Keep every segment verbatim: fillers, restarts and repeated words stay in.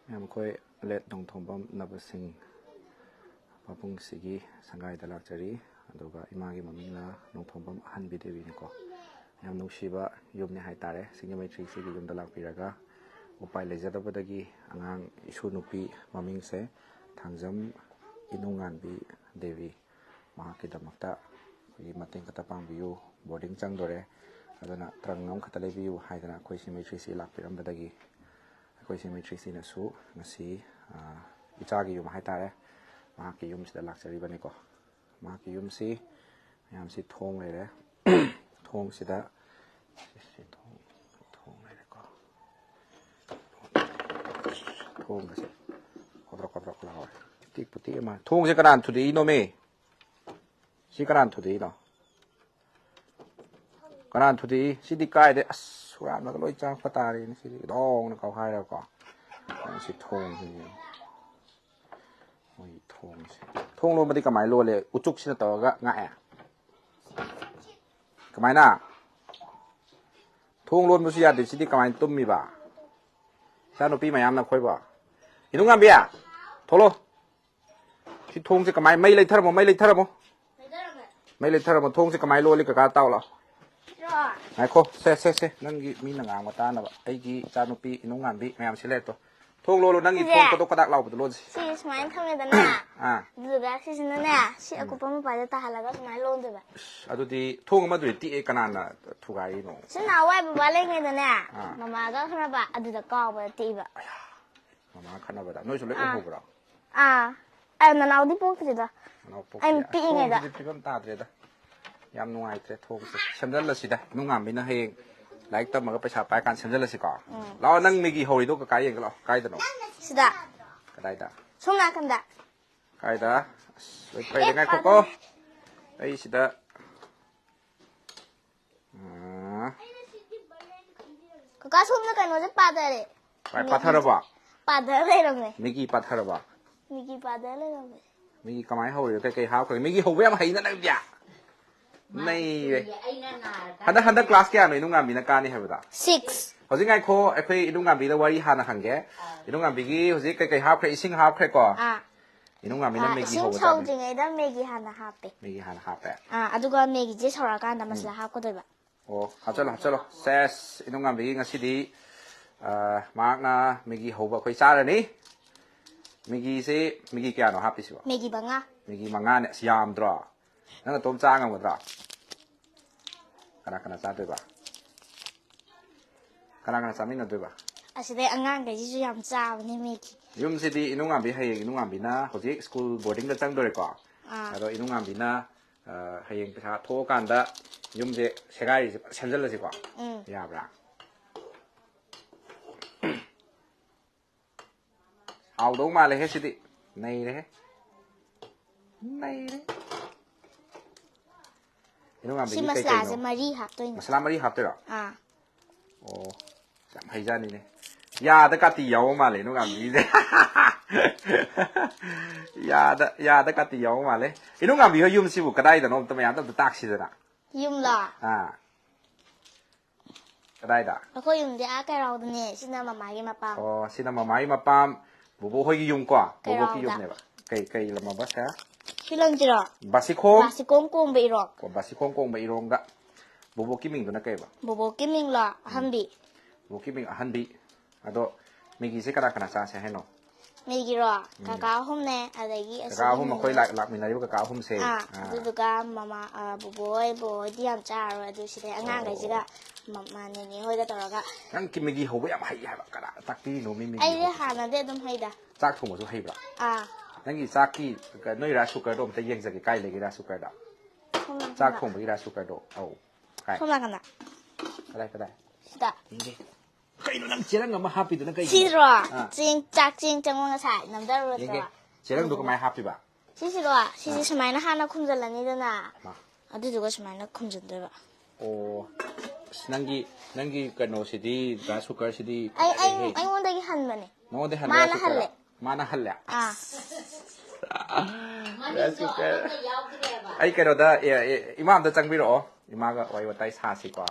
ꯃꯌꯥꯝ, ꯑꯩꯈꯣꯏ ꯂꯦꯠ ꯅꯣꯡꯊꯣꯝꯕꯝ ꯅꯕꯁꯤꯡ ꯄꯥꯕꯨꯡꯁꯤꯒꯤ ꯁꯪꯒꯥꯏꯗ ꯂꯥꯛꯆꯔꯤ꯫ ꯑꯗꯨꯒ ꯏꯃꯥꯒꯤ ꯃꯃꯤꯡꯅ ꯅꯣꯡꯊꯣꯝꯕꯝ ꯑꯍꯟꯕꯤ ꯗꯦꯕꯤꯅꯤꯀꯣ꯫ ꯌꯥꯝ ꯅꯨꯡꯁꯤꯕ ꯌꯨꯝꯅꯤ ꯍꯥꯏꯇꯥꯔꯦ꯫ ꯁꯤꯡꯖꯃꯩ ꯊ꯭ꯔꯤ ꯁꯤꯒꯤ ꯌꯨꯝꯗ ꯂꯥꯛꯄꯤꯔꯒ ꯎꯄꯥꯏ ꯂꯩꯖꯗꯕꯗꯒꯤ ꯑꯉꯥꯡ ꯏꯁꯨ ꯅꯨꯄꯤ ꯃꯃꯤꯡꯁꯦ ꯊꯥꯡꯖꯝ ꯏꯅꯨꯡꯉꯥꯟꯕꯤ ꯗꯦꯕꯤ, ꯃꯍꯥꯛꯀꯤꯗꯃꯛꯇ ꯑꯩꯈꯣꯏꯒꯤ ꯃꯇꯦꯡ ꯈꯛꯇ ꯄꯥꯡꯕꯤꯌꯨ, ꯕꯣꯔꯗꯤꯡ ꯆꯪꯗꯣꯔꯦ, ꯑꯗꯨꯅ ꯇ꯭ꯔꯪ ꯑꯃꯈꯛꯇ ꯂꯩꯕꯤꯌꯨ ꯍꯥꯏꯗꯅ ꯑꯩꯈꯣꯏ ꯁꯤꯡꯖꯃꯩ ꯊ꯭ꯔꯤ ꯁꯤ ꯂꯥꯛꯄꯤꯔꯝꯕꯗꯒꯤ ꯑꯩꯈꯣꯏ ꯁꯤꯡꯖꯃꯩ ꯊ꯭ꯔꯤ ꯁꯤꯅꯁꯨ ꯉꯁꯤ, ꯑ, ꯏꯆꯥꯒꯤ ꯌꯨꯝ ꯍꯥꯏꯇꯥꯔꯦ, ꯃꯍꯥꯛꯀꯤ ꯌꯨꯝꯁꯤꯗ ꯂꯥꯛꯆꯔꯤꯕꯅꯤꯀꯣ꯫ ꯃꯍꯥꯛꯀꯤ ꯌꯨꯝꯁꯤ ꯃꯌꯥꯝꯁꯤ ꯊꯣꯡ ꯂꯩꯔꯦ꯫ ꯊꯣꯡꯁꯤꯗ, ꯁꯤ ꯊꯣꯡ, ꯊꯣꯡ ꯂꯩꯔꯦꯀꯣ꯫ ꯊꯣꯡꯒꯁꯦ ꯀꯣꯗ꯭ꯔꯣꯛ ꯀꯣꯗ꯭ꯔꯣꯛ ꯂꯥꯎꯔꯦ꯫ ꯇꯤꯛꯄꯨ ꯇꯤꯛꯑ ꯃꯥꯜꯂꯦ꯫ ꯊꯣꯡꯁꯦ ꯀꯅꯥꯅ ꯊꯨꯗꯦꯛꯏꯅꯣꯃꯤ? ꯁꯤ ꯀꯅꯥꯅ ꯊꯨꯗꯦꯛꯏꯅꯣ? ꯀꯅꯥꯅ ꯊꯨꯗꯦꯛꯏ? ꯁꯤꯗꯤ ꯀꯥꯏꯗꯩ? ꯑꯁ, ꯍꯨꯔꯥꯟꯕꯒ ꯂꯣꯏ ꯆꯪꯉꯛꯄ ꯇꯥꯔꯦꯅꯦ꯫ ꯁꯤꯗꯤ ꯗꯣꯡꯅ ꯀꯥꯎꯈꯥꯏꯔꯒꯀꯣ꯫ ꯁꯤ ꯊꯣꯡꯁꯤꯅꯦ꯫ ꯃꯣꯏ ꯊꯣꯡꯁꯦ꯫ ꯊꯣꯡ ꯂꯣꯟꯕꯗꯤ ꯀꯃꯥꯏꯅ ꯂꯣꯜꯂꯦ? ꯎꯆꯨꯛꯁꯤꯅ ꯇꯧꯔꯒ ꯉꯥꯛꯑꯦ꯫ ꯀꯃꯥꯏꯅ? ꯊꯣꯡ ꯂꯣꯟꯕꯁꯨ ꯌꯥꯗꯦ꯫ ꯁꯤꯗꯤ ꯀꯃꯥꯏꯅ ꯇꯨꯝꯃꯤꯕ? ꯏꯆꯥꯅꯨꯄꯤ ꯃꯌꯥꯝꯅ ꯑꯩꯈꯣꯏꯕꯣ꯫ ꯏꯅꯨꯡꯉꯥꯟꯕꯤ, ꯊꯣꯛꯂꯣ꯫ ꯁꯤ ꯊꯣꯡꯁꯦ ꯀꯃꯥꯏ, ꯃꯩ ꯂꯩꯊꯔꯝꯃꯣ, ꯃꯩ ꯂꯩꯊꯔꯝꯃꯣ꯫ ꯃꯩ ꯂꯩꯊꯔꯝꯃꯣ꯫ ꯊꯣꯡꯁꯦ ꯀꯃꯥꯏ ꯂꯣꯜꯂꯤ ꯀꯀꯥ ꯇꯥꯎꯂꯣ꯫ ꯉꯥꯏꯈꯣ, ꯁꯦ, ꯁꯦ, ꯁꯦ, ꯅꯪꯒꯤ ꯃꯤꯅ ꯉꯥꯡꯕ ꯇꯥꯅꯕ꯫ ꯑꯩꯒꯤ ꯏꯆꯥꯅꯨꯄꯤ ꯏꯅꯨꯡꯉꯥꯟꯕꯤ ꯃꯌꯥꯝ ꯁꯤ ꯂꯩꯔꯦ ꯇꯣ꯫ ꯊꯣꯡ ꯂꯣꯜꯂꯣ, ꯅꯪꯒꯤ ꯁꯤꯁꯦ ꯊꯣꯡ ꯀꯣꯗꯣꯛ ꯀꯗꯥꯛ ꯂꯥꯎꯕꯗꯣ ꯂꯣꯟꯁꯤ꯫ ꯁꯤ ꯁꯨꯃꯥꯏꯅ ꯊꯝꯃꯦꯗꯅ꯫ ꯑꯥ꯫ ꯑꯗꯨꯗꯨꯒ ꯁꯤꯁꯤꯅꯅꯦ, ꯁꯤ ꯑꯀꯨꯞꯄ ꯃꯄꯥꯁꯦ ꯇꯥꯍꯜꯂꯒ ꯁꯨꯃꯥꯏꯅ ꯂꯣꯟꯗꯣꯏꯕ꯫ ꯑꯁ, ꯑꯗꯨꯗꯤ ꯊꯣꯡ ꯑꯃꯗꯨꯗꯤ ꯇꯤꯛꯑꯦ, ꯀꯅꯥꯅ ꯊꯨꯒꯥꯏꯔꯤꯅꯣ? ꯁꯤ ꯅꯍꯥꯟꯋꯥꯏ ꯕꯕꯥ ꯂꯩꯉꯩꯗꯅꯦ, ꯑꯥ꯫ ꯃꯃꯥꯒ ꯈꯠꯅꯕ ꯑꯗꯨꯗ ꯀꯥꯎꯕꯗ ꯇꯤꯛꯏꯕ꯫ ꯃꯃꯥ ꯈꯠꯅꯕꯗ ꯅꯣꯏꯁꯨ ꯂꯣꯏ ꯑꯥ꯫ ꯎꯍꯧꯕ꯭ꯔꯣ? ꯑꯥ꯫ ꯑ, ꯅꯅꯥꯎꯗꯤ ꯄꯣꯛꯇ꯭ꯔꯤꯗ꯫ ꯅꯅꯥꯎ ꯄꯣꯛꯇ꯭ꯔꯤ꯫ ꯑꯩꯅ ꯄꯤꯛꯏꯉꯩꯗ꯫ ꯊꯣꯡꯁꯤꯗꯤ ꯐꯤꯕꯝ ꯇꯥꯗ꯭ꯔꯦꯗ꯫ ꯌꯥꯝ ꯅꯨꯡꯉꯥꯏꯇ꯭ꯔꯦ ꯊꯣꯡꯁꯦ꯫ ꯁꯦꯝꯖꯜꯂꯁꯤꯗ꯫ ꯏꯅꯨꯡꯉꯥꯟꯕꯤꯅ ꯍꯌꯦꯡ ꯂꯥꯏꯔꯤꯛ ꯇꯝꯃꯒ ꯄꯩꯁꯥ ꯄꯥꯏ ꯀꯥꯟꯗ ꯁꯦꯝꯖꯜꯂꯁꯤꯀꯣ꯫ ꯎꯝ꯫ ꯂꯥꯛꯑꯣ, ꯅꯪ ꯃꯦꯒꯤ ꯍꯧꯔꯤꯗꯣ ꯀꯀꯥ ꯌꯦꯡꯒꯦ ꯂꯥꯛꯑꯣ꯫ ꯀꯥꯏꯗꯅꯣ? ꯁꯤꯗ꯫ ꯀꯗꯥꯏꯗ? ꯁꯣꯝ ꯅꯥꯀꯟꯗ꯫ ꯀꯥꯏꯗ? ꯑꯁ, ꯂꯣꯏ ꯄꯩꯔꯦ, ꯉꯥꯏꯈꯣꯀꯣ꯫ ꯑꯩ ꯁꯤꯗ ꯑꯥ꯫ ꯀꯀꯥ, ꯁꯣꯝꯗ ꯀꯩꯅꯣꯁꯦ ꯄꯥꯊꯔꯦ꯫ ꯀꯥꯏ ꯄꯥꯊꯔꯕꯣ? ꯄꯥꯊꯔ ꯂꯩꯔꯝꯃꯦ꯫ ꯃꯤꯒꯤ ꯄꯥꯊꯔꯕꯣ? ꯃꯤꯒꯤ ꯄꯥꯊꯔ ꯂꯩꯔꯝꯃꯦ꯫ ꯃꯤꯒꯤ ꯀꯃꯥꯏꯅ ꯍꯧꯔꯤꯅꯣ? ꯀꯩꯀꯩ ꯍꯥꯞꯈ꯭ꯔꯒꯦ? ꯃꯤꯒꯤ ꯍꯧꯕ ꯌꯥꯝ ꯍꯩꯅ ꯅꯪꯗꯤ꯫ ꯅꯩꯔꯦ꯫ ꯑꯩꯅ ꯅꯥꯔꯀꯥꯟꯗ ꯍꯟꯗꯛ, ꯍꯟꯗꯛ ꯀ꯭ꯂꯥꯁ ꯀꯌꯥꯅꯣ ꯏꯅꯨꯡꯉꯥꯟꯕꯤꯅ ꯀꯥꯅꯤ ꯍꯥꯏꯕꯗ? Six꯫ ꯍꯧꯖꯤꯛ ꯉꯥꯏꯈꯣ, ꯑꯩꯈꯣꯏ ꯏꯅꯨꯡꯉꯥꯟꯕꯤꯗ ꯋꯥꯔꯤ ꯍꯥꯟꯅ ꯍꯪꯒꯦ꯫ ꯏꯅꯨꯡꯉꯥꯟꯕꯤꯒꯤ ꯍꯧꯖꯤꯛ ꯀꯩꯀꯩ ꯍꯥꯞꯈ꯭ꯔꯦ? ꯏꯁꯤꯡ ꯍꯥꯞꯈ꯭ꯔꯦꯀꯣ? ꯑꯥ ꯏꯅꯨꯡꯉꯥꯟꯕꯤꯅ ꯑꯥ, ꯃꯦꯒꯤ ꯏꯁꯤꯡ ꯍꯧꯕ ꯆꯥꯗꯣꯏꯅꯤ꯫ ꯁꯧꯗ꯭ꯔꯤꯉꯩꯗ ꯃꯦꯒꯤ ꯍꯥꯟꯅ ꯍꯥꯞꯄꯦ꯫ ꯃꯦꯒꯤ ꯍꯥꯟꯅ ꯍꯥꯞꯄꯦ꯫ ꯑꯥ, ꯑꯗꯨꯒ ꯃꯦꯒꯤꯁꯦ ꯁꯧꯔꯛꯑꯀꯥꯟꯗ ꯃꯁꯂꯥ ꯍꯥꯞꯀꯗꯣꯏꯕ꯫ ꯑꯣ, ꯍꯥꯞꯆꯜꯂꯣ, ꯍꯥꯞꯆꯜꯂꯣ꯫ ꯁꯦꯁ, ꯏꯅꯨꯡꯉꯥꯟꯕꯤꯒꯤ ꯉꯁꯤꯗꯤ, ꯑ, ꯃꯍꯥꯛꯅ ꯃꯦꯒꯤ ꯍꯧꯕ ꯑꯩꯈꯣꯏ ꯆꯥꯔꯅꯤ꯫ ꯃꯦꯒꯤꯁꯦ, ꯃꯦꯒꯤ ꯀꯌꯥꯅꯣ ꯍꯥꯞꯄꯤꯁꯤꯕꯣ? ꯃꯦꯒꯤ ꯃꯉꯥ꯫ ꯃꯦꯒꯤ ꯃꯉꯥꯅꯦ꯫ ꯑꯁ, ꯌꯥꯝꯗ꯭ꯔꯣ? ꯅꯪ ꯅꯇꯣꯝ ꯆꯥ ꯉꯝꯒꯗ꯭ꯔꯣ? ꯀꯅꯥ ꯀꯅꯥ ꯆꯥꯗꯣꯏꯕ? ꯀꯅꯥ ꯀꯅꯥ ꯆꯥꯃꯤꯟꯅꯗꯣꯏꯕ? ꯑꯁꯤꯗꯩ ꯑꯉꯥꯡꯈꯩꯁꯤꯁꯨ ꯌꯥꯝ ꯆꯥꯕꯅꯦ ꯃꯦꯒꯤ꯫ ꯌꯨꯝꯁꯤꯗꯤ ꯏꯅꯨꯡꯉꯥꯟꯕꯤ, ꯍꯌꯦꯡ ꯏꯅꯨꯡꯉꯥꯟꯕꯤꯅ ꯍꯧꯖꯤꯛ ꯁ꯭ꯀꯨꯜ ꯕꯣꯔꯗꯤꯡꯗ ꯆꯪꯗꯣꯔꯦꯀꯣ꯫ ꯑꯥ꯫ ꯑꯗꯣ ꯏꯅꯨꯡꯉꯥꯟꯕꯤꯅ, ꯑ, ꯍꯌꯦꯡ ꯄꯩꯁꯥ ꯊꯣꯛꯑꯀꯥꯟꯗ ꯌꯨꯝꯁꯦ ꯁꯦꯒꯥꯏꯔꯤꯁꯦ ꯐꯖꯅ ꯁꯦꯝꯖꯤꯜꯂꯁꯤꯀꯣ꯫ ꯎꯝ꯫ ꯌꯥꯕ꯭ꯔꯥ? ꯍꯥꯎꯗꯧ ꯃꯥꯜꯂꯦꯍꯦ ꯁꯤꯗꯤ꯫ ꯅꯩꯔꯦꯍꯦ꯫ ꯅꯩꯔꯦ꯫ ꯏꯅꯨꯡꯉꯥꯟꯕꯤꯒꯤ ꯁꯤ ꯀꯩ ꯃꯁꯂꯥꯁꯦ ꯀꯩꯅꯣ? ꯃꯔꯤ ꯍꯥꯞꯇꯣꯏꯅꯦ꯫ ꯃꯁꯂꯥ ꯃꯔꯤ ꯍꯥꯞꯇꯣꯏꯔꯣ? ꯑꯥ꯫ ꯑꯣ, ꯌꯥꯝ ꯍꯩꯖꯥꯅꯤꯅꯦ꯫ ꯌꯥꯗ ꯀꯥꯇꯤ ꯌꯥꯎꯕ ꯃꯥꯜꯂꯦ ꯏꯅꯨꯡꯉꯥꯟꯕꯤꯁꯦ꯫ ꯌꯥꯗ, ꯌꯥꯗ ꯀꯥꯇꯤ ꯌꯥꯎꯕ ꯃꯥꯜꯂꯦ꯫ ꯏꯅꯨꯡꯉꯥꯟꯕꯤ ꯍꯣꯏ ꯌꯨꯝꯁꯤꯕꯨ ꯀꯗꯥꯏꯗꯅꯣ? ꯑꯝꯇ ꯃꯌꯥꯝꯗ ꯑꯝꯇ ꯇꯥꯛꯁꯤꯗꯅ꯫ ꯌꯨꯝꯂꯣ? ꯑꯥ꯫ ꯀꯗꯥꯏꯗ? ꯑꯩꯈꯣꯏ ꯌꯨꯝꯗꯤ ꯑꯥ ꯀꯩꯔꯥꯎꯗꯅꯦ꯫ ꯁꯤꯅ ꯃꯃꯥꯒꯤ ꯃꯄꯥꯝ꯫ ꯑꯣ, ꯁꯤꯅ ꯃꯃꯥꯒꯤ ꯃꯄꯥꯝ, ꯕꯣꯕꯣꯛ ꯍꯣꯏꯒꯤ ꯌꯨꯝ ꯀꯣ? ꯕꯣꯕꯣꯛꯀꯤ ꯀꯩꯔꯥꯎꯗ꯫ ꯌꯨꯝꯅꯦꯕ꯫ ꯀꯩ, ꯀꯩ ꯂꯝ ꯑꯕ ꯁꯦ? ꯁꯤ ꯂꯝꯁꯤꯔꯣ? ꯕꯥꯁꯤꯈꯣꯡ? ꯕꯥꯁꯤꯈꯣꯡ ꯀꯣꯡꯕ ꯏꯔꯣꯛ꯫ ꯑꯣ, ꯕꯥꯁꯤꯈꯣꯡ ꯀꯣꯡꯕ ꯏꯔꯣꯡꯗ꯫ ꯕꯣꯕꯣꯛꯀꯤ ꯃꯤꯡꯗꯨꯅ ꯀꯩꯕ? ꯕꯣꯕꯣꯛꯀꯤ ꯃꯤꯡꯂꯣ? ꯑꯍꯝꯕꯤ꯫ ꯕꯣꯕꯣꯛꯀꯤ ꯃꯤꯡ ꯑꯍꯟꯕꯤ꯫ ꯑꯗꯣ ꯃꯦꯒꯤꯁꯦ ꯀꯅꯥ ꯀꯅꯥ ꯆꯥꯁꯦ ꯍꯥꯏꯅꯣ? ꯃꯤꯒꯤꯔꯣ? ꯀꯀꯥ ꯑꯍꯨꯝꯅꯦ, ꯑꯗꯒꯤ ꯑꯁꯤꯒꯤ ꯀꯀꯥ ꯑꯍꯨꯝ, ꯑꯩꯈꯣꯏ ꯃꯤꯡꯅꯦ꯫ ꯂꯥꯛ-, ꯂꯥꯛꯃꯤꯟꯅꯔꯤꯕ ꯀꯀꯥ ꯑꯍꯨꯝꯁꯦ꯫ ꯑꯥ, ꯑꯥ꯫ ꯑꯗꯨꯗꯨꯒ ꯃꯃꯥ, ꯑ, ꯕꯣꯕꯣ ꯍꯣꯏ, ꯕꯣꯕꯣ ꯍꯣꯏꯗꯤ ꯌꯥꯝ ꯆꯥꯔꯔꯣꯏ꯫ ꯑꯗꯨ ꯁꯤꯗꯩ ꯑꯉꯥꯡꯈꯩꯁꯤꯒ ꯃ-, ꯃ-, ꯅꯦꯅꯦ ꯍꯣꯏꯒ ꯇꯧꯔꯒ꯫ ꯅꯪ ꯀꯤ-, ꯃꯦꯒꯤ ꯍꯧꯕ ꯌꯥꯝ ꯍꯩ ꯍꯥꯏꯕ꯫ ꯀꯅꯥ ꯇꯥꯛꯄꯤꯔꯤꯅꯣ ꯃꯤ ꯃꯦꯒꯤ ꯑꯩꯗꯤ ꯍꯧꯕ? ꯍꯥꯟꯅꯗꯤ ꯑꯗꯨꯝ ꯍꯩꯗ꯫ ꯆꯥꯛ ꯊꯣꯡꯕꯁꯨ ꯍꯩꯕ꯭ꯔꯥ? ꯑꯥ꯫ ꯅꯪꯒꯤ ꯆꯥꯛꯀꯤ, ꯀ-, ꯅꯣꯏ ꯔꯥꯏꯁ ꯀꯨꯀꯔꯗꯣ ꯑꯝꯇ ꯌꯦꯡꯖꯒꯦ꯫ ꯀꯥꯏ ꯂꯩꯒꯦ ꯔꯥꯏꯁ ꯀꯨꯀꯔꯗ? ꯁꯣꯝ ꯅꯥꯀꯟꯗ꯫ ꯆꯥꯛ ꯊꯣꯡꯕꯒꯤ ꯔꯥꯏꯁ ꯀꯨꯀꯔꯗꯣ꯫ ꯑꯧ꯫ ꯀꯥꯏ? ꯁꯣꯝ ꯅꯥꯀꯟꯗ꯫ ꯀꯗꯥꯏ, ꯀꯗꯥꯏ? ꯁꯤꯗ꯫ ꯌꯦꯡꯒꯦ꯫ ꯀꯩꯅꯣ ꯅꯪ ꯆꯦꯔꯪ ꯑꯃ ꯍꯥꯞꯄꯤꯗꯨꯅ ꯀꯩꯒꯤꯅꯣ? ꯁꯤꯁꯤꯔꯣ? ꯑꯥ꯫ ꯆꯦꯡ, ꯆꯥꯛ ꯆꯦꯡ ꯆꯪꯕ ꯉꯁꯥꯏ ꯅꯝꯊꯔꯨꯔꯗ꯭ꯔꯣ? ꯌꯦꯡꯒꯦ꯫ ꯆꯦꯔꯪꯗꯣ ꯀꯃꯥꯏꯅ ꯍꯥꯞꯄꯤꯕ? ꯁꯤꯁꯤꯔꯣ? ꯁꯤꯁꯦ ꯁꯨꯃꯥꯏꯅ ꯍꯥꯟꯅ ꯈꯨꯝꯖꯤꯜꯂꯅꯤꯗꯅ꯫ ꯃꯥ꯫ ꯑꯗꯨꯗꯨꯒ ꯁꯨꯃꯥꯏꯅ ꯈꯨꯝꯖꯤꯟꯗꯣꯏꯕ꯫ ꯑꯣ꯫ ꯑꯁ, ꯅꯪꯒꯤ, ꯅꯪꯒꯤ ꯀꯩꯅꯣꯁꯤꯗꯤ, ꯔꯥꯏꯁ ꯀꯨꯀꯔꯁꯤꯗꯤ ꯑꯩ, ꯑꯩ, ꯐꯖꯔꯦꯍꯦ꯫ ꯑꯩꯉꯣꯟꯗꯒꯤ ꯍꯟꯕꯅꯦ꯫ ꯅꯉꯣꯟꯗ ꯍꯟꯕ ꯃꯥꯅ ꯔꯥꯏꯁ ꯀꯨꯀꯔ? ꯍꯜꯂꯦ꯫ ꯃꯥꯅ ꯍꯜꯂꯦ? ꯑꯥ꯫ Rice cooker. ꯑꯩ ꯀꯩꯅꯣꯗ, ꯑꯦ, ꯑꯦ, ꯏꯃꯥ ꯑꯝꯇ ꯆꯪꯕꯤꯔꯛꯑꯣ꯫ ꯏꯃꯥꯒ ꯋꯥꯔꯤ ꯋꯥꯇꯥꯏ ꯁꯥꯁꯤꯀꯣ꯫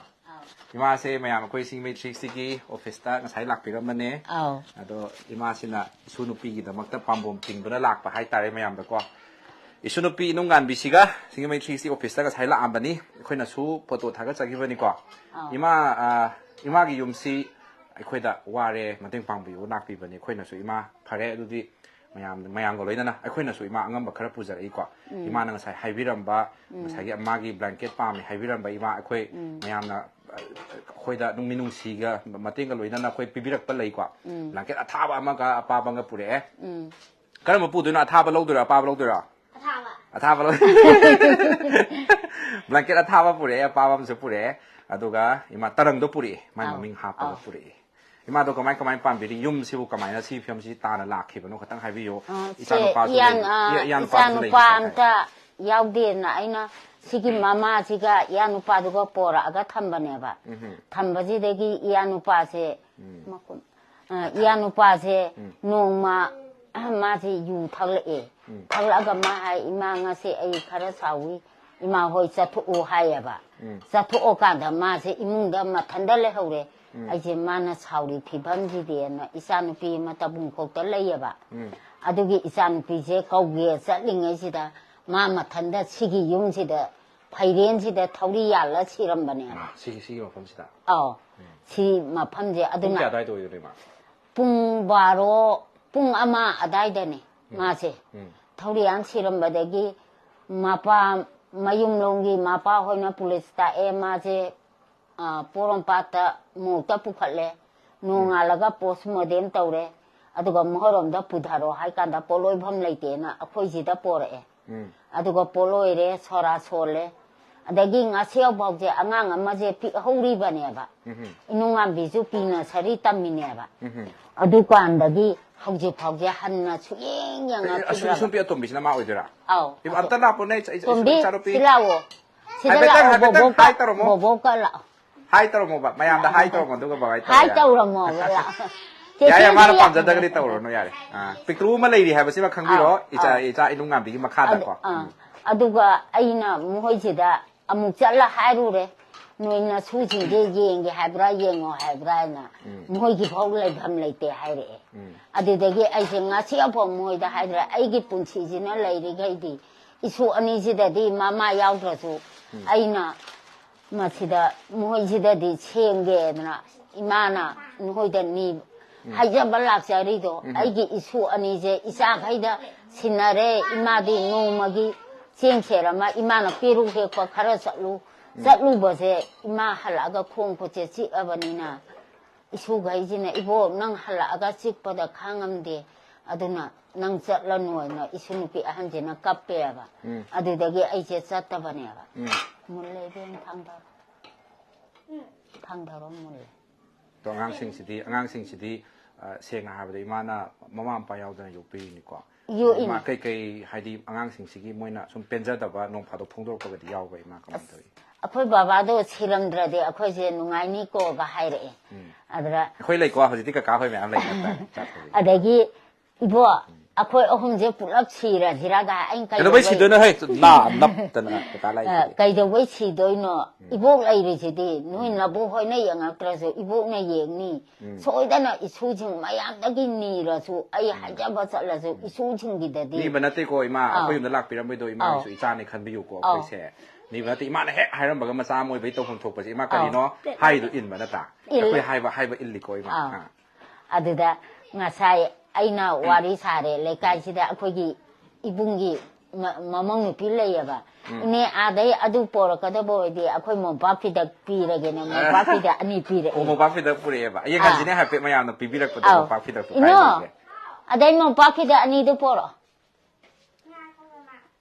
ꯏꯃꯥꯁꯦ ꯃꯌꯥꯝ ꯑꯩꯈꯣꯏ ꯁꯤꯡꯃꯩ ꯊ꯭ꯔꯤ ꯁꯤꯛꯁꯇꯤꯒꯤ ꯑꯣꯐꯤꯁꯇ ꯉꯁꯥꯏ ꯂꯥꯛꯄꯤꯔꯝꯕꯅꯦ꯫ ꯑꯥꯎ꯫ ꯑꯗꯣ ꯏꯃꯥꯁꯤꯅ ꯏꯁꯨ ꯅꯨꯄꯤꯒꯤꯗꯃꯛꯇ ꯄꯥꯝꯕꯣꯝ ꯇꯤꯡꯗꯨꯅ ꯂꯥꯛꯄ ꯍꯥꯏꯇꯥꯔꯦ ꯃꯌꯥꯝꯗꯀꯣ꯫ ꯏꯁꯨ ꯅꯨꯄꯤ ꯏꯅꯨꯡꯉꯥꯟꯕꯤꯁꯤꯒ ꯁꯤꯡꯃꯩ ꯊ꯭ꯔꯤ ꯁꯤꯛꯁꯇꯤ ꯑꯣꯐꯤꯁꯇ ꯉꯁꯥꯏ ꯂꯥꯛꯑꯝꯕꯅꯤ꯫ ꯑꯩꯈꯣꯏꯅꯁꯨ ꯐꯣꯇꯣ ꯊꯥꯒꯠꯆꯈꯤꯕꯅꯤꯀꯣ꯫ ꯑꯥꯎ꯫ ꯏꯃꯥ, ꯑ, ꯏꯃꯥꯒꯤ ꯌꯨꯝꯁꯤ ꯑꯩꯈꯣꯏꯗ ꯋꯥꯔꯦ, ꯃꯇꯦꯡ ꯄꯥꯡꯕꯤꯌꯨ ꯂꯥꯛꯄꯤꯕꯅꯤ꯫ ꯑꯩꯈꯣꯏꯅꯁꯨ ꯏꯃꯥ ꯐꯔꯦ ꯑꯗꯨꯗꯤ ꯃꯌꯥꯝ, ꯃꯌꯥꯝꯒ ꯂꯣꯏꯅꯅ ꯑꯩꯈꯣꯏꯅꯁꯨ ꯏꯃꯥ ꯑꯉꯝꯕ ꯈꯔ ꯄꯨꯖꯔꯛꯏꯀꯣ꯫ ꯏꯃꯥꯅ ꯉꯁꯥꯏ ꯍꯥꯏꯕꯤꯔꯝꯕ, ꯉꯁꯥꯏꯒꯤ ꯃꯥꯒꯤ ꯕ꯭ꯂꯥꯡꯀꯦꯠ ꯄꯥꯝꯃꯦ ꯍꯥꯏꯕꯤꯔꯝꯕ ꯏꯃꯥ ꯑꯩꯈꯣꯏ ꯃꯌꯥꯝꯅ, ꯑ, ꯑꯩꯈꯣꯏꯗ ꯑꯗꯨꯝ ꯃꯤꯅꯨꯡꯁꯤꯒ ꯃꯇꯦꯡꯒ ꯂꯣꯏꯅꯅ ꯑꯩꯈꯣꯏ ꯄꯤꯕꯤꯔꯛꯄ ꯂꯩꯀꯣ꯫ ꯕ꯭ꯂꯥꯡꯀꯦꯠ ꯑꯊꯥꯕ ꯑꯃꯒ ꯑꯄꯥꯕ ꯑꯃꯒ ꯄꯨꯔꯛꯑꯦ꯫ ꯀꯔꯝꯕ ꯄꯨꯗꯣꯏꯅꯣ? ꯑꯊꯥꯕ ꯂꯧꯗꯣꯏꯔꯣ, ꯑꯄꯥꯕ ꯂꯧꯗꯣꯏꯔꯣ? ꯑꯊꯥꯕ꯫ ꯑꯊꯥꯕ ꯂꯧ-, ꯕ꯭ꯂꯥꯡꯀꯦꯠ ꯑꯊꯥꯕ ꯄꯨꯔꯛꯑꯦ, ꯑꯄꯥꯕ ꯑꯃꯁꯨ ꯄꯨꯔꯛꯑꯦ꯫ ꯑꯗꯨꯒ ꯏꯃꯥ ꯇꯔꯪꯗꯣ ꯄꯨꯔꯛꯑꯦ, ꯃꯥꯏ ꯑꯥꯎ, ꯃꯃꯤꯡ ꯍꯥꯞꯄꯒ ꯑꯥꯎ꯫ ꯄꯨꯔꯛꯑꯦ꯫ ꯏꯃꯥꯗꯣ ꯀꯃꯥꯏ ꯀꯃꯥꯏ ꯄꯥꯝꯕꯤꯔꯤ? ꯌꯨꯝꯁꯤꯕꯨ ꯀꯃꯥꯏꯅ ꯁꯤ ꯐꯤꯕꯝꯁꯤ ꯇꯥꯅ ꯂꯥꯛꯈꯤꯕꯅꯣ ꯈꯇꯪ ꯍꯥꯏꯕꯤꯌꯨ꯫ ꯑ, ꯁꯦ, ꯏꯆꯥꯅꯨꯄꯥꯁꯨ ꯏꯌꯥꯟ-, ꯂꯩ-, ꯑ, ꯏꯌꯥ-, ꯏꯌꯥꯅꯨꯄꯥꯁꯨ ꯂꯩ ꯏꯆꯥꯅꯨꯄꯥ ꯍꯥꯏꯇꯥꯔꯦ꯫ ꯑꯝꯇ ꯌꯥꯎꯗꯦꯅ ꯑꯩꯅ ꯁꯤꯒꯤ ꯃꯃꯥꯁꯤꯒ ꯏꯌꯥꯅꯨꯄꯥꯗꯨꯒ ꯄꯣꯔꯛꯑꯒ ꯊꯝꯕꯅꯦꯕ꯫ ꯊꯝꯕꯁꯤꯗꯒꯤ ꯏꯌꯥꯅꯨꯄꯥꯁꯦ ꯃꯈꯨꯝ-, ꯑ, ꯏꯌꯥꯅꯨꯄꯥꯁꯦ ꯅꯣꯡꯃ ꯃꯥꯁꯦ ꯌꯨ ꯊꯛꯂꯛꯑꯦ꯫ ꯊꯛꯂꯛꯑꯒ ꯃꯥ ꯍꯥꯏ, "ꯏꯃꯥ, ꯉꯁꯤ ꯑꯩ ꯈꯔ ꯁꯥꯎꯏ, ꯏꯃꯥ ꯍꯣꯏ ꯆꯠꯊꯣꯛꯎ" ꯍꯥꯏꯌꯦꯕ꯫ ꯆꯠꯊꯣꯛꯑꯀꯥꯟꯗ ꯃꯥꯁꯦ ꯏꯃꯨꯡꯗ ꯃꯊꯟꯇ ꯂꯩꯍꯧꯔꯦ꯫ ꯑꯩꯁꯦ ꯃꯥꯅ ꯁꯥꯎꯔꯤ ꯐꯤꯕꯝꯁꯤꯗꯤꯅ ꯏꯆꯥꯅꯨꯄꯤ ꯑꯃ ꯇꯥꯕꯨꯡꯈꯣꯛꯇ ꯂꯩꯌꯦꯕ꯫ ꯑꯗꯨꯒꯤ ꯏꯆꯥꯅꯨꯄꯤꯁꯦ ꯀꯧꯒꯦ ꯆꯠꯂꯤꯉꯩꯁꯤꯗ ꯃꯥ ꯃꯊꯟꯇ ꯁꯤꯒꯤ ꯌꯨꯝꯁꯤꯗ ꯐꯩꯔꯦꯟꯁꯤꯗ ꯊꯧꯔꯤ ꯌꯥꯜꯂ ꯁꯤꯔꯝꯕꯅꯦꯕ꯫ ꯑꯥ, ꯁꯤꯒꯤ, ꯁꯤꯒꯤ ꯃꯐꯝꯁꯤꯗ꯫ ꯑꯧ꯫ ꯁꯤ ꯃꯐꯝꯁꯦ ꯄꯨꯡ ꯑꯗꯨꯅ ꯀꯌꯥ ꯑꯗꯨꯋꯥꯏꯗ ꯑꯣꯏꯗꯣꯏꯅꯣ, ꯏꯃꯥ? ꯄꯨꯡ ꯕꯥꯔꯣ, ꯄꯨꯡ ꯑꯃ ꯑꯗꯥꯏꯗꯅꯦ ꯃꯥꯁꯦ꯫ ꯎꯝ꯫ ꯊꯧꯔꯤ ꯌꯥꯜ ꯁꯤꯔꯝꯕꯗꯒꯤ ꯃꯄꯥ, ꯃꯌꯨꯝꯂꯣꯝꯒꯤ ꯃꯄꯥ ꯍꯣꯏꯅ ꯄꯨꯂꯤꯁ ꯇꯥꯛꯑꯦ ꯃꯥꯁꯦ, ꯑ, ꯄꯣꯔꯣꯝꯄꯥꯠꯇ ꯃꯣꯛꯇ ꯄꯨꯈꯠꯂꯦ꯫ ꯅꯣꯡꯉꯥꯜꯂꯒ ꯄꯣꯁꯃꯣꯔꯇꯦꯝ ꯇꯧꯔꯦ꯫ ꯑꯗꯨꯒ ꯃꯈꯣꯏꯔꯣꯝꯗ ꯄꯨꯊꯔꯣ ꯍꯥꯏ ꯀꯥꯟꯗ ꯄꯣꯠꯂꯣꯏꯐꯝ ꯂꯩꯇꯦꯅ ꯑꯩꯈꯣꯏꯁꯤꯗ ꯄꯣꯔꯛꯑꯦ꯫ ꯎꯝ꯫ ꯑꯗꯨꯒ ꯄꯣꯠꯂꯣꯏꯔꯦ, ꯁꯣꯔꯥ ꯁꯣꯜꯂꯦ꯫ ꯑꯗꯒꯤ ꯉꯁꯤ ꯐꯥꯎꯁꯦ ꯑꯉꯥꯡ ꯑꯃꯁꯦ ꯄꯤꯛꯍꯧꯔꯤꯕꯅꯦꯕ꯫ ꯏꯅꯨꯡꯉꯥꯟꯕꯤꯁꯨ ꯄꯤ ꯅꯁꯔꯤ ꯇꯝꯃꯤꯅꯦꯕ꯫ ꯑꯗꯨꯀꯥꯟꯗꯒꯤ ꯍꯧꯖꯤꯛ ꯐꯥꯎꯁꯦ ꯍꯟꯅ ꯁꯨꯌꯦꯡ ꯑꯦ, ꯑꯁꯨ-, ꯌꯦꯡꯉꯛꯈꯤꯗ꯭ꯔꯕ꯫ ꯏꯁꯨꯝꯄꯤ ꯑꯇꯣꯝꯕꯤꯁꯤꯅ ꯃꯥ ꯑꯣꯏꯗꯣꯏꯔꯥ? ꯑꯧ꯫ ꯏꯕ-, ꯑꯝꯇ ꯂꯥꯛꯄꯅꯦ, ꯏꯆꯥ-, ꯏꯆꯥ-, ꯇꯣꯝꯕꯤ, ꯏꯆꯥꯅꯨꯄꯤ꯫ ꯁꯤ ꯂꯥꯛꯑꯣ꯫ ꯁꯤꯗ ꯍꯥꯏꯐꯦꯠꯇꯪ, ꯂꯥꯛꯑꯣ, ꯍꯥꯏꯐꯦꯠꯇꯪ ꯕꯣꯕꯣꯛꯀ, ꯍꯥꯏ ꯇꯧꯔꯝꯃꯣ꯫ ꯕꯣꯕꯣꯛꯀ ꯂꯥꯛꯑꯣ꯫ ꯍꯥꯏ ꯇꯧꯔꯝꯃꯣꯕ, ꯃꯌꯥꯝꯗ ꯍꯥꯏ ꯇꯧꯔꯝꯃꯣ, ꯑꯗꯨꯒ ꯕꯕꯥ ꯍꯥꯏ ꯍꯥꯏ ꯇꯧꯔꯣ ꯌꯥꯔꯦ꯫ ꯇꯧꯔꯝꯃꯣꯕ, ꯂꯥꯛꯑꯣ꯫ ꯌꯥꯔꯦ, ꯃꯥꯅ ꯆꯦꯆꯦꯗꯤ ꯄꯥꯝꯖꯗ꯭ꯔꯒꯗꯤ ꯇꯧꯔꯨꯔꯅꯨ, ꯌꯥꯔꯦ꯫ ꯑꯥ, ꯄꯤꯛꯇ꯭ꯔꯨ ꯑꯃ ꯂꯩꯔꯤ ꯍꯥꯏꯕꯁꯤꯃ ꯈꯪꯕꯤꯔꯣ, ꯑꯥ, ꯏꯆꯥ, ꯑꯥ꯫ ꯏꯆꯥ ꯏꯅꯨꯡꯉꯥꯟꯕꯤꯒꯤ ꯃꯈꯥꯗꯀꯣ꯫ ꯑꯗꯨ-, ꯑꯥ꯫ ꯑꯗꯨꯒ ꯑꯩꯅ ꯃꯈꯣꯏꯁꯤꯗ ꯑꯃꯨꯛ ꯆꯠꯂ ꯍꯥꯏꯔꯨꯔꯦ, ꯅꯣꯏ ꯅꯁꯨꯁꯤꯡꯁꯦ ꯌꯦꯡꯒꯦ ꯍꯥꯏꯕ꯭ꯔꯥ, ꯌꯦꯡꯉꯣ ꯍꯥꯏꯕ꯭ꯔꯥ ꯍꯥꯏꯅ, ꯎꯝ꯫ ꯃꯣꯏꯒꯤ ꯐꯥꯎ ꯂꯩꯐꯝ ꯂꯩꯇꯦ ꯍꯥꯏꯔꯛꯑꯦ꯫ ꯎꯝ꯫ ꯑꯗꯨꯗꯒꯤ ꯑꯩꯁꯦ ꯉꯁꯤ ꯐꯥꯎ ꯃꯣꯏꯗ ꯍꯥꯏꯗ꯭ꯔꯦ, ꯑꯩꯒꯤ ꯄꯨꯟꯁꯤꯁꯤꯅ ꯂꯩꯔꯤꯈꯩꯗꯤ ꯏꯁꯨ ꯑꯅꯤꯁꯤꯗꯗꯤ ꯃꯃꯥ ꯌꯥꯎꯗ꯭ꯔꯁꯨ, ꯎꯝ꯫ ꯑꯩꯅ ꯃꯁꯤꯗ ꯃꯣꯏꯁꯤꯗꯗꯤ ꯁꯦꯝꯒꯦꯗꯅ ꯏꯃꯥꯅ ꯅꯣꯏꯗ ꯅꯤ-, ꯎꯝ꯫ ꯍꯥꯏꯖꯕ ꯂꯥꯛꯆꯔꯤꯗꯣ, ꯎꯝ꯫ ꯑꯩꯒꯤ ꯏꯁꯨ ꯑꯅꯤꯁꯦ ꯏꯆꯥꯈꯩꯗ ꯁꯤꯟꯅꯔꯦ꯫ ꯏꯃꯥꯗꯤ ꯅꯣꯡꯃꯒꯤ ꯆꯦꯡ ꯁꯦꯔ ꯑꯃ ꯏꯃꯥꯅ ꯄꯦꯔꯨꯛ ꯍꯦꯛꯄ ꯈꯔ ꯆꯠꯂꯨ, ꯎꯝ꯫ ꯆꯠꯂꯨꯕꯁꯦ ꯏꯃꯥ ꯍꯜꯂꯛꯑꯒ ꯈꯣꯡ ꯈꯨꯠꯁꯦ ꯆꯤꯛꯑꯕꯅꯤꯅ, ꯏꯁꯨꯈꯩꯁꯤꯅ, "ꯏꯕꯣꯛ, ꯅꯪ ꯍꯜꯂꯛꯑꯒ ꯆꯤꯛꯄꯗ ꯈꯥꯡꯉꯝꯗꯦ, ꯑꯗꯨꯅ ꯅꯪ ꯆꯠꯂꯅꯨ" ꯍꯥꯏꯅ ꯏꯁꯨ ꯅꯨꯄꯤ ꯑꯍꯟꯁꯤꯅ ꯀꯞꯄꯦꯕ꯫ ꯎꯝ꯫ ꯑꯗꯨꯗꯒꯤ ꯑꯩꯁꯦ ꯆꯠꯇꯕꯅꯦꯕ꯫ ꯎꯝ꯫ ꯃꯨꯜꯂꯦ ꯏꯕꯦꯝ, ꯊꯥꯡꯗꯔꯣ꯫ ꯊꯥꯡꯗꯔꯣ, ꯃꯨꯜꯂꯦ꯫ ꯑꯗꯣ ꯑꯉꯥꯡꯁꯤꯡꯁꯤꯗꯤ, ꯑꯉꯥꯡꯁꯤꯡꯁꯤꯗꯤ, ꯑ, ꯁꯦꯡꯅ ꯍꯥꯏꯔꯕꯗ ꯏꯃꯥꯅ ꯃꯃꯥ ꯃꯄꯥ ꯌꯥꯎꯗꯅ ꯌꯣꯛꯄꯤꯔꯤꯅꯤꯀꯣ꯫ ꯌꯣꯛꯏꯅꯤ꯫ ꯏꯃꯥ ꯀꯩꯀꯩ, ꯍꯥꯏꯗꯤ ꯑꯉꯥꯡꯁꯤꯡꯁꯤꯒꯤ ꯃꯣꯏꯅ ꯁꯨꯝ ꯄꯦꯟꯖꯗꯕ ꯅꯣꯡ ꯐꯥꯗꯣꯛ ꯐꯣꯡꯗꯣꯔꯛꯄꯒꯗꯤ ꯌꯥꯎꯕ꯭ꯔꯥ, ꯏꯃꯥ? ꯀꯃꯥꯏꯅ ꯇꯧꯏ? ꯑꯩꯈꯣꯏ ꯕꯕꯥꯗꯣ ꯁꯤꯔꯝꯗ꯭ꯔꯗꯤ ꯑꯩꯈꯣꯏꯁꯦ ꯅꯨꯡꯉꯥꯏꯅꯤꯀꯣꯒ ꯍꯥꯏꯔꯛꯑꯦ꯫ ꯎꯝ꯫ ꯑꯗꯨꯗ ꯑꯩꯈꯣꯏ ꯂꯩꯀꯣ, ꯍꯧꯖꯤꯛꯇꯤ ꯀꯀꯥ ꯍꯣꯏ ꯃꯌꯥꯝ ꯂꯩ ꯍꯥꯏꯇꯥꯔꯦ, ꯆꯥꯛ ꯊꯣꯡꯕꯤ꯫ ꯑꯗꯒꯤ, "ꯏꯕꯣ, ꯑꯩꯈꯣꯏ ꯑꯍꯨꯝꯁꯦ ꯄꯨꯂꯞ ꯁꯤꯔꯁꯤꯔꯒ" ꯑꯩꯅ ꯀꯩꯗꯧꯕꯩ ꯀꯩꯗꯧꯕꯩ ꯁꯤꯗꯣꯏꯅꯣ? ꯍꯦ, ꯅꯥ ꯅꯞꯇꯅ ꯀꯀꯥ ꯑ, ꯂꯥꯛꯏꯁꯤꯗꯤ꯫ "ꯀꯩꯗꯧꯕꯩ ꯁꯤꯗꯣꯏꯅꯣ? ꯎꯝ꯫ ꯏꯕꯣꯛ ꯂꯩꯔꯤꯁꯤꯗꯤ, ꯅꯣꯏ ꯎꯝ꯫ ꯅꯕꯣꯛ ꯍꯣꯏꯅ ꯌꯦꯡꯉꯛꯇ꯭ꯔꯁꯨ ꯏꯕꯣꯛꯅ ꯌꯦꯡꯅꯤ꯫ ꯎꯝ꯫ ꯁꯣꯏꯗꯅ ꯏꯁꯨꯁꯤꯡ ꯃꯌꯥꯝꯗꯒꯤ ꯅꯤꯔꯁꯨ, ꯑꯩ ꯎꯝ꯫ ꯍꯥꯏꯖꯕ ꯆꯠꯂꯁꯨ ꯎꯝ꯫ ꯏꯁꯨꯁꯤꯡꯒꯤꯗꯗꯤ"꯫ ꯅꯤꯕ ꯅꯠꯇꯦꯀꯣ, ꯏꯃꯥ, ꯑꯥꯎ꯫ ꯑꯩꯈꯣꯏ ꯌꯨꯝꯗ ꯂꯥꯛꯄꯤꯔꯝꯕꯩꯗꯣ ꯏꯃꯥꯒꯤꯁꯨ ꯑꯥꯎ꯫ ꯏꯆꯥꯅꯦ ꯈꯟꯕꯤꯌꯨꯀꯣ꯫ ꯑꯥꯎ꯫ ꯑꯩꯈꯣꯏꯁꯦ ꯅꯤꯕ ꯅꯠꯇꯦ, ꯏꯃꯥꯅ ꯍꯦꯛ ꯍꯥꯏꯔꯝꯕꯒ ꯃꯆꯥ ꯑꯃ ꯑꯣꯏꯕꯒꯤ ꯇꯧꯐꯝ ꯊꯣꯛꯄꯁꯦ, ꯏꯃꯥ, ꯑꯥꯎ꯫ ꯀꯔꯤꯅꯣ? ꯍꯥꯏꯗꯣ ꯏꯟꯕ ꯅꯠꯇ꯭ꯔꯥ? ꯏꯜꯂꯦ꯫ ꯑꯩꯈꯣꯏ ꯍꯥꯏꯕ, ꯍꯥꯏꯕ ꯏꯜꯂꯤꯀꯣ, ꯏꯃꯥ꯫ ꯑꯥꯎ꯫ ꯑꯥ꯫ ꯑꯗꯨꯗ ꯉꯁꯥꯏ ꯑꯩꯅ ꯋꯥꯔꯤ ꯁꯥꯔꯦ, ꯂꯩꯀꯥꯏꯁꯤꯗ ꯑꯩꯈꯣꯏꯒꯤ ꯏꯕꯨꯡꯒꯤ ꯃ-, ꯃꯃꯧ ꯅꯨꯄꯤ ꯂꯩꯌꯦꯕ꯫ ꯎꯝ꯫ "ꯏꯅꯦ, ꯑꯥꯗꯩ ꯑꯗꯨ ꯄꯣꯔꯛꯀꯗꯕ ꯑꯣꯏꯗꯤ ꯑꯩꯈꯣꯏ ꯃꯣꯝꯄꯥꯛ ꯐꯤꯗꯛ ꯄꯤꯔꯒꯦꯅ", ꯃꯣꯝꯄꯥꯛ ꯐꯤꯗꯛ ꯑꯅꯤ ꯄꯤꯔꯛꯑꯦ꯫ ꯑꯣ, ꯃꯣꯝꯄꯥꯛ ꯐꯤꯗꯛ ꯄꯨꯔꯛꯑꯦꯕ꯫ ꯌꯦꯡꯍꯟꯁꯤꯅꯦ ꯑꯥ꯫ ꯍꯥꯏꯐꯦꯠ ꯃꯌꯥꯝꯅ ꯄꯤꯕꯤꯔꯛꯄꯗꯣ, ꯑꯥ꯫ ꯃꯣꯝꯄꯥꯛ ꯐꯤꯗꯛꯇꯣ ꯏꯅꯣ, ꯀꯥꯏꯗꯒꯤ? ꯑꯗꯩ ꯃꯣꯝꯄꯥꯛ ꯐꯤꯗꯛ ꯑꯅꯤꯗꯨ ꯄꯣꯔꯛꯑꯣ꯫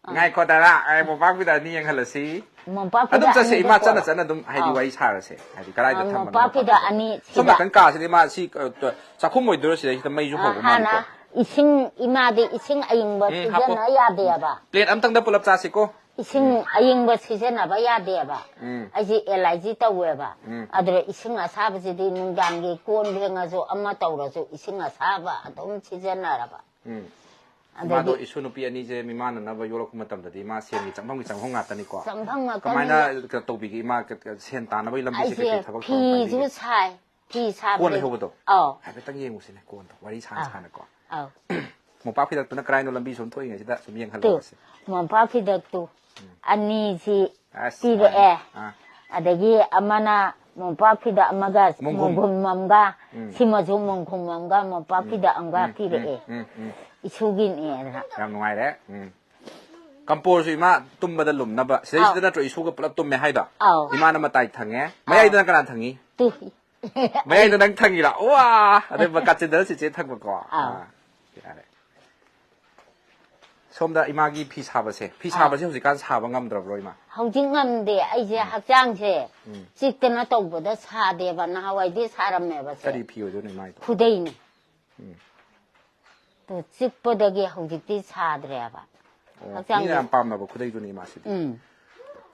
ꯑꯥ꯫ ꯉꯥꯏꯈꯣ ꯗꯗꯥ, ꯑꯩ ꯃꯣꯝꯄꯥꯛ ꯐꯤꯗꯛ ꯑꯅꯤ ꯌꯦꯡꯍꯜꯂꯁꯤ꯫ ꯃꯣꯝꯄꯥꯛ ꯑꯗꯨꯝ ꯐꯤꯗꯛ ꯆꯠꯁꯦ, ꯑꯅꯤꯗꯨ ꯏꯃꯥ, ꯆꯠꯅ ꯄꯣꯔꯛꯑꯣ꯫ ꯆꯠꯅ ꯑꯗꯨꯝ, ꯍꯥꯏꯗꯤ, ꯑꯥꯎ꯫ ꯋꯥꯔꯤ ꯁꯥꯔꯁꯦ, ꯍꯥꯏꯗꯤ, ꯀꯗꯥꯏꯗ ꯑꯥ, ꯊꯝꯕꯅꯣ ꯃꯣꯝꯄꯥꯛ ꯐꯤꯗꯛ ꯈꯣꯠꯄꯅꯣ꯫ ꯑꯅꯤ ꯁꯣꯝ ꯁꯤꯗ꯫ ꯅꯥꯀꯟ ꯀꯥꯁꯤꯗꯤ ꯃꯥ ꯁꯤ, ꯑ, ꯇ-, ꯆꯥꯛꯈꯨꯝ ꯑꯣꯏꯗꯣꯏꯔꯣ? ꯁꯤꯗꯩꯁꯤꯗ ꯃꯩꯁꯨ ꯑ, ꯍꯧꯕ ꯍꯥꯟꯅ ꯃꯥꯜꯂꯤꯀꯣ꯫ ꯏꯁꯤꯡ, ꯏꯃꯥꯗꯤ ꯏꯁꯤꯡ ꯑꯏꯪꯕ ꯎꯝ, ꯍꯥꯞꯄꯣ꯫ ꯁꯤꯖꯤꯟꯅ ꯌꯥꯗꯦꯕ꯫ ꯄ꯭ꯂꯦꯠ ꯑꯝꯇꯪꯗ ꯄꯨꯂꯞ ꯆꯥꯁꯤꯀꯣ꯫ ꯏꯁꯤꯡ ꯎꯝ꯫ ꯑꯌꯤꯡꯕ ꯁꯤꯖꯤꯟꯅꯕ ꯌꯥꯗꯦꯕ꯫ ꯎꯝ꯫ ꯑꯩꯁꯦ ꯑꯦꯂꯔꯖꯤ ꯇꯧꯋꯦꯕ꯫ ꯎꯝ꯫ ꯑꯗꯨꯅ ꯏꯁꯤꯡ ꯑꯁꯥꯕꯁꯤꯗꯤ ꯅꯨꯡꯗꯥꯡꯒꯤ ꯀꯣꯟ ꯐꯦꯡꯉꯁꯨ ꯑꯃ ꯇꯧꯔꯁꯨ ꯏꯁꯤꯡ ꯑꯁꯥꯕ ꯑꯗꯨꯝ ꯁꯤꯖꯤꯟꯅꯔꯕ꯫ ꯎꯝ꯫ ꯏꯃꯥꯗꯣ ꯏꯁꯨ ꯅꯨꯄꯤ ꯑꯅꯤꯁꯦ ꯃꯤꯃꯥꯟꯅꯅꯕ ꯌꯣꯛꯂꯛꯄ ꯃꯇꯝꯗꯗꯤ ꯏꯃꯥ ꯁꯦꯟꯒꯤ ꯆꯪꯐꯝꯒꯤ ꯆꯪꯐꯝ ꯉꯥꯛꯇꯅꯤꯀꯣ꯫ ꯆꯪꯐꯝ ꯉꯥꯛꯇꯅꯤ꯫ ꯀꯃꯥꯏꯅ ꯀꯩꯅꯣ ꯇꯧꯕꯤꯒꯦ ꯏꯃꯥ? ꯁꯦꯟ ꯇꯥꯟꯅꯕꯒꯤ ꯂꯝꯕꯤꯁꯦ ꯑꯩꯁꯦ ꯀꯩꯀꯩ ꯊꯕꯛ ꯇꯧꯔ ꯐꯤꯁꯨ ꯇꯥꯟꯕꯤꯒꯦ? ꯁꯥꯏ꯫ ꯐꯤ ꯀꯣꯟ ꯁꯥꯕꯗ ꯂꯩꯍꯧꯕꯗꯣ? ꯑꯧ꯫ ꯍꯥꯏꯐꯦꯠꯇꯪ ꯌꯦꯡꯉꯨꯁꯤꯅꯦ ꯀꯣꯟꯗꯣ, ꯋꯥꯔꯤ ꯁꯥꯅ ꯑꯧ꯫ ꯁꯥꯅꯀꯣ꯫ ꯑꯧ꯫ ꯃꯣꯝꯄꯥꯛ ꯐꯤꯗꯛꯇꯨꯅ ꯀꯔꯥꯏꯅꯣ ꯂꯝꯕꯤ ꯁꯨꯝ ꯊꯣꯛꯏꯉꯩꯁꯤꯗ ꯁꯨꯝ ꯇꯨ ꯌꯦꯡꯍꯜꯂꯒꯁꯦ꯫ ꯃꯣꯝꯄꯥꯛ ꯐꯤꯗꯛꯇꯨ ꯑꯅꯤꯁꯤ ꯑꯁ, ꯄꯤꯔꯛꯑꯦ꯫ ꯑꯥ꯫ ꯑꯗꯒꯤ ꯑꯃꯅ ꯃꯣꯝꯄꯥꯛ ꯐꯤꯗꯛ ꯑꯃꯒ ꯃꯣꯡꯈꯨꯝ꯫ ꯃꯣꯡꯈꯨꯝ ꯑꯃꯒ, ꯎꯝ꯫ ꯁꯤꯃꯁꯨ ꯃꯣꯡꯈꯨꯝ ꯑꯃꯒ ꯃꯣꯝꯄꯥꯛ ꯐꯤꯗꯛ ꯑꯃꯒ ꯎꯝ, ꯄꯤꯔꯛꯑꯦ꯫ ꯎꯝ, ꯎꯝ, ꯎꯝ꯫ ꯏꯁꯨꯒꯤꯅꯦꯅ꯫ ꯌꯥꯝ ꯅꯨꯡꯉꯥꯏꯔꯦ꯫ ꯎꯝ꯫ ꯀꯝꯄꯣꯔꯁꯨ ꯏꯃꯥ ꯇꯨꯝꯕꯗ ꯂꯨꯝꯅꯕ꯫ ꯁꯤꯗꯩꯁꯤꯗ ꯑꯥꯎ꯫ ꯅꯠꯇ꯭ꯔꯣ ꯏꯁꯨꯒ ꯄꯨꯂꯞ ꯇꯨꯝꯃꯦ ꯍꯥꯏꯗꯣ? ꯑꯥꯎ꯫ ꯏꯃꯥꯅ ꯃꯇꯥꯏ ꯊꯪꯉꯦ꯫ ꯃꯌꯥꯏꯗꯅ ꯀꯅꯥ ꯊꯪꯉꯤ? ꯇꯨ꯫ ꯃꯌꯥꯏꯗ ꯅꯪ ꯊꯪꯉꯤꯔꯥ? ꯋꯥ! ꯑꯗꯩ ꯀꯥꯆꯤꯟꯗꯅ ꯆꯤꯆꯦ ꯊꯪꯕꯀꯣ꯫ ꯑꯥꯎ꯫ ꯑꯥ, ꯌꯥꯔꯦ꯫ ꯁꯣꯝꯗ ꯏꯃꯥꯒꯤ ꯐꯤ ꯁꯥꯕꯁꯦ, ꯐꯤ ꯑꯥꯎ꯫ ꯁꯥꯕꯁꯦ ꯍꯧꯖꯤꯛꯀꯥꯟ ꯁꯥꯕ ꯉꯝꯗ꯭ꯔꯕ꯭ꯔꯣ ꯏꯃꯥ? ꯍꯧꯖꯤꯛ ꯉꯝꯗꯦ꯫ ꯑꯩꯁꯦ ꯍꯛꯆꯥꯡꯁꯦ ꯎꯝ꯫ ꯆꯤꯛꯇꯅ ꯇꯧꯕꯗ ꯁꯥꯗꯦꯕ꯫ ꯅꯍꯥꯟꯋꯥꯏꯗꯤ ꯁꯥꯔꯝꯃꯦꯕꯁꯦ꯫ ꯀꯔꯤ ꯐꯤ ꯑꯣꯏꯗꯣꯏꯅꯣ ꯏꯃꯥꯒꯤꯗꯣ? ꯈꯨꯗꯩꯅꯦ꯫ ꯎꯝ꯫ ꯑꯗꯨ ꯆꯤꯛꯄꯗꯒꯤ ꯍꯧꯖꯤꯛꯇꯤ ꯁꯥꯗ꯭ꯔꯦꯕ꯫ ꯑꯣ, ꯍꯛꯆꯥꯡꯁꯦ ꯃꯤꯅ ꯌꯥꯝ ꯄꯥꯝꯅꯕ ꯈꯨꯗꯩꯗꯨꯅꯤ ꯏꯃꯥꯁꯤꯗꯤ꯫ ꯎꯝ꯫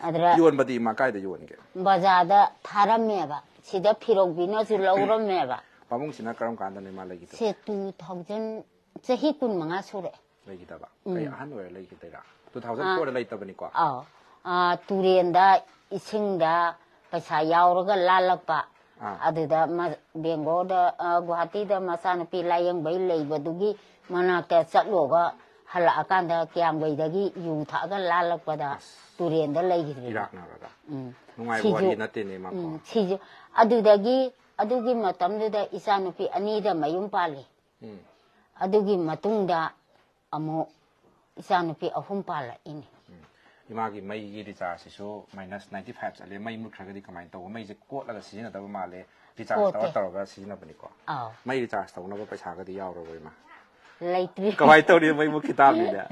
ꯑꯗꯨꯗ ꯌꯣꯟꯕꯗꯤ ꯏꯃꯥ ꯀꯥꯏꯗ ꯌꯣꯟꯒꯦ? ꯕꯖꯥꯔꯗ ꯊꯥꯔꯝꯃꯦꯕ꯫ ꯁꯤꯗ ꯐꯤꯔꯧꯕꯤꯅꯁꯨ ꯂꯧꯔꯝꯃꯦꯕ꯫ ꯄꯥꯕꯨꯡꯁꯤꯅ ꯀꯔꯝ ꯀꯥꯟꯗꯅꯣ ꯏꯃꯥ ꯂꯩꯈꯤꯗꯕ? ꯁꯦ ꯇꯨ ꯊꯥꯎꯖꯟ, ꯆꯍꯤ ꯀꯨꯟ ꯃꯉꯥ ꯁꯨꯔꯦ꯫ ꯂꯩꯈꯤꯗꯕ? ꯀꯩ ꯑꯍꯟ ꯑꯣꯏꯔ ꯂꯩꯈꯤꯗꯣꯏꯔꯥ? ꯇꯨ ꯊꯥꯎꯖꯟ ꯑꯥ꯫ ꯐꯣꯔꯗ ꯂꯩꯇꯕꯅꯤꯀꯣ? ꯑꯥꯎ꯫ ꯑꯥ, ꯇꯨꯔꯦꯟꯗ ꯏꯁꯤꯡꯗ ꯄꯩꯁꯥ ꯌꯥꯎꯔꯒ ꯂꯥꯜꯂꯛꯄ꯫ ꯑꯥ꯫ ꯑꯗꯨꯗ ꯃ-, ꯕꯦꯡꯒ꯭ꯂꯣꯔꯗ, ꯑꯥ, ꯒꯨꯋꯥꯍꯥꯇꯤꯗ ꯃꯆꯥꯅꯨꯄꯤ ꯂꯥꯏꯌꯦꯡꯕꯩ ꯂꯩꯕꯗꯨꯒꯤ ꯃꯅꯥꯛꯇ ꯆꯠꯂꯨꯔꯒ ꯍꯜꯂꯛꯑꯀꯥꯟꯗ ꯀꯤꯌꯥꯝꯒꯩꯗꯒꯤ ꯌꯨ ꯊꯛꯑꯒ ꯂꯥꯜꯂꯛꯄꯗ ꯇꯨꯔꯦꯟꯗ ꯂꯩꯈꯤꯗ꯭ꯔꯤꯕ꯫ ꯏꯔꯥꯛꯅꯔꯒ꯫ ꯎꯝ꯫ ꯅꯨꯡꯉꯥꯏꯕ ꯁꯤꯁꯨ, ꯋꯥꯔꯤ ꯅꯠꯇꯦꯅꯦ ꯏꯃꯥꯀꯣ꯫ ꯎꯝ, ꯁꯤꯁꯨ ꯑꯗꯨꯗꯒꯤ, ꯑꯗꯨꯒꯤ ꯃꯇꯝꯗꯨꯗ ꯏꯆꯥꯅꯨꯄꯤ ꯑꯅꯤꯗ ꯃꯌꯨꯝ ꯄꯥꯜꯂꯤ꯫ ꯎꯝ꯫ ꯑꯗꯨꯒꯤ ꯃꯇꯨꯡꯗ ꯑꯃꯨꯛ ꯏꯆꯥꯅꯨꯄꯤ ꯑꯍꯨꯝ ꯄꯥꯜꯂꯛꯏꯅꯤ꯫ ꯎꯝ꯫ ꯏꯃꯥꯒꯤ ꯃꯩꯒꯤ ꯔꯤꯆꯥꯔꯖꯁꯤꯁꯨ ꯃꯥꯏꯅꯁ ꯅꯥꯏꯟꯇꯤ ꯐꯥꯏꯚ ꯆꯠꯂꯦ꯫ ꯃꯩ ꯃꯨꯠꯈ꯭ꯔꯒꯗꯤ ꯀꯃꯥꯏꯅ ꯇꯧꯕ? ꯃꯩꯁꯦ ꯀꯣꯠꯂꯒ ꯁꯤꯖꯤꯟꯅꯗꯕ ꯃꯥꯜꯂꯦ꯫ ꯔꯤꯆꯥꯔꯖ ꯇꯧꯔ ꯀꯣꯠꯇꯦ꯫ ꯇꯧꯔꯒ ꯁꯤꯖꯤꯟꯅꯕꯅꯤꯀꯣ꯫ ꯑꯥꯎ꯫ ꯃꯩ ꯔꯤꯆꯥꯔꯖ ꯇꯧꯅꯕ ꯄꯩꯁꯥꯒꯗꯤ ꯌꯥꯎꯔꯕꯣ ꯏꯃꯥ? ꯂꯩꯇ꯭ꯔꯤ꯫ ꯀꯃꯥꯏꯅ ꯇꯧꯅꯤ? ꯃꯩ ꯃꯨꯠꯈꯤ ꯇꯥꯕꯅꯤꯅꯦ꯫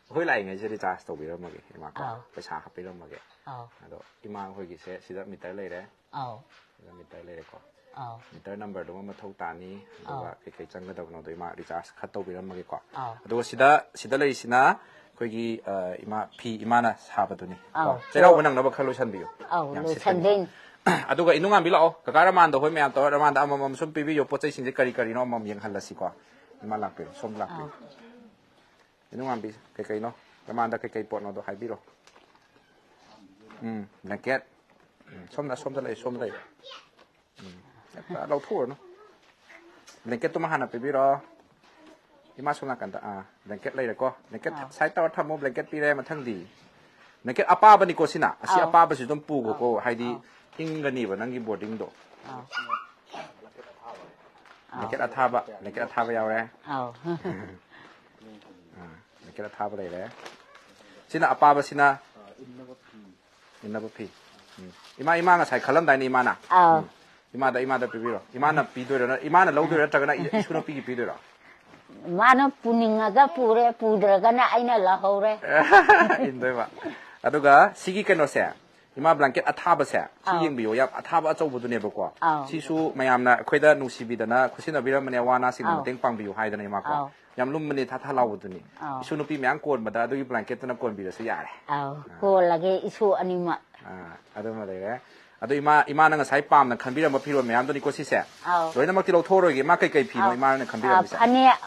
ꯑꯩꯈꯣꯏ ꯂꯥꯛꯏꯉꯩꯁꯦ ꯔꯤꯆꯥꯔꯖ ꯇꯧꯕꯤꯔꯝꯃꯒꯦ ꯏꯃꯥꯀꯣ꯫ ꯑꯥꯎ꯫ ꯄꯩꯁꯥ ꯍꯥꯞꯄꯤꯔꯝꯃꯒꯦ꯫ ꯑꯥꯎ꯫ ꯑꯗꯣ ꯏꯃꯥ ꯍꯣꯏꯒꯤꯁꯦ ꯁꯤꯗ ꯃꯤꯇꯔ ꯂꯩꯔꯦ꯫ ꯑꯥꯎ꯫ ꯁꯤꯗ ꯃꯤꯇꯔ ꯂꯩꯔꯦꯀꯣ꯫ ꯑꯥꯎ꯫ ꯃꯤꯇꯔ ꯅꯝꯕꯔꯗꯨꯃ ꯃꯊꯧ ꯇꯥꯅꯤ꯫ ꯑꯗꯨꯒ ꯑꯥꯎ꯫ ꯀꯩꯀꯩ ꯆꯪꯒꯗꯕꯅꯣꯗꯣ ꯏꯃꯥ ꯔꯤꯆꯥꯔꯖ ꯈꯔ ꯇꯧꯕꯤꯔꯝꯃꯒꯦꯀꯣ꯫ ꯑꯥꯎ꯫ ꯑꯗꯨꯒ ꯁꯤꯗ, ꯁꯤꯗ ꯂꯩꯔꯤꯁꯤꯅ ꯑꯩꯈꯣꯏꯒꯤ, ꯑ, ꯏꯃꯥ ꯐꯤ ꯏꯃꯥꯅ ꯁꯥꯕꯗꯨꯅꯤ꯫ ꯑꯥꯎ꯫ ꯀꯣ? ꯆꯩꯔꯥꯎꯕ ꯅꯪꯅꯕ ꯈꯔ ꯂꯣꯏꯁꯟꯕꯤꯌꯨ꯫ ꯑꯥꯎ, ꯌꯥꯝ ꯂꯣꯏꯁꯟꯗꯣꯏꯅꯤ꯫ ꯁꯤꯠꯀꯅꯤ꯫ ꯑꯗꯨꯒ ꯏꯅꯨꯡꯉꯥꯟꯕꯤ ꯂꯥꯛꯑꯣ꯫ ꯀꯀꯥ ꯔꯃꯥꯟꯗ ꯍꯣꯏ ꯃꯌꯥꯝ ꯇꯧꯔ ꯔꯃꯥꯟꯗ ꯑꯃꯃꯝ ꯁꯨꯝ ꯄꯤꯕꯤꯌꯣ꯫ ꯄꯣꯠ ꯆꯩꯁꯤꯡꯁꯦ ꯀꯔꯤ ꯀꯔꯤꯅꯣ ꯑꯃꯃꯝ ꯌꯦꯡꯍꯜꯂꯁꯤꯀꯣ꯫ ꯏꯃꯥ ꯂꯥꯛꯄꯤꯔꯣ, ꯁꯣꯝ ꯂꯥꯛꯄꯤꯔꯣ꯫ ꯏꯅꯨꯡꯉꯥꯟꯕꯤ, ꯀꯩꯀꯩꯅꯣ? ꯃꯃꯥꯡꯗ ꯀꯩꯀꯩ ꯄꯣꯠꯅꯣꯗꯣ ꯍꯥꯏꯕꯤꯔꯣ꯫ ꯎꯝ, blanket꯫ ꯎꯝ, ꯁꯣꯝꯗ, ꯁꯣꯝꯗ ꯂꯩ, ꯁꯣꯝꯗ ꯂꯩ꯫ ꯎꯝ, ꯍꯦꯛꯇ ꯂꯧꯊꯣꯛꯎꯔꯅꯨ꯫ Blanket ꯇꯨꯃ ꯍꯥꯟꯅ ꯄꯤꯕꯤꯔꯣ꯫ ꯏꯃꯥ ꯁꯣꯝ ꯅꯥꯀꯟꯗ, ꯑꯥ, blanket ꯂꯩꯔꯦꯀꯣ꯫ Blanket ꯑꯥ꯫ Side ꯇꯧꯔ ꯊꯝꯃꯣ, blanket ꯄꯤꯔꯦ꯫ ꯃꯊꯪꯗꯤ blanket ꯑꯄꯥꯕꯅꯤꯀꯣ ꯁꯤꯅ꯫ ꯑꯁꯤ ꯑꯥꯎ꯫ ꯑꯄꯥꯕꯁꯤ ꯑꯗꯨꯝ ꯄꯨꯈꯣꯀꯣ, ꯑꯥꯎ꯫ ꯍꯥꯏꯗꯤ ꯑꯥꯎ꯫ ꯏꯪꯒꯅꯤꯕ ꯅꯪꯒꯤ boarding ꯗꯣ꯫ ꯑꯥꯎ꯫ Blanket ꯑꯊꯥꯕ, blanket ꯑꯊꯥꯕ ꯌꯥꯎꯔꯦ꯫ ꯑꯥꯎ꯫ ꯑꯥ, blanket ꯑꯊꯥꯕ ꯂꯩꯔꯦ꯫ ꯁꯤꯅ ꯑꯄꯥꯕꯁꯤꯅ ꯏꯟꯅꯕ ꯐꯤ꯫ ꯎꯝ꯫ ꯏꯃꯥ, ꯏꯃꯥ ꯉꯁꯥꯏ ꯈꯜꯂꯝꯗꯥꯏꯅꯦ ꯏꯃꯥꯅ? ꯑꯥꯎ꯫ ꯎꯝ꯫ ꯏꯃꯥꯗ, ꯏꯃꯥꯗ ꯄꯤꯕꯤꯔꯣ꯫ ꯏꯃꯥꯅ ꯄꯤꯗꯣꯏꯔꯣ? ꯏꯃꯥꯅ ꯂꯧꯗꯣꯏꯔꯣ ꯅꯠꯇ꯭ꯔꯒꯅ ꯏ-, ꯏꯁꯨ ꯅꯨꯄꯤꯒꯤ ꯄꯤꯗꯣꯏꯔꯣ? ꯃꯥꯅ ꯄꯨꯅꯤꯡꯉꯒ ꯄꯨꯔꯦ, ꯄꯨꯗ꯭ꯔꯒꯅ ꯑꯩꯅ ꯂꯧꯍꯧꯔꯦ꯫ ꯏꯟꯗꯣꯏꯕ꯫ ꯑꯗꯨꯒ ꯁꯤꯒꯤ ꯀꯩꯅꯣꯁꯦ, ꯏꯃꯥ blanket ꯑꯊꯥꯕꯁꯦ, ꯁꯤ ꯑꯥꯎ꯫ ꯌꯦꯡꯕꯤꯌꯣ, ꯌꯥꯝ ꯑꯊꯥꯕ ꯑꯆꯧꯕꯗꯨꯅꯦꯕꯀꯣ꯫ ꯑꯥꯎ꯫ ꯁꯤꯁꯨ ꯃꯌꯥꯝꯅ ꯑꯩꯈꯣꯏꯗ ꯅꯨꯡꯁꯤꯕꯤꯗꯅ ꯈꯨꯠꯁꯤꯟꯅꯕꯤꯔꯝꯕꯅꯦ, ꯑꯋꯥ ꯑꯅꯥꯁꯤꯡꯕꯨ ꯑꯥꯎ꯫ ꯃꯇꯦꯡ ꯄꯥꯡꯕꯤꯌꯨ ꯍꯥꯏꯗꯅ ꯏꯃꯥꯀꯣ꯫ ꯑꯥꯎ꯫ ꯌꯥꯝ ꯂꯨꯝꯕꯅꯤ, ꯊꯥ ꯊꯥ ꯂꯥꯎꯕꯗꯨꯅꯤ꯫ ꯑꯥꯎ꯫ ꯏꯁꯨ ꯅꯨꯄꯤ ꯃꯌꯥꯝ ꯀꯣꯟꯕꯗ ꯑꯗꯨꯒꯤ blanket ꯇꯨꯅ ꯀꯣꯟꯕꯤꯔꯁꯨ ꯌꯥꯔꯦ꯫ ꯑꯥꯎ, ꯑꯥ꯫ ꯀꯣꯜꯂꯒꯦ ꯏꯁꯨ ꯑꯅꯤꯃꯛ꯫ ꯑꯥ, ꯑꯗꯨꯃ ꯂꯩꯔꯦ꯫ ꯑꯗꯨ ꯏꯃꯥ, ꯏꯃꯥꯅ ꯉꯁꯥꯏ ꯄꯥꯝꯅ ꯈꯟꯕꯤꯔꯝꯕ ꯐꯤꯔꯣꯜ ꯃꯌꯥꯝꯗꯨꯅꯤꯀꯣ ꯁꯤꯁꯦ? ꯑꯥꯎ꯫ ꯂꯣꯏꯅꯃꯛꯇꯤ ꯂꯧꯊꯣꯛꯑꯔꯣꯏꯒꯦ꯫ ꯏꯃꯥ ꯀꯩꯀꯩ ꯐꯤꯅꯣ ꯑꯥꯎ꯫ ꯏꯃꯥꯅ ꯑꯥ, ꯈꯟꯕꯤꯔꯝꯃꯤꯁꯦ? ꯐꯅꯦꯛ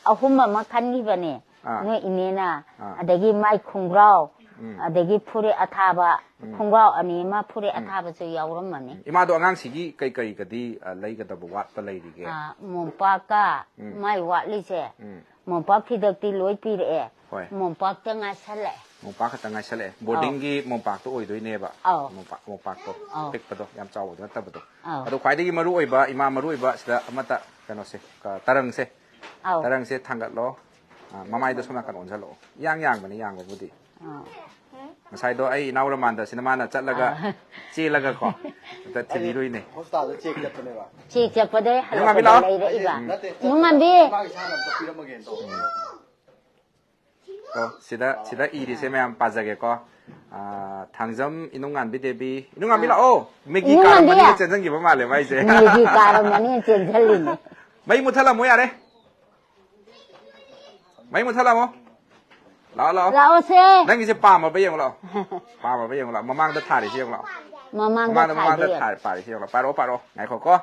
ꯑꯍꯨꯝ ꯑꯃ ꯈꯟꯈꯤꯕꯅꯦ꯫ ꯑꯥ꯫ ꯅꯣꯏ ꯏꯅꯦꯅ꯫ ꯑꯥ꯫ ꯑꯗꯒꯤ ꯃꯥꯏ ꯈꯣꯡꯒ꯭ꯔꯥꯎ, ꯎꯝ꯫ ꯑꯗꯒꯤ ꯐꯨꯔꯤꯠ ꯑꯊꯥꯕ, ꯎꯝ꯫ ꯈꯣꯡꯒ꯭ꯔꯥꯎ ꯑꯅꯤ ꯑꯃ, ꯐꯨꯔꯤꯠ ꯎꯝ꯫ ꯑꯊꯥꯕꯁꯨ ꯌꯥꯎꯔꯝꯃꯅꯤ꯫ ꯎꯝ꯫ ꯏꯃꯥꯗꯣ ꯑꯉꯥꯡꯁꯤꯒꯤ ꯀꯩ ꯀꯔꯤꯒꯗꯤ, ꯑ, ꯂꯩꯒꯗꯕ ꯋꯥꯠꯄ ꯂꯩꯔꯤꯒꯦ? ꯑꯥ, ꯃꯣꯝꯄꯥꯛꯀ ꯎꯝ꯫ ꯃꯥꯏ ꯋꯥꯠꯂꯤꯁꯦ꯫ ꯎꯝ꯫ ꯃꯣꯝꯄꯥꯛ ꯐꯤꯗꯛꯇꯤ ꯂꯣꯏ ꯄꯤꯔꯛꯑꯦ꯫ ꯍꯣꯏ꯫ ꯃꯣꯝꯄꯥꯛꯇ ꯉꯥꯏꯁꯜꯂꯛꯑꯦ꯫ ꯃꯣꯝꯄꯥꯛ ꯈꯛꯇ ꯉꯥꯏꯁꯜꯂꯛꯑꯦ꯫ ꯑꯥꯎ꯫ Boarding ꯒꯤ ꯃꯣꯝꯄꯥꯛꯇꯣ ꯑꯣꯏꯗꯣꯏꯅꯦꯕ꯫ ꯑꯥꯎ꯫ ꯃꯣꯝꯄꯥꯛ, ꯃꯣꯝꯄꯥꯛꯇꯣ ꯑꯥꯎ꯫ ꯑꯄꯤꯛꯄꯗꯣ, ꯌꯥꯝ ꯆꯥꯎꯕꯗꯣ ꯅꯠꯇꯕꯗꯣ꯫ ꯑꯥꯎ꯫ ꯑꯗꯣ ꯈ꯭ꯋꯥꯏꯗꯒꯤ ꯃꯔꯨ ꯑꯣꯏꯕ, ꯏꯃꯥ, ꯃꯔꯨ ꯑꯣꯏꯕ ꯁꯤꯗ ꯑꯃꯠꯇ ꯀꯩꯅꯣꯁꯦ, ꯀ-, ꯇꯔꯪꯁꯦ꯫ ꯑꯥꯎ꯫ ꯇꯔꯪꯁꯦ ꯊꯥꯡꯒꯠꯂꯣ꯫ ꯑ, ꯃꯃꯥꯏꯗꯣ ꯁꯣꯝ ꯅꯥꯀꯟ ꯑꯣꯟꯁꯤꯜꯂꯛꯑꯣ꯫ ꯏꯌꯥꯡ ꯌꯥꯡꯕꯅꯤ, ꯌꯥꯡꯕꯕꯨꯗꯤ꯫ ꯑꯥꯎ꯫ ꯉꯁꯥꯏꯗꯣ ꯑꯩ ꯏꯅꯥꯎ ꯔꯃꯥꯟꯗꯁꯤꯅ ꯃꯥꯅ ꯆꯠꯂꯒ ꯑꯥ꯫ ꯆꯦꯜꯂꯒꯀꯣ ꯑꯝꯇ ꯊꯤꯕꯤꯔꯨꯏꯅꯦ꯫ Hospital ꯗ check ꯆꯠꯄꯅꯦꯕ꯫ Check ꯆꯠꯄꯗꯩ ꯏꯅꯨꯡꯉꯥꯟꯕꯤ ꯍꯜꯂꯛꯄꯗ ꯂꯥꯛꯑꯣ꯫ ꯂꯩꯔꯛꯏꯕ꯫ ꯅꯠꯇꯦ, ꯏꯅꯨꯡꯉꯥꯟꯕꯤ꯫ ꯃꯥꯒꯤ ꯏꯁꯥꯅ ꯑꯝꯇ ꯄꯤꯔꯝꯃꯒꯦꯅ ꯇꯧꯕꯅꯦ꯫ ꯑꯣ, ꯁꯤꯗ, ꯁꯤꯗ ꯏꯔꯤꯁꯦ ꯃꯌꯥꯝ ꯄꯥꯖꯒꯦꯀꯣ꯫ ꯑꯥ, ꯊꯥꯡꯖꯝ ꯏꯅꯨꯡꯉꯥꯟꯕꯤ ꯗꯦꯕꯤ꯫ ꯏꯅꯨꯡꯉꯥꯟꯕꯤ ꯑꯥ꯫ ꯂꯥꯛꯑꯣ꯫ ꯃꯦꯒꯤ ꯏꯅꯨꯡꯉꯥꯟꯕꯤ꯫ ꯀꯥꯔꯝꯃꯅꯤꯅ ꯆꯦꯟꯖꯟꯈꯤꯕ ꯃꯥꯜꯂꯦ ꯃꯥꯏꯁꯦ꯫ ꯃꯦꯒꯤ ꯀꯥꯔꯝꯃꯅꯤꯅ ꯆꯦꯟꯖꯜꯂꯤꯅꯦ꯫ ꯃꯩ ꯃꯨꯠꯊꯠꯂꯝꯃꯣ ꯌꯥꯔꯦ꯫ ꯃꯩ ꯃꯨꯠꯊꯠꯂꯝꯃꯣ꯫ ꯂꯥꯛꯑꯣ, ꯂꯥꯛꯑꯣ꯫ ꯂꯥꯛꯑꯣꯁꯦ꯫ ꯅꯪꯒꯤꯁꯦ ꯄꯥꯝꯃꯕ ꯌꯦꯡꯉꯨ ꯂꯥꯛꯑꯣ꯫ ꯄꯥꯝꯃꯕ ꯌꯦꯡꯉꯨ ꯂꯥꯛꯑꯣ꯫ ꯃꯃꯥꯡꯗ ꯊꯥꯔꯤꯁꯦ ꯌꯦꯡꯉꯨ ꯂꯥꯛꯑꯣ꯫ ꯃꯃꯥꯡꯗ ꯃꯃꯥꯡꯗ, ꯃꯃꯥꯡꯗ ꯊꯥꯔꯤꯁꯦ ꯌꯦꯡꯉꯨ꯫ ꯊꯥ-, ꯄꯥꯔꯤꯁꯦ ꯌꯦꯡꯉꯨ ꯂꯥꯛꯑꯣ꯫ ꯄꯥꯔꯛꯑꯣ, ꯄꯥꯔꯛꯑꯣ꯫ ꯉꯥꯏꯈꯣꯀꯣ꯫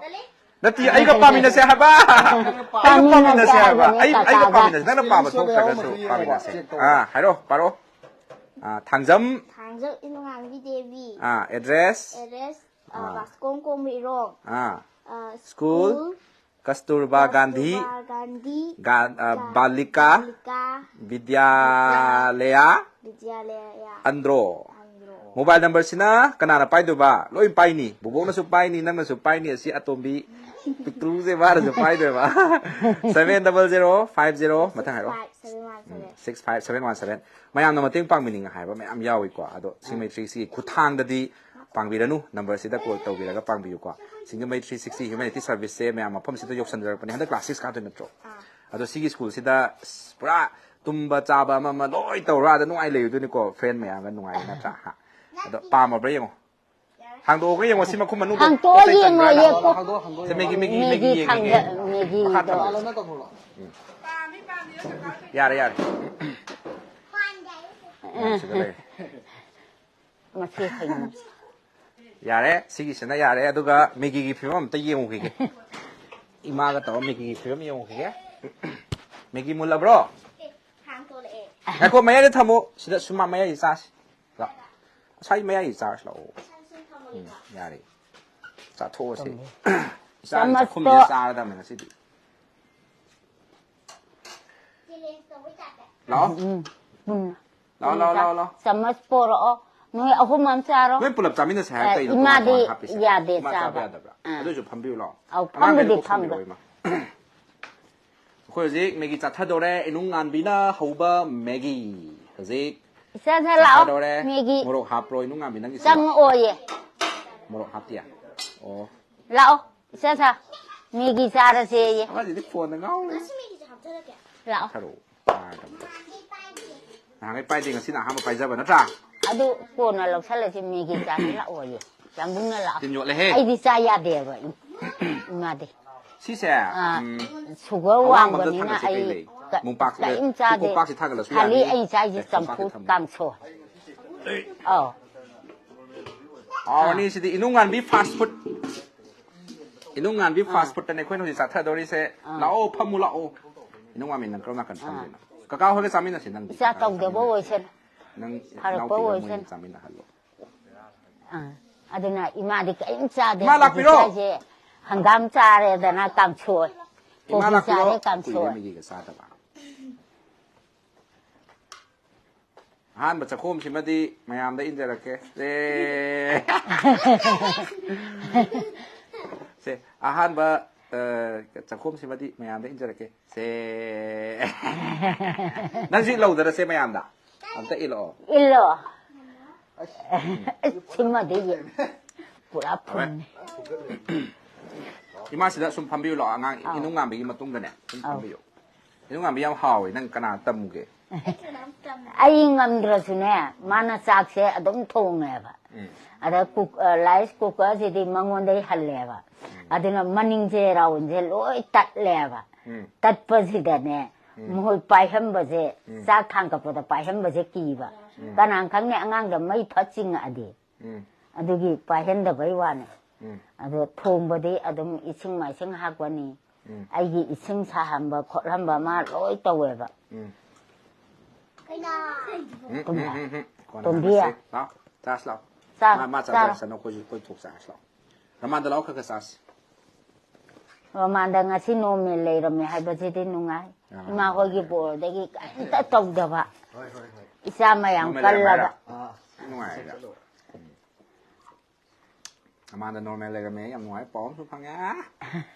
ꯅꯠꯇꯦ, ꯑꯩꯒ ꯄꯥꯃꯤꯟꯅꯁꯦ ꯍꯥꯏꯕ꯫ ꯑꯩꯒ ꯄꯥꯃꯤꯟꯅꯁꯦ ꯍꯥꯏꯕ꯫ ꯑꯩ ꯑꯩꯒ ꯄꯥꯃꯤꯟꯅꯁꯦ꯫ ꯅꯪꯅ ꯄꯥꯕ ꯊꯣꯛꯇ꯭ꯔꯒꯁꯨ ꯄꯥꯃꯤꯟꯅꯁꯦ꯫ ꯑꯥ, ꯍꯥꯏꯔꯣ, ꯄꯥꯔꯣ꯫ ꯑꯥ, ꯊꯥꯡꯖꯝ꯫ ꯊꯥꯡꯖꯝ ꯏꯅꯨꯡꯉꯥꯟꯕꯤ ꯗꯦꯕꯤ꯫ ꯑꯥ, address꯫ Address, ꯑꯥ, ꯑꯥ꯫ ꯕꯥꯁꯀꯣꯡ ꯀꯣꯝꯔꯤꯔꯣꯡ꯫ ꯑꯥ꯫ ꯑꯥ, school꯫ School꯫ ꯀꯁꯇꯨꯔꯕꯥ ꯒꯥꯟꯙꯤ꯫ ꯀꯁꯇꯨꯔꯕꯥ ꯒꯥꯟꯙꯤ꯫ ꯒꯥꯟ-, ꯑꯥ, ꯒꯥ-, ꯕꯥꯂꯤꯀꯥ꯫ ꯕꯥꯂꯤꯀꯥ꯫ ꯕꯤꯗ꯭ꯌꯥꯂꯌꯥ꯫ ꯕꯤꯗ꯭ꯌꯥꯂꯌꯥ꯫ ꯑꯟꯗ꯭ꯔꯣ꯫ ꯑꯟꯗ꯭ꯔꯣ꯫ Mobile numberꯁꯤꯅ ꯀꯅꯥꯅ ꯄꯥꯏꯗꯣꯏꯕ? ꯂꯣꯏ ꯄꯥꯏꯅꯤ꯫ ꯕꯨꯕꯣꯛꯅꯁꯨ ꯄꯥꯏꯅꯤ, ꯅꯪꯅꯁꯨ ꯄꯥꯏꯅꯤ, ꯑꯁꯤ ꯑꯇꯣꯝꯕꯤ ꯄꯤꯛꯇ꯭ꯔꯨꯁꯦ ꯃꯥꯅꯁꯨ ꯄꯥꯏꯗꯣꯏꯕ꯫ Seven double zero five zero, ꯃꯊꯪ ꯍꯥꯏꯔꯣ꯫ Six five seven one seven꯫ ꯎꯝ, six five seven one seven꯫ ꯃꯌꯥꯝꯅ ꯃꯇꯦꯡ ꯄꯥꯡꯕꯤꯅꯤꯡꯉꯦ ꯍꯥꯏꯕ ꯃꯌꯥꯝ ꯌꯥꯎꯏꯀꯣ꯫ ꯑꯗꯣ ꯁꯤꯡ ꯃꯩ ꯊ꯭ꯔꯤ ꯁꯤꯒꯤ ꯈꯨꯠꯊꯥꯡꯗꯗꯤ ꯄꯥꯡꯕꯤꯔꯅꯨ, numberꯁꯤꯗ call ꯇꯧꯕꯤꯔꯒ ꯄꯥꯡꯕꯤꯌꯨꯀꯣ꯫ ꯁꯤꯡꯖꯃꯩ three sixty humanity serviceꯁꯦ ꯃꯌꯥꯝ ꯃꯐꯝꯁꯤꯗ ꯌꯧꯁꯟꯖꯔꯛꯄꯅꯤ꯫ ꯍꯟꯗꯛ class six ꯀꯥꯗꯣꯏ ꯅꯠꯇ꯭ꯔꯣ? ꯑꯥ꯫ ꯑꯗꯣ ꯁꯤꯒꯤ schoolꯁꯤꯗ ꯑꯁ, ꯄꯨꯔꯥ ꯇꯨꯝꯕ ꯆꯥꯕ ꯑꯃ ꯑꯃ ꯂꯣꯏ ꯇꯧꯔ ꯑꯗ ꯅꯨꯡꯉꯥꯏ ꯂꯩꯔꯨꯗꯣꯏꯅꯤꯀꯣ, friend ꯃꯌꯥꯝꯒ ꯅꯨꯡꯉꯥꯏ ꯅꯠꯇ꯭ꯔꯥ? ꯍꯥ? ꯑꯗꯣ ꯄꯥꯝꯃꯕ꯭ꯔꯥ ꯌꯦꯡꯉꯣ꯫ ꯍꯥꯡꯗꯣꯛꯑꯒ ꯌꯦꯡꯉꯣ, ꯁꯤ ꯃꯈꯨꯝ ꯃꯅꯨꯡꯗ ꯍꯥꯡꯇꯣꯛꯑ ꯄꯣꯠ ꯆꯩ ꯆꯪꯕ꯭ꯔꯥ? ꯌꯦꯡꯉꯣꯌꯦ, ꯀꯣꯛ꯫ ꯍꯥꯡꯗꯣꯛꯑꯣ, ꯍꯥꯡꯗꯣꯛꯑꯣ, ꯁꯦ, ꯃꯦꯒꯤ, ꯌꯦꯡꯉꯣ꯫ ꯃꯦꯒꯤ, ꯃꯦꯒꯤ ꯃꯦꯒꯤ ꯈꯪꯗ-, ꯈꯪꯗ-, ꯃꯦꯒꯤꯗꯣ꯫ ꯃꯈꯥ ꯊꯝꯃꯣ꯫ ꯎꯝ꯫ ꯌꯥꯔꯦ, ꯌꯥꯔꯦ꯫ ꯎꯝ, ꯁꯤꯗ ꯂꯩꯔꯦ꯫ ꯃꯁꯤ ꯍꯩꯅꯧ꯫ ꯌꯥꯔꯦ, ꯁꯤꯒꯤꯁꯤꯅ ꯌꯥꯔꯦ꯫ ꯑꯗꯨꯒ ꯃꯦꯒꯤꯒꯤ ꯐꯤꯕꯝ ꯑꯝꯇ ꯌꯦꯡꯉꯨꯈꯤꯒꯦ꯫ ꯏꯃꯥꯒ ꯇꯧꯔ ꯃꯦꯒꯤꯒꯤ ꯐꯤꯕꯝ ꯌꯦꯡꯉꯨꯈꯤꯒꯦ꯫ ꯃꯦꯒꯤ ꯃꯨꯜꯂꯕ꯭ꯔꯣ? ꯍꯥꯡꯇꯣꯔꯛꯑꯦ꯫ ꯉꯥꯏꯈꯣ, ꯃꯌꯥꯏꯗ ꯊꯝꯃꯣ꯫ ꯁꯤꯗ ꯁꯨꯃꯥꯡ ꯃꯌꯥꯏꯗ ꯆꯥꯁꯤ꯫ ꯂꯥꯛꯑꯣ꯫ ꯉꯁꯥꯏ ꯃꯌꯥꯏꯗ ꯆꯥꯔꯁꯤ ꯂꯥꯛꯑꯣ꯫ ꯁꯨꯝ ꯊꯝꯃꯣ꯫ ꯎꯝ, ꯌꯥꯔꯦ꯫ ꯆꯥꯊꯣꯛꯑꯁꯤ꯫ ꯊꯝꯃꯣ꯫ ꯏꯆꯥꯒꯤ ꯆꯥꯃꯁꯇꯣ ꯆꯥꯛꯈꯨꯝꯁꯤꯗ ꯆꯥꯔꯗꯕꯅꯦ ꯉꯁꯤꯗꯤ꯫ ꯂꯥꯛꯑꯣ꯫ ꯎꯝ, ꯎꯝ꯫ ꯂꯥꯛꯑꯣ, ꯂꯥꯛꯑꯣ, ꯂꯥꯛꯑꯣ, ꯂꯥꯛꯑꯣ꯫ ꯆꯥꯃꯁ ꯄꯣꯔꯛꯑꯣ꯫ ꯅꯣꯏ ꯑꯍꯨꯝ ꯑꯃ ꯆꯥꯔꯣ꯫ ꯅꯣꯏ ꯄꯨꯂꯞ ꯆꯥꯃꯤꯟꯅꯁꯦ ꯑꯦ, ꯍꯥꯏꯔꯛꯇꯣꯏꯅꯣ, ꯏꯃꯥꯗꯤ ꯇꯣꯉꯥꯟ ꯇꯣꯉꯥꯟ ꯍꯥꯞꯄꯤꯁꯦ꯫ ꯌꯥꯗꯦ ꯏꯃꯥ ꯆꯥꯕ ꯆꯥꯕ꯫ ꯌꯥꯗꯕ꯭ꯔꯥ? ꯑꯥ꯫ ꯑꯗꯨꯏꯁꯨ ꯐꯝꯕꯤꯌꯨ ꯂꯥꯛꯑꯣ꯫ ꯑꯧ, ꯑꯉꯥꯡꯈꯩꯗꯣ ꯐꯝꯕꯨꯗꯤ ꯀꯣꯛ ꯁꯝꯕꯤꯔꯛꯑꯣ, ꯐꯝꯕ꯫ ꯏꯃꯥ꯫ ꯑꯩꯈꯣꯏ ꯍꯧꯖꯤꯛ ꯃꯦꯒꯤ ꯆꯥꯊꯗꯧꯔꯦ꯫ ꯏꯅꯨꯡꯉꯥꯟꯕꯤꯅ ꯍꯧꯕ ꯃꯦꯒꯤ꯫ ꯍꯧꯖꯤꯛ ꯏꯆꯥ, ꯁꯥ ꯂꯥꯛꯑꯣ꯫ ꯆꯥꯊꯗꯧꯔꯦ꯫ ꯃꯦꯒꯤ ꯃꯣꯔꯣꯛ ꯍꯥꯞꯄ꯭ꯔꯣ, ꯏꯅꯨꯡꯉꯥꯟꯕꯤ, ꯅꯪꯒꯤꯁꯤꯗ? ꯆꯪꯉꯛꯑꯣꯌꯦ꯫ ꯃꯣꯔꯣꯛ ꯍꯥꯞꯇꯤꯌꯦ? ꯑꯣ꯫ ꯂꯥꯛꯑꯣ, ꯏꯆꯥ ꯁꯥ꯫ ꯃꯦꯒꯤ ꯆꯥꯔꯁꯦꯌꯦ꯫ ꯑꯃꯁꯤꯗꯤ ꯐꯣꯟꯗ ꯉꯥꯎꯔꯦ꯫ ꯂꯥꯛꯑꯣ꯫ ꯊꯔꯣ꯫ ꯅꯍꯥꯟꯈꯩ ꯄꯥꯏꯗꯦ, ꯉꯁꯤꯅ ꯑꯍꯥꯟꯕ ꯄꯥꯏꯖꯕ ꯅꯠꯇ꯭ꯔꯥ? ꯑꯗꯨ ꯀꯣꯟꯅ ꯂꯧꯁꯜꯂꯁꯤ, ꯃꯦꯒꯤ ꯆꯥꯁꯤ ꯂꯥꯛꯑꯣꯌꯦ꯫ ꯌꯥꯝꯕꯨꯡꯅ ꯂꯥꯛꯑꯣ꯫ ꯇꯤꯟ ꯌꯣꯠꯂꯦꯍꯦ꯫ ꯑꯩꯗꯤ ꯆꯥ ꯌꯥꯗꯦꯕ, ꯏ-, ꯏꯃꯥꯗꯤ꯫ ꯁꯤꯁꯦ, ꯑꯥ, ꯎꯝ, sugar ꯑꯋꯥꯡꯕ ꯑꯝꯇ ꯋꯥꯡꯕꯅꯤꯅ ꯊꯥꯡꯒꯠꯁꯦ, ꯀꯩ ꯑꯩ ꯂꯩ? ꯀ-, ꯃꯣꯝꯄꯥꯛ ꯂꯩ? ꯀꯔꯤꯝ ꯆꯥꯗꯦ꯫ ꯃꯣꯝꯄꯥꯛꯁꯦ ꯊꯥꯡꯒꯠꯂꯁꯨ ꯈꯥꯂꯤ ꯌꯥꯅꯤꯌꯦ꯫ ꯑꯩ ꯆꯥꯏꯁꯦ ꯑꯦ, ꯃꯣꯝꯄꯥꯛꯁꯦ ꯆꯝꯐꯨꯠ ꯊꯝꯃꯣ꯫ ꯀꯥꯡꯁꯣꯏ꯫ ꯑꯦ꯫ ꯑꯧ꯫ ꯍꯥꯎꯔꯅꯤ ꯁꯤꯗꯤ, ꯏꯅꯨꯡꯉꯥꯟꯕꯤ fast food꯫ ꯏꯅꯨꯡꯉꯥꯟꯕꯤ ꯐꯥꯁ ꯐꯨꯗꯇꯅꯦ ꯑꯩꯈꯣꯏꯅ ꯍꯧꯖꯤꯛ ꯆꯥꯊꯗꯧꯔꯤꯁꯦ꯫ ꯂꯥꯛꯑꯣ, ꯐꯝꯃꯨ ꯂꯥꯛꯑꯣ꯫ ꯏꯅꯨꯡꯉꯥꯟꯕꯤ, ꯅꯪ ꯀꯔꯝ ꯅꯥꯀꯟ ꯐꯝꯗꯣꯏꯅꯣ? ꯀꯀꯥ ꯍꯣꯏꯒ ꯆꯥꯃꯤꯟꯅꯁꯤ, ꯅꯪꯗꯤ꯫ ꯏꯆꯥ ꯀꯀꯥꯒ ꯇꯧꯗꯕ ꯆꯥꯃꯤꯟꯅꯁꯤ꯫ ꯑꯣꯏꯁꯅꯨ꯫ ꯅꯪ ꯐꯔꯛꯄ ꯏꯅꯥꯎꯄꯤꯒ ꯃꯣꯏꯅꯤ ꯑꯣꯏꯁꯅꯨ꯫ ꯆꯥꯃꯤꯟꯅꯍꯜꯂꯣ꯫ ꯑꯥ, ꯑꯗꯨꯅ ꯏꯃꯥꯗꯤ ꯀꯔꯤꯝ ꯆꯥꯗꯦ꯫ ꯏꯃꯥ ꯂꯥꯛꯄꯤꯔꯣ꯫ ꯍꯧꯖꯤꯛ ꯆꯥꯏꯁꯦ ꯍꯪꯒꯥꯝ ꯆꯥꯔꯦꯗꯅ ꯀꯥꯡꯁꯣꯏ, ꯏꯃꯥ ꯀꯣꯕꯤ ꯂꯥꯛꯄꯤꯔꯣ꯫ ꯆꯥꯔꯦ ꯀꯨꯏꯔꯦ ꯀꯥꯡꯁꯣꯏ꯫ ꯃꯤꯒꯤꯒ ꯆꯥꯗꯕ꯫ ꯑꯍꯥꯟꯕ ꯆꯥꯛꯈꯣꯝꯁꯤꯃꯗꯤ ꯃꯌꯥꯝꯗ ꯏꯟꯖꯔꯛꯀꯦ꯫ ꯁꯦ꯫ ꯁꯦ, ꯑꯍꯥꯟꯕ, ꯑ, ꯆꯥꯛꯈꯣꯝꯁꯤꯃꯗꯤ ꯃꯌꯥꯝꯗ ꯏꯟꯖꯔꯛꯀꯦ꯫ ꯁꯦ꯫ ꯅꯪꯁꯨ ꯏꯜꯍꯧꯗꯔꯁꯦ ꯃꯌꯥꯝꯗ꯫ ꯑꯝꯇ ꯏꯜꯂꯛꯑꯣ꯫ ꯏꯜꯂꯣ꯫ ꯁꯤꯃꯗꯤ ꯄꯨꯔꯥ ꯐꯨꯟꯅꯤ꯫ ꯏꯃꯥꯁꯤꯗ ꯁꯨꯝ ꯐꯝꯕꯤꯌꯨ ꯂꯥꯛꯑꯣ, ꯑꯉꯥꯡ ꯑꯧ꯫ ꯏꯅꯨꯡꯉꯥꯟꯕꯤꯒꯤ ꯃꯇꯨꯡꯗꯅꯦ꯫ ꯁꯨꯝ ꯑꯧ꯫ ꯐꯝꯕꯤꯌꯨ꯫ ꯏꯅꯨꯡꯉꯥꯟꯕꯤ ꯌꯥꯝ ꯍꯥꯎꯋꯦ꯫ ꯅꯪ ꯀꯅꯥ ꯇꯝꯃꯨꯒꯦ? ꯑꯩ ꯉꯝꯗ꯭ꯔꯁꯨꯅꯦ, ꯃꯥꯅ ꯆꯥꯛꯁꯦ ꯑꯗꯨꯝ ꯊꯣꯡꯉꯦꯕ꯫ ꯎꯝ꯫ ꯑꯗ ꯀꯨꯛ-, ꯑ, ꯂꯥꯏꯁ ꯀꯨꯀꯔꯁꯤꯗꯤ ꯃꯉꯣꯟꯗꯩ ꯍꯜꯂꯦꯕ꯫ ꯎꯝ꯫ ꯑꯗꯨꯅ ꯃꯅꯤꯡꯁꯦ ꯔꯥꯎꯟꯁꯦ ꯂꯣꯏ ꯇꯠꯂꯦꯕ꯫ ꯎꯝ꯫ ꯇꯠꯄꯁꯤꯗꯅꯦ, ꯎꯝ꯫ ꯃꯈꯣꯏ ꯄꯥꯏꯍꯟꯕꯁꯦ, ꯎꯝ꯫ ꯆꯥꯛ ꯊꯥꯡꯒꯠꯄꯗ ꯄꯥꯏꯍꯟꯕꯁꯦ ꯀꯤꯕ꯫ ꯎꯝ꯫ ꯀꯅꯥꯅ ꯈꯪꯅꯤ ꯑꯉꯥꯡꯗ ꯃꯩ ꯐꯠ ꯆꯤꯡꯉꯛꯑꯗꯤ꯫ ꯎꯝ꯫ ꯑꯗꯨꯒꯤ ꯄꯥꯏꯍꯟꯗꯕꯩ ꯋꯥꯅꯤ꯫ ꯎꯝ꯫ ꯑꯗꯣ ꯊꯣꯡꯕꯗꯤ ꯑꯗꯨꯝ ꯏꯁꯤꯡ ꯃꯥꯏꯁꯤꯡ ꯍꯥꯞꯄꯅꯤ꯫ ꯎꯝ꯫ ꯑꯩꯒꯤ ꯏꯁꯤꯡ ꯁꯥꯍꯟꯕ ꯈꯣꯠꯍꯟꯕ ꯃꯥ ꯂꯣꯏ ꯇꯧꯋꯦꯕ꯫ ꯎꯝ꯫ ꯎꯝ, ꯎꯝ, ꯎꯝ, ꯎꯝ꯫ ꯀꯣꯟꯅ ꯇꯣꯝꯕꯤ꯫ ꯉꯥꯡꯅꯁꯤ꯫ ꯂꯥꯛꯑꯣ, ꯆꯥꯁꯤ ꯂꯥꯛꯑꯣ꯫ ꯆꯥ-, ꯃꯥ, ꯃꯥ ꯆꯥ-, ꯆꯥꯖꯔꯁꯅꯨ, ꯑꯩꯈꯣꯏꯁꯨ ꯑꯩꯈꯣꯏ ꯊꯣꯛ ꯆꯥꯔꯁꯤ ꯂꯥꯛꯑꯣ꯫ ꯔꯃꯥꯟꯗ ꯂꯥꯛꯑꯣ, ꯈꯔ ꯈꯔ ꯆꯥꯁꯤ꯫ ꯔꯃꯥꯟꯗ ꯉꯁꯤ ꯅꯣꯔꯃꯦꯜ ꯂꯩꯔꯝꯃꯦ ꯍꯥꯏꯕꯁꯤꯗꯤ ꯅꯨꯡꯉꯥꯏ꯫ ꯑꯥ, ꯏꯃꯥ ꯍꯣꯏꯒꯤ ꯅꯨꯡꯉꯥꯏ꯫ ꯕꯣꯔꯗꯒꯤ ꯀꯔꯤꯝꯇ ꯇꯧꯗꯕ꯫ ꯍꯣꯏ, ꯍꯣꯏ, ꯍꯣꯏ꯫ ꯏꯆꯥ ꯃꯌꯥꯝ ꯅꯣꯔꯃꯦꯜ ꯂꯩꯔꯝꯃꯦ ꯀꯜꯂꯕ꯫ ꯍꯥꯏꯔꯣ? ꯑꯥ꯫ ꯅꯨꯡꯉꯥꯏꯔꯦ꯫ ꯔꯃꯥꯟꯗ ꯅꯣꯔꯃꯦꯜ ꯂꯩꯔꯝꯃꯦ, ꯌꯥꯝ ꯅꯨꯡꯉꯥꯏ, ꯄꯥꯎ ꯑꯃꯁꯨ ꯐꯪꯉꯦ꯫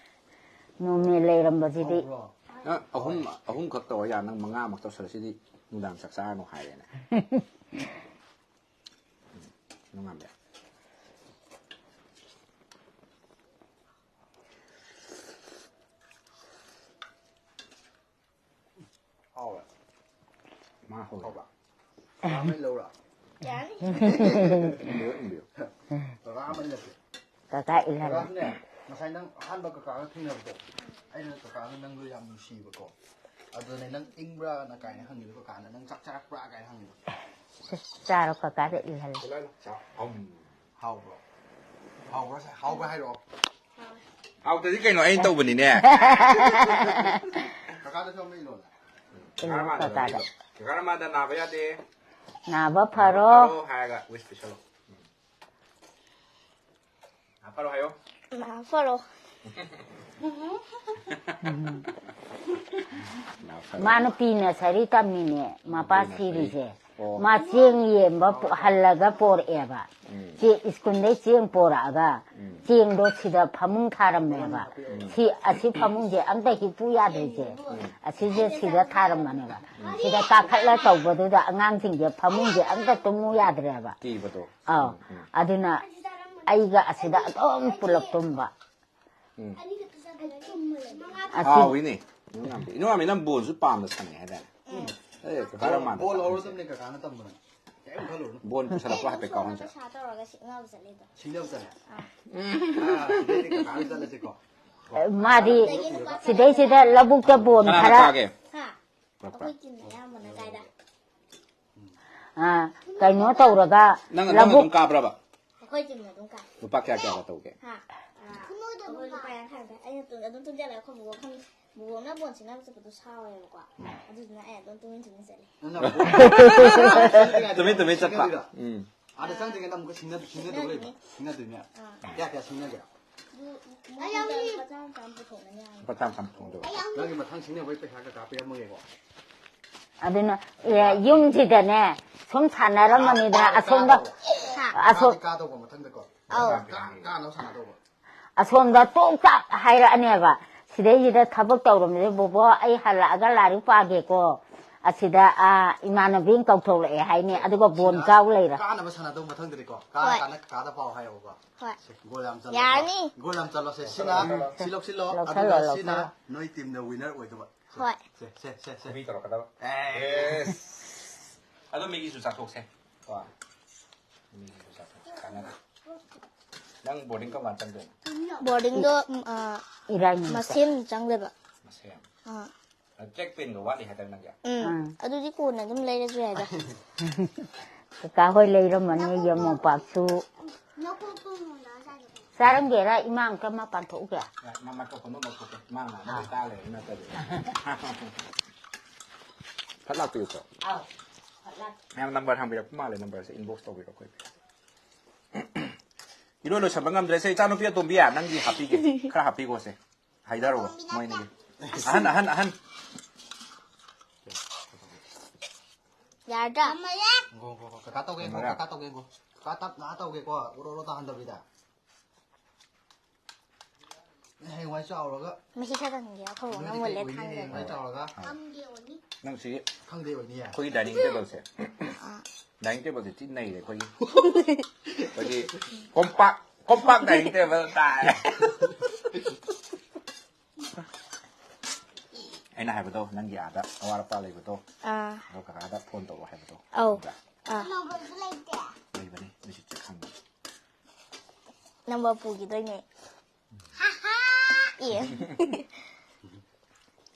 ꯅꯣꯔꯃꯦꯜ ꯂꯩꯔꯝꯕꯁꯤꯗꯤ꯫ ꯍꯥꯎꯕ꯭ꯔꯣ? ꯅꯪ ꯑꯍꯨꯝ, ꯑꯍꯨꯝꯈꯛ ꯇꯧꯔ ꯌꯥ, ꯅꯪ ꯃꯉꯥꯃꯛ ꯇꯧꯁꯜꯂꯁꯤꯗꯤ ꯅꯨꯡꯗꯥꯡ ꯆꯥꯛ ꯆꯥꯔꯅꯨ ꯍꯥꯏꯔꯦꯅꯦ꯫ ꯎꯝ, ꯅꯨꯡꯉꯥꯏꯕ꯭ꯔꯥ? ꯍꯥꯎꯋꯦ꯫ ꯃꯥ ꯍꯧꯔꯦ꯫ ꯍꯥꯎꯕ꯭ꯔꯥ? ꯀꯀꯥ ꯑꯃ ꯂꯧꯔꯥ? ꯌꯥꯅꯤ꯫ ꯏꯟꯕꯤꯌꯨ, ꯏꯟꯕꯤꯌꯨ꯫ ꯀꯀꯥ ꯑꯃ ꯏꯜꯂꯛꯀꯦ꯫ ꯀꯀꯥ ꯏꯜꯍꯜꯂꯣ꯫ ꯀꯀꯥꯅꯦ, ꯉꯁꯥꯏ ꯅꯪ ꯑꯍꯥꯟꯕ ꯀꯀꯥꯒ ꯊꯦꯡꯅꯕꯗꯣ, ꯑꯩꯅ ꯀꯀꯥꯅ ꯅꯪꯗꯣ ꯌꯥꯝ ꯅꯨꯡꯁꯤꯕꯀꯣ꯫ ꯑꯗꯨꯅꯦ ꯅꯪ ꯏꯪꯕ꯭ꯔꯥꯅ ꯀꯥꯏꯅ ꯍꯪꯉꯤꯗꯣ, ꯀꯀꯥꯅ ꯅꯪ ꯆꯥꯛ ꯆꯥꯔꯛꯄ꯭ꯔꯥ ꯀꯥꯏꯅ ꯍꯪꯉꯤꯗꯣ꯫ ꯆꯥꯔꯣ, ꯀꯀꯥꯗ ꯏꯜꯍꯜꯂꯣ꯫ ꯆꯥꯛ, ꯑꯝ꯫ ꯍꯥꯎꯕ꯭ꯔꯣ? ꯍꯥꯎꯕ꯭ꯔꯥ? ꯍꯥꯎꯕ꯭ꯔꯥ ꯍꯥꯏꯔꯛꯑꯣ꯫ ꯍꯥꯎꯋꯦ꯫ ꯍꯥꯎꯇꯗꯤ ꯀꯩꯅꯣ, ꯑꯩꯅ ꯇꯧꯕꯅꯤꯅꯦ꯫ ꯀꯀꯥꯗꯁꯨ ꯑꯃ ꯏꯜꯂꯣꯅ꯫ ꯀꯀꯥ ꯔꯃꯥꯗ ꯀꯀꯥꯗ꯫ ꯀꯀꯥ ꯔꯃꯥꯗ ꯅꯥꯕ ꯌꯥꯗꯦ꯫ ꯅꯥꯕ ꯐꯔꯣ꯫ ꯐꯔꯣ ꯍꯥꯏꯔꯒ ꯋꯤꯁ ꯄꯤꯁꯜꯂꯣ꯫ ꯅꯥ ꯐꯔꯣ ꯍꯥꯏꯌꯣ꯫ ꯅꯥ ꯐꯔꯣ꯫ ꯅꯥ ꯐꯔꯣ꯫ ꯃꯥ ꯅꯨꯄꯤ ꯅꯁꯔꯤ ꯇꯝꯃꯤꯅꯦ ꯃꯄꯥ ꯅꯨꯄꯤ ꯅꯁꯔꯤ꯫ ꯁꯤꯔꯤꯁꯦ꯫ ꯑꯣ꯫ ꯃꯥ ꯆꯦꯡ ꯌꯦꯟꯕ ꯄꯨ- ꯍꯜꯂꯒ ꯄꯣꯔꯛꯑꯦꯕ꯫ ꯎꯝ꯫ ꯆꯦ ꯁ꯭ꯀꯨꯜꯗꯩ ꯆꯦꯡ ꯄꯣꯔꯛꯑꯒ ꯎꯝ꯫ ꯆꯦꯡꯗꯣ ꯁꯤꯗ ꯐꯃꯨꯡ ꯊꯥꯔꯝꯃꯦꯕ꯫ ꯁꯤ ꯑꯁꯤ ꯐꯃꯨꯡꯁꯦ ꯑꯝꯇ ꯍꯤꯞꯄꯨ ꯌꯥꯗ꯭ꯔꯤꯁꯦ꯫ ꯑꯁꯤꯁꯦ ꯁꯤꯗ ꯊꯥꯔꯝꯕꯅꯦꯕ꯫ ꯁꯤꯗ ꯀꯥꯈꯠꯂ ꯇꯧꯕꯗꯨꯗ ꯑꯉꯥꯡꯁꯤꯡꯁꯦ ꯐꯃꯨꯡꯁꯦ ꯑꯝꯇ ꯇꯨꯝꯃꯨ ꯌꯥꯗ꯭ꯔꯦꯕ꯫ ꯀꯤꯕꯗꯣ꯫ ꯑꯧ꯫ ꯑꯗꯨꯅ ꯑꯩꯒ ꯑꯁꯤꯗ ꯑꯗꯨꯝ ꯄꯨꯂꯞ ꯇꯨꯝꯕ꯫ ꯎꯝ꯫ ꯑꯁꯤ ꯍꯥꯎꯏꯅꯦ꯫ ꯏꯅꯝꯃ ꯅꯪ ꯕꯣꯜꯁꯨ ꯄꯥꯝꯅ ꯁꯥꯟꯅꯩ ꯍꯥꯏꯗꯥꯏꯅꯦ? ꯑꯦ, ꯀꯀꯥ ꯔꯃꯥꯟꯗ ꯕꯣꯜ ꯆꯠꯂꯁꯤ꯫ ꯍꯧꯔꯗꯝꯅꯦ ꯀꯀꯥꯅ ꯇꯝꯕꯅ꯫ ꯀꯩꯝ ꯈꯜꯂꯨꯔꯅꯨ꯫ ꯕꯣꯜ ꯄꯨꯁꯜꯂꯛꯄ꯭ꯔꯣ ꯍꯥꯏꯐꯦꯠ ꯀꯥꯎꯍꯟꯁꯦ꯫ ꯄꯩꯁꯥ ꯇꯧꯔꯒ ꯁꯤꯛꯅꯕ ꯆꯠꯂꯦꯗꯣ꯫ ꯁꯤꯡꯅꯕ ꯆꯠꯂꯦ꯫ ꯑꯥ, ꯁꯤꯗꯩꯗꯤ ꯀꯀꯥꯅ ꯆꯠꯂꯁꯤꯀꯣ꯫ ꯃꯥꯗꯤ ꯁꯤꯗꯩꯁꯤꯗ ꯂꯧꯕꯨꯛꯇ ꯕꯣꯟ ꯀꯅꯥꯅ ꯈꯔ ꯀꯥꯒꯦ? ꯍꯥ? ꯄꯨꯔꯛꯄ꯭ꯔꯥ? ꯑꯩꯈꯣꯏ ꯇꯤꯝꯅ ꯑꯌꯥꯝꯕꯅ ꯀꯥꯏꯗ? ꯑ, ꯀꯩꯅꯣ ꯇꯧꯔꯒ ꯅꯪ ꯅꯪ ꯂꯧꯕꯨꯛ ꯑꯗꯨꯝ ꯀꯥꯕ꯭ꯔꯕ? ꯑꯩꯈꯣꯏ ꯇꯤꯝꯅ ꯑꯗꯨꯝ ꯀꯥꯏ꯫ ꯂꯨꯄꯥ ꯀꯌꯥ ꯀꯌꯥꯒ ꯇꯧꯒꯦ? ꯍꯥ? ꯑꯩꯈꯣꯏ ꯂꯨꯄꯥ ꯌꯥꯡꯈꯩ ꯌꯥꯡꯈꯩ꯫ ꯑꯩꯅ ꯇꯨ- ꯑꯗꯨꯝ ꯇꯨꯡꯁꯤꯜꯂꯒ ꯑꯩꯈꯣꯏ ꯕꯣꯕꯣꯛ ꯈꯪ- ꯕꯣꯕꯣꯛꯅ ꯕꯣꯟ ꯁꯤꯡꯅꯕ ꯆꯠꯄꯗꯣ ꯁꯥꯎꯋꯦꯕꯀꯣ꯫ ꯑꯗꯨꯗꯨꯅ ꯑꯩ ꯑꯗꯨꯝ ꯇꯨꯃꯤꯟ ꯇꯨꯃꯤꯟ ꯆꯠꯂꯦ꯫ ꯅꯪꯅ ꯕꯣꯜ- ꯇꯨꯃꯤꯟ ꯇꯨꯃꯤꯟ ꯆꯠꯄ꯫ ꯁꯤꯡꯅꯗꯣꯏꯔꯣ? ꯎꯝ꯫ ꯑꯥꯗ ꯆꯪꯗ꯭ꯔꯤꯉꯩꯗ ꯑꯃꯨꯛꯀ ꯁꯤꯡꯅ- ꯁꯤꯡꯅꯗꯧ ꯂꯩꯕ꯫ ꯁꯤꯡꯅꯗꯣꯏꯅꯦ꯫ ꯑꯥ꯫ ꯀꯌꯥ ꯀꯌꯥ ꯁꯤꯡꯅꯒꯦ? ꯑꯗꯨ ꯃꯣꯏꯗ ꯂꯨꯄꯥ ꯆꯥꯝꯃ ꯆꯥꯝꯃ ꯄꯨꯊꯣꯛꯅꯅꯤ ꯍꯥꯏꯕꯅꯤ꯫ ꯂꯨꯄꯥ ꯆꯥꯝꯃ ꯆꯥꯝꯃ ꯄꯨꯊꯣꯛꯅꯗꯣꯏꯕ꯫ ꯅꯪꯒꯤ ꯃꯊꯪ ꯁꯤꯡꯅꯕꯩ ꯄꯩꯁꯥ ꯀꯀꯥ ꯄꯤꯔꯝꯃꯒꯦꯀꯣ꯫ ꯑꯗꯨꯅ ꯑꯦ, ꯌꯨꯝꯁꯤꯗꯅꯦ ꯁꯨꯝ ꯁꯥꯟꯅꯔꯝꯃꯅꯤꯗꯅ ꯑꯁꯣꯝꯗ ꯍꯥ? ꯑꯁꯣꯝ ꯀꯥꯗꯤ ꯀꯥꯗꯧꯕ ꯃꯊꯪꯗꯀꯣ꯫ ꯑꯧ꯫ ꯀꯥ- ꯀꯥꯅꯕ ꯁꯥꯟꯅꯗꯧꯕ꯫ ꯑꯁꯣꯝꯗ ꯇꯣꯛ ꯇꯥꯛ ꯍꯥꯏꯔꯛꯑꯅꯦꯕ꯫ ꯁꯤꯗꯩꯁꯤꯗ ꯊꯕꯛ ꯇꯧꯔꯝꯕꯁꯦ, "ꯕꯣꯕꯣ, ꯑꯩ ꯍꯜꯂꯛꯑꯒ ꯂꯥꯏꯔꯤꯛ ꯄꯥꯒꯦꯀꯣ꯫ ꯑꯁꯤꯗ ꯑꯥ, ꯏꯃꯥꯟꯅꯕꯤꯅ ꯀꯧꯊꯣꯛꯂꯛꯑꯦ" ꯍꯥꯏꯅꯤ, ꯑꯗꯨꯒ ꯕꯣꯟ ꯀꯥꯎ ꯂꯩꯔ꯫ ꯀꯥꯅꯕ ꯁꯥꯟꯅꯗꯧꯕ ꯃꯊꯪꯗꯗꯤꯀꯣ꯫ ꯀꯥꯔ ꯍꯣꯏ꯫ ꯀꯥꯟꯗ ꯀꯀꯥꯗ ꯄꯥꯎ ꯍꯥꯏꯌꯣꯕꯀꯣ꯫ ꯍꯣꯏ꯫ ꯁꯦ, ꯒꯣꯜ ꯌꯥꯝ ꯆꯜꯂꯣ꯫ ꯌꯥꯔꯅꯤ꯫ ꯒꯣꯜ ꯌꯥꯝ ꯆꯜꯂꯣꯁꯦ꯫ ꯁꯤꯅ ꯁꯤ ꯂꯧꯁꯤꯜꯂꯣ꯫ ꯂꯧꯁꯜꯂꯣ, ꯑꯗꯨꯒ ꯁꯤꯅ ꯂꯧꯁꯜꯂꯣ꯫ ꯅꯣꯏ ꯇꯤꯝꯅ ꯋꯤꯅꯔ ꯑꯣꯏꯗꯧꯕ꯫ ꯁꯦ, ꯍꯣꯏ꯫ ꯁꯦ, ꯁꯦ, ꯁꯦ, ꯁꯦ꯫ ꯈꯣꯕꯤ ꯇꯧꯔꯛꯀꯗꯕ꯫ ꯑꯦ꯫ ꯑꯗꯣ ꯃꯤꯒꯤꯁꯨ ꯆꯥꯊꯣꯛꯁꯦ꯫ ꯀꯣ꯫ ꯃꯤꯒꯤꯁꯨ ꯆꯥꯊꯣꯛꯁꯦ꯫ ꯀꯥꯟꯅꯗꯦ꯫ ꯅꯪ ꯕꯣꯔꯗꯤꯡ ꯀꯔꯝ ꯀꯥꯟꯗ ꯆꯪꯗꯣꯏꯅꯣ? ꯕꯣꯔꯗꯤꯡꯗꯣ ꯎꯝ, ꯑꯥ, ꯏꯔꯥꯏ ꯅꯨꯃꯤꯠꯇ꯫ ꯃꯁꯦꯝ ꯆꯪꯗꯣꯏꯕ꯫ ꯃꯁꯦꯝ꯫ ꯑꯥ꯫ ꯇ꯭ꯔꯦꯛ ꯄꯦꯟꯒ ꯋꯥꯠꯂꯤ ꯍꯥꯏꯗꯥꯏ ꯅꯪꯒꯤ? ꯎꯝ꯫ ꯑꯥ꯫ ꯑꯗꯨꯗꯤ ꯀꯣꯟꯅ ꯑꯗꯨꯝ ꯂꯩꯔꯁꯨ ꯌꯥꯏꯗ꯫ ꯀꯀꯥ ꯍꯣꯏ ꯂꯩꯔꯝꯃꯅꯤ ꯌꯦꯡꯉꯣ ꯄꯥꯛꯁꯨ꯫ ꯆꯥꯔꯝꯒꯦꯔꯥ? ꯏꯃꯥ ꯑꯝꯇ ꯃꯄꯥꯟ ꯊꯣꯛꯎꯒꯦ꯫ ꯃꯥ ꯃꯥꯏꯀ꯭ꯔꯣꯐꯣꯟꯗꯣ ꯑꯃꯨꯛ ꯂꯧꯊꯣꯛꯀꯦ꯫ ꯏꯃꯥꯅ ꯉꯥꯡꯕꯗꯣ ꯇꯥ ꯂꯩꯔꯦ ꯅꯠꯇ꯭ꯔꯗꯤ꯫ ꯐꯠ ꯂꯥꯛꯄꯤꯌꯨꯀꯣ꯫ ꯑꯥꯎ꯫ ꯐꯠ ꯂꯥꯛ꯫ ꯃꯌꯥꯝ ꯅꯝꯕꯔ ꯍꯪꯕꯤꯔꯛꯄ ꯃꯥꯜꯂꯦ, ꯅꯝꯕꯔꯁꯦ inbox ꯇꯧꯕꯤꯔꯣ ꯑꯩꯈꯣꯏ꯫ ꯏꯔꯣꯏ ꯂꯣꯏꯁꯟꯕ ꯉꯝꯗ꯭ꯔꯦ꯫ ꯁꯦ, ꯏꯆꯥꯅꯨꯄꯤ ꯑꯇꯣꯝꯕꯤ, ꯅꯪꯒꯤ ꯍꯥꯞꯄꯤꯒꯦ꯫ ꯈꯔ ꯍꯥꯞꯄꯤꯒꯣꯁꯦ꯫ ꯍꯥꯏꯗꯔꯣ, ꯃꯣꯏ ꯑꯅꯤꯒꯤ꯫ ꯑꯍꯟ, ꯑꯍꯟ, ꯑꯍꯟ꯫ ꯌꯥꯔꯗ꯭ꯔꯥ? ꯉꯣ, ꯉꯣ, ꯉꯣ, ꯀꯀꯥ ꯇꯧꯒꯦ, ꯉꯣ, ꯀꯀꯥ ꯇꯧꯒꯦ, ꯉꯣ꯫ ꯀꯀꯥ ꯇꯞꯅ ꯇꯧꯒꯦꯀꯣ, ꯑꯣꯔꯣ ꯑꯣꯔꯣ ꯇꯥꯍꯟꯗꯕꯤꯗ꯫ ꯍꯌꯦꯡꯋꯥꯏ ꯆꯥꯎꯔꯒ ꯃꯍꯤ ꯈꯔ ꯀꯪꯍꯟꯒꯦ, ꯑꯩꯈꯣꯏ ꯕꯣꯛꯅ ꯅꯣꯏꯗꯤ ꯀꯩ ꯃꯨꯜꯂꯦ ꯑꯣꯏꯅꯤ ꯊꯥꯡꯗ꯫ ꯍꯌꯦꯡꯋꯥꯏ ꯆꯥꯎꯔꯒ? ꯅꯪ ꯁꯤ ꯈꯪꯗꯦ ꯑꯣꯏꯅꯤ꯫ ꯑꯩꯈꯣꯏꯒꯤ dining tableꯁꯦ꯫ ꯑꯥ꯫ Dining tableꯁꯦ ꯊꯤ ꯅꯩꯔꯦ ꯑꯩꯈꯣꯏꯒꯤ꯫ ꯑꯩꯈꯣꯏꯒꯤ ꯀꯣꯝꯄꯥꯛ, ꯀꯣꯝꯄꯥꯛ dining table ꯇꯥꯔꯦ꯫ ꯑꯩꯅ ꯍꯥꯏꯕꯗꯣ, ꯅꯪꯒꯤ ꯑꯥꯗ ꯑꯋꯥꯠ ꯑꯄꯥ ꯂꯩꯕꯗꯣ, ꯑꯥ꯫ ꯑꯗꯣ ꯀꯀꯥꯗ phone ꯇꯧꯔꯣ ꯍꯥꯏꯕꯗꯣ꯫ ꯑꯧ꯫ ꯈꯪꯕ꯭ꯔꯥ? ꯑꯥ꯫ ꯅꯝꯕꯔꯁꯨ ꯂꯩꯇꯦ꯫ ꯂꯩꯕꯅꯤ, ꯃꯤꯁꯤꯠꯁꯦ ꯈꯪꯕꯅꯤ꯫ ꯅꯝꯕꯔ ꯄꯨꯈꯤꯗꯣꯏꯅꯦ꯫ ꯍꯥꯍꯥ꯫ ꯑꯦ꯫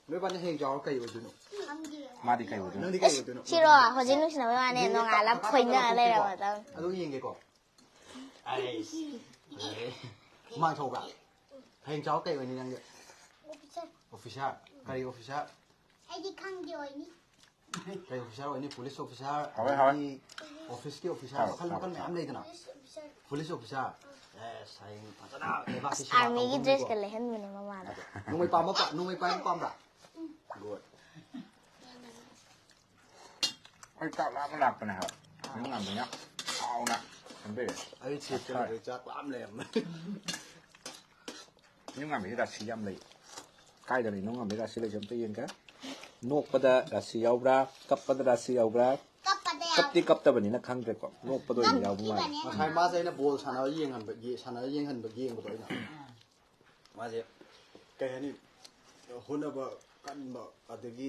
ꯅꯣꯏꯕꯥꯅꯤ ꯍꯌꯦꯡ ꯆꯥꯎꯔ ꯀꯩ ꯑꯣꯏꯗꯣꯏꯅꯣ? ꯈꯪꯗꯦ꯫ ꯃꯥꯗꯤ ꯀꯩ ꯑꯣꯏꯗꯣꯏꯅꯣ? ꯅꯪꯗꯤ ꯀꯩ ꯑꯣꯏꯗꯣꯏꯅꯣ? ꯁꯤꯔꯣ? ꯍꯧꯖꯤꯛ ꯅꯨꯡꯁꯤꯅꯕꯩ ꯋꯥꯅꯦ, ꯅꯣꯡꯉꯥꯜꯂ ꯀꯀꯥ ꯐꯣꯏꯅꯔ ꯀꯀꯥ ꯂꯩꯔꯝꯃꯗꯕꯅꯤ꯫ ꯑꯗꯨ ꯌꯦꯡꯒꯦꯀꯣ꯫ ꯑꯩꯁ, ꯐꯖꯔꯦ꯫ ꯍꯨꯃꯥꯡ ꯁꯧꯕ꯭ꯔꯥ? ꯍꯌꯦꯡ ꯆꯥꯎ ꯀꯩ ꯑꯣꯏꯅꯤ ꯅꯪꯗꯤ? ꯑꯣꯐꯤꯁꯥꯔ꯫ ꯑꯣꯐꯤꯁꯥꯔ? ꯀꯔꯤ ꯑꯣꯐꯤꯁꯥꯔ? ꯑꯩꯗꯤ ꯈꯪꯗꯦ ꯑꯣꯏꯅꯤ꯫ ꯀꯔꯤ ꯑꯣꯐꯤꯁꯥꯔ ꯑꯣꯏꯅꯤ? ꯄꯨꯂꯤꯁ ꯑꯣꯐꯤꯁꯥꯔ, ꯍꯥꯎꯋꯦ, ꯍꯥꯎꯋꯦ꯫ ꯑꯗꯒꯤ ꯑꯣꯐꯤꯁꯀꯤ ꯑꯣꯐꯤꯁꯥꯔ, ꯍꯥꯎꯋꯦ, ꯃꯈꯜ ꯍꯥꯎꯋꯦ, ꯃꯈꯜ ꯃꯌꯥꯝ ꯍꯥꯎꯋꯦ꯫ ꯂꯩꯗꯅ꯫ Police officer. Police officer? Yes, ꯍꯌꯦꯡ ꯐꯖꯅ ꯂꯩꯕꯥꯛꯀꯤ ꯑꯁ, ꯁꯦꯕꯥ ꯑꯥꯔꯃꯤꯒꯤ ꯇꯧꯗꯧꯅꯤꯀꯣ꯫ ꯗ꯭ꯔꯦꯁꯀ ꯂꯩꯍꯟꯕꯅꯦ ꯃꯃꯥꯗ꯫ ꯅꯣꯡꯃꯩ ꯄꯥꯝꯕ ꯄꯥ-, ꯅꯣꯡꯃꯩ ꯄꯥꯏꯕ ꯄꯥꯝꯕ꯭ꯔꯥ? Good꯫ ꯑꯩ ꯆꯥꯛ ꯂꯥꯝꯕ ꯂꯥꯛꯄꯅꯦ ꯍꯥꯏꯕ꯫ ꯌꯨꯝ ꯉꯝꯃꯤꯅ ꯍꯥꯎꯅ ꯁꯦꯝꯕꯤꯔꯦ꯫ ꯑꯩ ꯆꯦꯛ ꯆꯠꯂꯨꯕꯩ ꯆꯥꯛ ꯂꯥꯝ ꯂꯩꯔꯝꯃꯦ꯫ ꯌꯨꯝ ꯉꯝꯃꯤꯁꯦ ꯔꯥꯁꯤ ꯌꯥꯝ ꯂꯩ꯫ ꯀꯥꯏꯗ ꯂꯩꯅꯣ ꯉꯝꯃꯤ ꯔꯥꯁꯤ ꯂꯩꯁꯦ ꯑꯝꯇ ꯌꯦꯡꯒꯦ꯫ ꯅꯣꯛꯄꯗ ꯔꯥꯁꯤ ꯌꯥꯎꯕ꯭ꯔꯥ? ꯀꯞꯄꯗ ꯔꯥꯁꯤ ꯌꯥꯎꯕ꯭ꯔꯥ? ꯀꯞꯄꯗ ꯌꯥꯎ-, ꯀꯞꯇꯤ ꯀꯞꯇꯕꯅꯤꯅ ꯈꯪꯗ꯭ꯔꯦꯀꯣ꯫ ꯅꯣꯛꯄꯗ ꯑꯣꯏꯅ ꯌꯥꯎꯕ ꯃꯥꯜꯂꯦ꯫ ꯀꯞꯈꯤꯕꯅꯦ꯫ ꯉꯁꯥꯏ ꯃꯥꯁꯦ ꯑꯩꯅ ꯕꯣꯜ ꯁꯥꯟꯅꯕ ꯌꯦꯡꯍꯟꯕꯒꯤ, ꯁꯥꯟꯅꯕ ꯌꯦꯡꯍꯟꯕꯒꯤ ꯌꯦꯡꯕꯗꯣ ꯑꯩꯅ꯫ ꯃꯥꯁꯦ ꯀꯩ ꯍꯥꯏꯅꯤ, ꯍꯣꯠꯅꯕ ꯀꯟꯕ, ꯑꯗꯒꯤ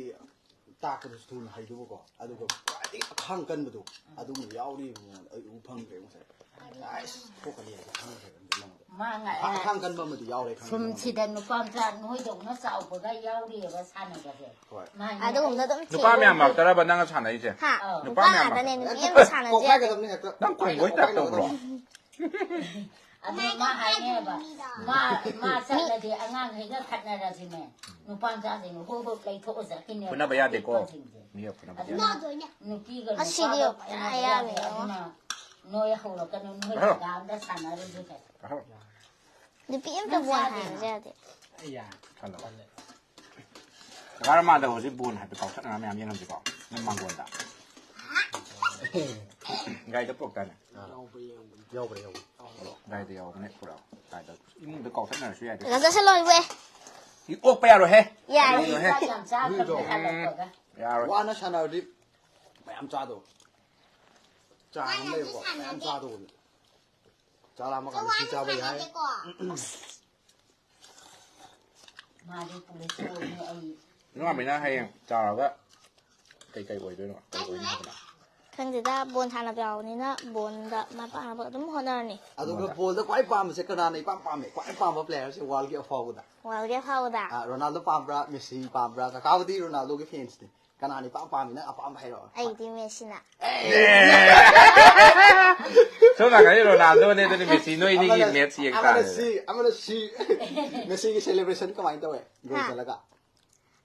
ꯇꯥꯛꯄꯗꯁꯨ ꯊꯨꯅ ꯍꯩꯗꯧꯕꯀꯣ, ꯑꯗꯨꯒ ꯈ꯭ꯋꯥꯏꯗꯒꯤ ꯑꯈꯥꯡ ꯀꯟꯕꯗꯣ, ꯑꯗꯨꯝꯕ ꯌꯥꯎꯔꯤꯕ ꯃꯉꯣꯟꯗ ꯑꯩ ꯎꯕ ꯐꯪꯗ꯭ꯔꯦ ꯉꯁꯥꯏ꯫ ꯑꯁ, ꯊꯣꯛꯀꯅꯤ ꯍꯥꯏꯕ ꯈꯪꯈ꯭ꯔꯦ ꯑꯗꯨꯝ ꯃꯉꯣꯟꯗ꯫ ꯃꯥ ꯉ-, ꯑꯈꯥꯡ, ꯑꯈꯥꯡ ꯀꯟꯕ ꯑꯃꯗꯤ ꯌꯥꯎꯔꯦ ꯈꯪꯉꯦ ꯁꯨꯝ ꯃꯉꯣꯟꯗ꯫ ꯁꯤꯗ ꯅꯨꯄꯥ ꯃꯆꯥ ꯅꯣꯏꯗꯧꯅ ꯆꯥꯎꯕꯒ ꯌꯥꯎꯔꯤꯑꯕ ꯁꯥꯟꯅꯕꯁꯦ꯫ ꯍꯣꯏ꯫ ꯃꯥ ꯍꯥꯏꯅꯦ, ꯑꯗꯨꯒꯨꯝꯕꯗ ꯑꯗꯨꯝ ꯅꯨꯄꯥ ꯃꯌꯥꯝ ꯊꯦꯡꯅ ꯃꯔꯛꯇꯔꯕ ꯅꯪꯅ ꯁꯥꯟꯅꯩꯁꯦ? ꯍꯥ? ꯑꯧ꯫ ꯅꯨꯄꯥ ꯅꯨꯄꯥ ꯃꯌꯥꯝ ꯉꯥꯛꯇꯅꯦ, ꯃꯔꯛꯇ꯫ ꯅꯨꯄꯤ ꯑꯝꯇ ꯁꯥꯟꯅꯗꯦ꯫ ꯀꯣꯛꯈꯥꯏꯒꯗꯕꯅꯤ ꯍꯦꯛꯇ꯫ ꯅꯪ ꯈꯣꯡꯕꯣꯏ type ꯇꯧꯕ꯭ꯔꯣ? ꯑꯗꯨ ꯃꯥ ꯍꯥꯏꯅꯦꯕ, ꯃꯥ ꯃꯥ ꯆꯠꯂꯗꯤ ꯑꯉꯥꯡꯈꯩꯒ ꯈꯠꯅꯔꯁꯤꯅꯦ, ꯅꯨꯄꯥ ꯃꯆꯥꯁꯤꯡꯅ ꯍꯨꯞ ꯍꯨꯞ ꯂꯩꯊꯣꯛꯑ ꯆꯠꯈꯤꯅꯦꯕ꯫ ꯐꯨꯅꯕ ꯌꯥꯗꯦꯀꯣ꯫ ꯑꯄꯤꯛꯄꯁꯤꯡꯁꯦ꯫ ꯃꯤ ꯐꯨꯅꯕ ꯑꯗꯨꯅ ꯌꯥꯗꯦ꯫ ꯅꯨꯄꯤꯒ ꯉꯁꯤꯗꯤ ꯅꯨꯄꯥꯒ ꯌꯥꯝ ꯈꯠꯅꯕ ꯌꯥꯗꯦ꯫ ꯍꯥꯏꯔꯝꯃꯦ, ꯌꯦꯡꯉꯣ꯫ ꯑꯗꯨꯅ ꯅꯣꯏ ꯍꯧꯔꯛꯀꯅꯨ, ꯅꯣꯏ ꯑꯍꯣ꯫ ꯖꯒꯥ ꯑꯝꯗ ꯁꯥꯟꯅꯔꯨꯁꯦ꯫ ꯑꯍꯣ꯫ ꯅꯨꯄꯤ ꯑꯝꯇ ꯕꯣꯟ ꯍꯥꯟꯅꯁꯦ ꯌꯥꯗꯦ꯫ ꯑꯩꯌꯥ꯫ ꯈꯜꯂꯣ꯫ ꯇꯜꯂꯦ꯫ ꯀꯀꯥ ꯔꯃꯥꯗ ꯍꯧꯖꯤꯛ ꯕꯣꯟ ꯍꯥꯏꯐꯦꯠ ꯀꯥꯎꯊꯠꯅꯔ ꯃꯌꯥꯝ ꯌꯦꯡꯍꯟꯁꯤꯀꯣ꯫ ꯅꯪ ꯃꯥꯡꯒꯣꯟꯗ꯫ ꯒꯥꯔꯤꯗ ꯄꯨꯔꯛꯇꯥꯏꯅꯦ? ꯌꯥꯎꯕ꯭ꯔꯥ ꯌꯦꯡꯉꯨ꯫ ꯌꯥꯎꯕ꯭ꯔꯥ ꯌꯦꯡꯉꯨ꯫ ꯒꯥꯔꯤꯗ ꯌꯥꯎꯕꯅꯦ, ꯄꯨꯔꯛꯑꯣ꯫ ꯒꯥꯔꯤꯗ ꯏꯃꯨꯡꯗ ꯀꯥꯎꯊꯠꯅꯔꯁꯨ ꯌꯥꯏꯗ꯫ ꯀꯩꯅꯣ ꯆꯠꯁꯤꯜꯂꯣ, ꯏꯕꯣꯏ꯫ ꯁꯤ ꯑꯣꯛꯄ ꯌꯥꯔꯣꯏꯍꯦ꯫ ꯌꯥꯏ꯫ ꯀꯔꯤꯅꯣꯍꯦ? ꯆꯥꯛ ꯌꯥꯝ ꯆꯥꯗꯕꯅꯦ ꯎꯝ꯫ ꯍꯜꯂꯛꯄꯒ꯫ ꯌꯥꯔꯣꯏ꯫ ꯋꯥꯅ ꯁꯥꯟꯅꯔꯗꯤ ꯃꯌꯥꯝ ꯆꯥꯗꯧ꯫ ꯆꯥꯡ ꯑꯃ ꯂꯩꯕꯀꯣ, ꯃꯌꯥꯝ ꯆꯥꯗꯧꯕꯅꯤ꯫ ꯆꯥꯛ ꯂꯥꯝꯃꯀꯥꯟꯗ ꯁꯤ ꯆꯥꯕ ꯌꯥꯏ꯫ ꯃꯥꯗꯤ ꯄꯨꯂꯤꯁ ꯑꯣꯏꯅꯤ ꯑꯩ꯫ ꯅꯨꯡꯉꯥꯟꯕꯤꯅ ꯍꯌꯦꯡ ꯆꯥꯎꯔꯒ ꯀꯩꯀꯩ ꯑꯣꯏꯗꯣꯏꯅꯣ? ꯀꯩ ꯑꯣꯏꯅꯤ ꯍꯥꯏꯕꯅꯣ? ꯈꯪꯗꯦꯗ, ꯕꯣꯜ ꯁꯥꯟꯅꯕ ꯌꯥꯎꯕꯅꯤꯅ ꯕꯣꯜꯗ ꯃꯥꯏ ꯄꯥꯛꯅꯕ ꯑꯗꯨꯝ ꯍꯣꯠꯅꯔꯅꯤ꯫ ꯑꯗꯨꯒ ꯕꯣꯜꯗ ꯈ꯭ꯋꯥꯏ ꯄꯥꯝꯕꯁꯦ ꯀꯅꯥꯅ ꯏꯄꯥꯝ ꯄꯥꯝꯃꯦ? ꯈ꯭ꯋꯥꯏ ꯄꯥꯝꯕ player ꯁꯦ world ꯒꯤ ꯑꯐꯥꯎꯕꯗ꯫ World ꯒꯤ ꯑꯐꯥꯎꯕꯗ? ꯑꯥ, ꯔꯣꯅꯥꯜꯗꯣ ꯄꯥꯝꯕ꯭ꯔꯥ, ꯃꯦꯁꯤ ꯄꯥꯝꯕ꯭ꯔꯥ? ꯀꯀꯥꯕꯨꯗꯤ ꯔꯣꯅꯥꯜꯗꯣꯒꯤ fans ꯅꯤ꯫ ꯀꯅꯥꯅ ꯏꯄꯥꯝ ꯄꯥꯝꯃꯤ? ꯅꯪ ꯑꯄꯥꯝꯕ ꯍꯥꯏꯔꯛꯑꯣ꯫ ꯑꯩꯗꯤ ꯃꯦꯁꯤꯅ꯫ ꯁꯣꯝ ꯅꯥꯀꯟꯗꯤ ꯔꯣꯅꯥꯜꯗꯣꯅꯦ, ꯑꯗꯨꯗꯤ ꯃꯦꯁꯤ, ꯅꯣꯏ ꯑꯅꯤꯒꯤ ꯑꯃꯅ, match ꯌꯦꯡ ꯑꯃꯅ ꯇꯥꯔꯦ꯫ ꯁꯤ, ꯑꯃꯅ ꯁꯤ꯫ ꯃꯦꯁꯤꯒꯤ celebration ꯀꯃꯥꯏꯅ ꯇꯧꯋꯦ? ꯒꯣꯜ ꯍꯥ? ꯆꯜꯂꯒ꯫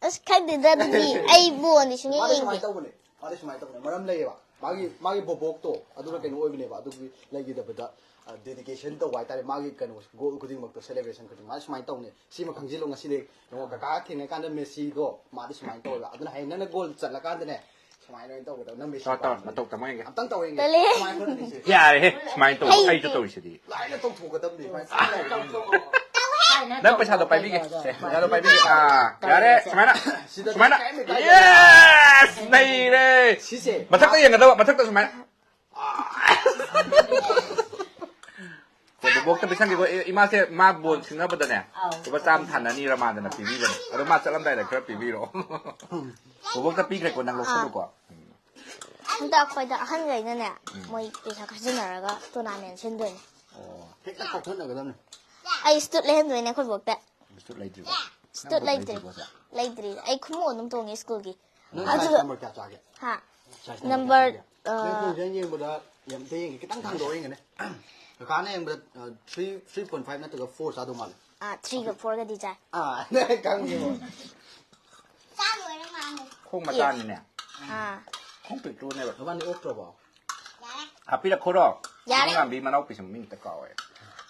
ꯑꯁ, ꯈꯪꯗꯦꯗ, ꯑꯗꯨꯗꯤ ꯑꯩ ꯕꯣꯜꯗꯤ ꯁꯨꯡꯌꯦꯡ ꯃꯥꯗꯤ ꯌꯦꯡꯗꯦ꯫ ꯁꯨꯃꯥꯏꯅ ꯇꯧꯕꯅꯦ꯫ ꯃꯥꯗꯤ ꯁꯨꯃꯥꯏꯅ ꯇꯧꯕꯅꯦ꯫ ꯃꯔꯝ ꯂꯩꯌꯦꯕ꯫ ꯃꯥꯒꯤ, ꯃꯥꯒꯤ ꯕꯣꯕꯣꯛꯇꯣ ꯑꯗꯨꯅ ꯀꯩꯅꯣ ꯑꯣꯏꯕꯅꯦꯕ꯫ ꯑꯗꯨꯒꯤ ꯂꯩꯈꯤꯗꯕꯗ, ꯑ, dedication ꯇꯧꯕ ꯍꯥꯏꯇꯥꯔꯦ꯫ ꯃꯥꯒꯤ ꯀꯩꯅꯣ, ꯒꯣꯜ ꯈꯨꯗꯤꯡꯃꯛꯇꯣ celebration ꯈꯨꯗꯤꯡ ꯃꯥꯗꯤ ꯁꯨꯃꯥꯏꯅ ꯇꯧꯅꯦ꯫ ꯁꯤꯃ ꯈꯪꯖꯤꯜꯂꯣ ꯉꯁꯤꯗꯒꯤ꯫ ꯌꯦꯡꯉꯣ, ꯀꯀꯥ ꯊꯦꯡꯅꯀꯥꯟꯗ ꯃꯦꯁꯤꯗꯣ ꯃꯥꯗꯤ ꯁꯨꯃꯥꯏꯅ ꯇꯧꯋꯦꯕ꯫ ꯑꯗꯨꯅ ꯍꯌꯦꯡ ꯅꯪꯅ ꯒꯣꯜ ꯆꯠꯂꯀꯥꯟꯗꯅꯦ, ꯁꯨꯃꯥꯏꯅ ꯑꯣꯏꯅ ꯇꯧꯒꯗꯕ꯫ ꯅꯪ ꯃꯦꯁꯤ ꯇꯧꯔꯣ, ꯇꯧꯔꯣ, ꯄꯥꯝꯕꯅꯤꯅ꯫ ꯃꯇꯧ ꯇꯝꯃꯣ ꯌꯦꯡꯒꯦ꯫ ꯑꯝꯇꯪ ꯇꯧꯔ ꯌꯦꯡꯒꯦ꯫ ꯇꯜꯂꯦ꯫ ꯁꯨꯃꯥꯏꯅ ꯈꯣꯠꯂ ꯌꯦꯡꯁꯦ꯫ ꯌꯥꯔꯦꯍꯦ, ꯁꯨꯃꯥꯏꯅ ꯇꯧ꯫ ꯍꯩꯇꯦ꯫ ꯑꯩꯁꯨ ꯇꯧꯔꯤꯁꯤꯗꯤ꯫ ꯂꯥꯏꯅ ꯇꯧꯊꯣꯛꯀꯗꯕꯅꯤ꯫ ꯁꯨꯃꯥꯏꯅ ꯇꯧ꯫ ꯅꯪ ꯄꯩꯁꯥꯗꯣ ꯄꯥꯏꯕꯤꯒꯦ꯫ ꯁꯦ, ꯄꯩꯁꯥꯗꯣ ꯄꯥꯏꯕꯤꯒꯦ꯫ ꯑꯥ, ꯌꯥꯔꯦ, ꯁꯨꯃꯥꯏꯅ꯫ ꯁꯤꯗ ꯁꯨꯃꯥꯏꯅ꯫ ꯀꯔꯤꯝ ꯂꯩꯇꯦ꯫ Yes! ꯅꯩꯔꯦ! ꯁꯤꯁꯦ꯫ ꯃꯊꯛꯇ ꯌꯦꯡꯒꯗꯕ, ꯃꯊꯛꯇ ꯁꯨꯃꯥꯏꯅ꯫ ꯕꯣꯕꯣꯛꯇ ꯄꯤꯁꯟꯒꯦꯀꯣ꯫ ꯑꯦ, ꯏꯃꯥꯁꯦ ꯃꯥ ꯕꯣꯜ ꯁꯤꯡꯅꯕꯗꯅꯦ, ꯑꯧ꯫ ꯂꯨꯄꯥ ꯆꯥꯝꯃ ꯊꯥꯅꯅꯤꯔ ꯃꯥꯗꯅ ꯄꯤꯕꯤꯕꯅꯦ꯫ ꯑꯗꯣ ꯃꯥ ꯆꯠꯂꯝꯗꯥꯏꯗ ꯈꯔ ꯄꯤꯕꯤꯔꯣ꯫ ꯕꯣꯕꯣꯛꯇ ꯄꯤꯈ꯭ꯔꯦꯀꯣ, ꯅꯪ ꯂꯧꯁꯜꯂꯨꯀꯣ꯫ ꯑꯥ꯫ ꯍꯟꯗꯛ ꯑꯩꯈꯣꯏꯗ ꯑꯍꯟꯈꯩꯅꯅꯦ, ꯎꯝ꯫ ꯃꯣꯏ ꯄꯩꯁꯥ ꯈꯥꯏꯖꯤꯟꯅꯔꯒ tournament ꯁꯤꯟꯗꯣꯏꯅꯦ꯫ ꯑꯣ꯫ ꯍꯦꯛꯇ ꯀꯥꯎꯊꯠꯅꯒꯗꯕꯅꯤ꯫ ꯑꯩ ꯁ꯭ꯇꯨꯠ ꯂꯩꯍꯟꯗꯣꯏꯅꯦ ꯑꯩꯈꯣꯏ ꯕꯣꯛꯇ꯫ ꯁ꯭ꯇꯨꯠ ꯂꯩꯗ꯭ꯔꯤꯕꯣ? ꯁ꯭ꯇꯨꯠ ꯅꯪ ꯕꯣꯛ ꯂꯩꯇ꯭ꯔꯤ꯫ ꯂꯩꯇ꯭ꯔꯤꯕꯣ ꯍꯧꯖꯤꯛ? ꯂꯩꯇ꯭ꯔꯤ꯫ ꯑꯩ ꯈꯣꯡꯎꯞ ꯑꯗꯨꯝ ꯇꯣꯡꯉꯤ ꯁ꯭ꯀꯨꯜꯒꯤ꯫ ꯅꯪ ꯑꯗꯨꯒ size number ꯀꯌꯥ ꯆꯥꯒꯦ? ꯍꯥ? Size number number, ꯀꯌꯥ ꯆꯥꯒꯦ? ꯑ, ꯅꯪ ꯈꯣꯡꯎꯞꯁꯦ ꯌꯦꯡꯕꯗ ꯌꯥꯝ ꯊꯤ ꯌꯦꯡꯒꯦ꯫ ꯈꯤꯇꯪ ꯊꯥꯡꯗꯣꯛꯑ ꯌꯦꯡꯒꯅꯦ꯫ ꯀꯀꯥꯅ ꯌꯦꯡꯕꯗ ꯊ꯭ꯔꯤ ꯊ꯭ꯔꯤ ꯄꯣꯏꯟ ꯐꯥꯏꯚ ꯅꯠꯇ꯭ꯔꯒ ꯐꯣꯔ ꯆꯥꯗꯧ ꯃꯥꯜꯂꯦ꯫ ꯑꯥ ꯊ꯭ꯔꯤꯒ ꯐꯣꯔꯒꯗꯤ ꯆꯥꯏ꯫ ꯑꯥ ꯈꯪꯉꯦꯕ꯫ ꯈꯣꯡ ꯃꯆꯥꯅꯤꯅꯦ꯫ ꯑꯥ ꯈꯣꯡ ꯄꯤꯛꯇ꯭ꯔꯨꯅꯦꯕ꯫ ꯃꯕꯥꯅꯤ ꯑꯣꯛꯇ꯭ꯔꯕꯣ? ꯌꯥꯔꯦ꯫ ꯍꯥꯞꯄꯤꯔꯛꯈꯣꯔꯣ? ꯉꯥꯝꯕꯤ ꯃꯅꯥꯎꯄꯤꯁꯦ ꯃꯃꯤꯡ ꯍꯦꯛꯇ ꯀꯥꯎꯋꯦ꯫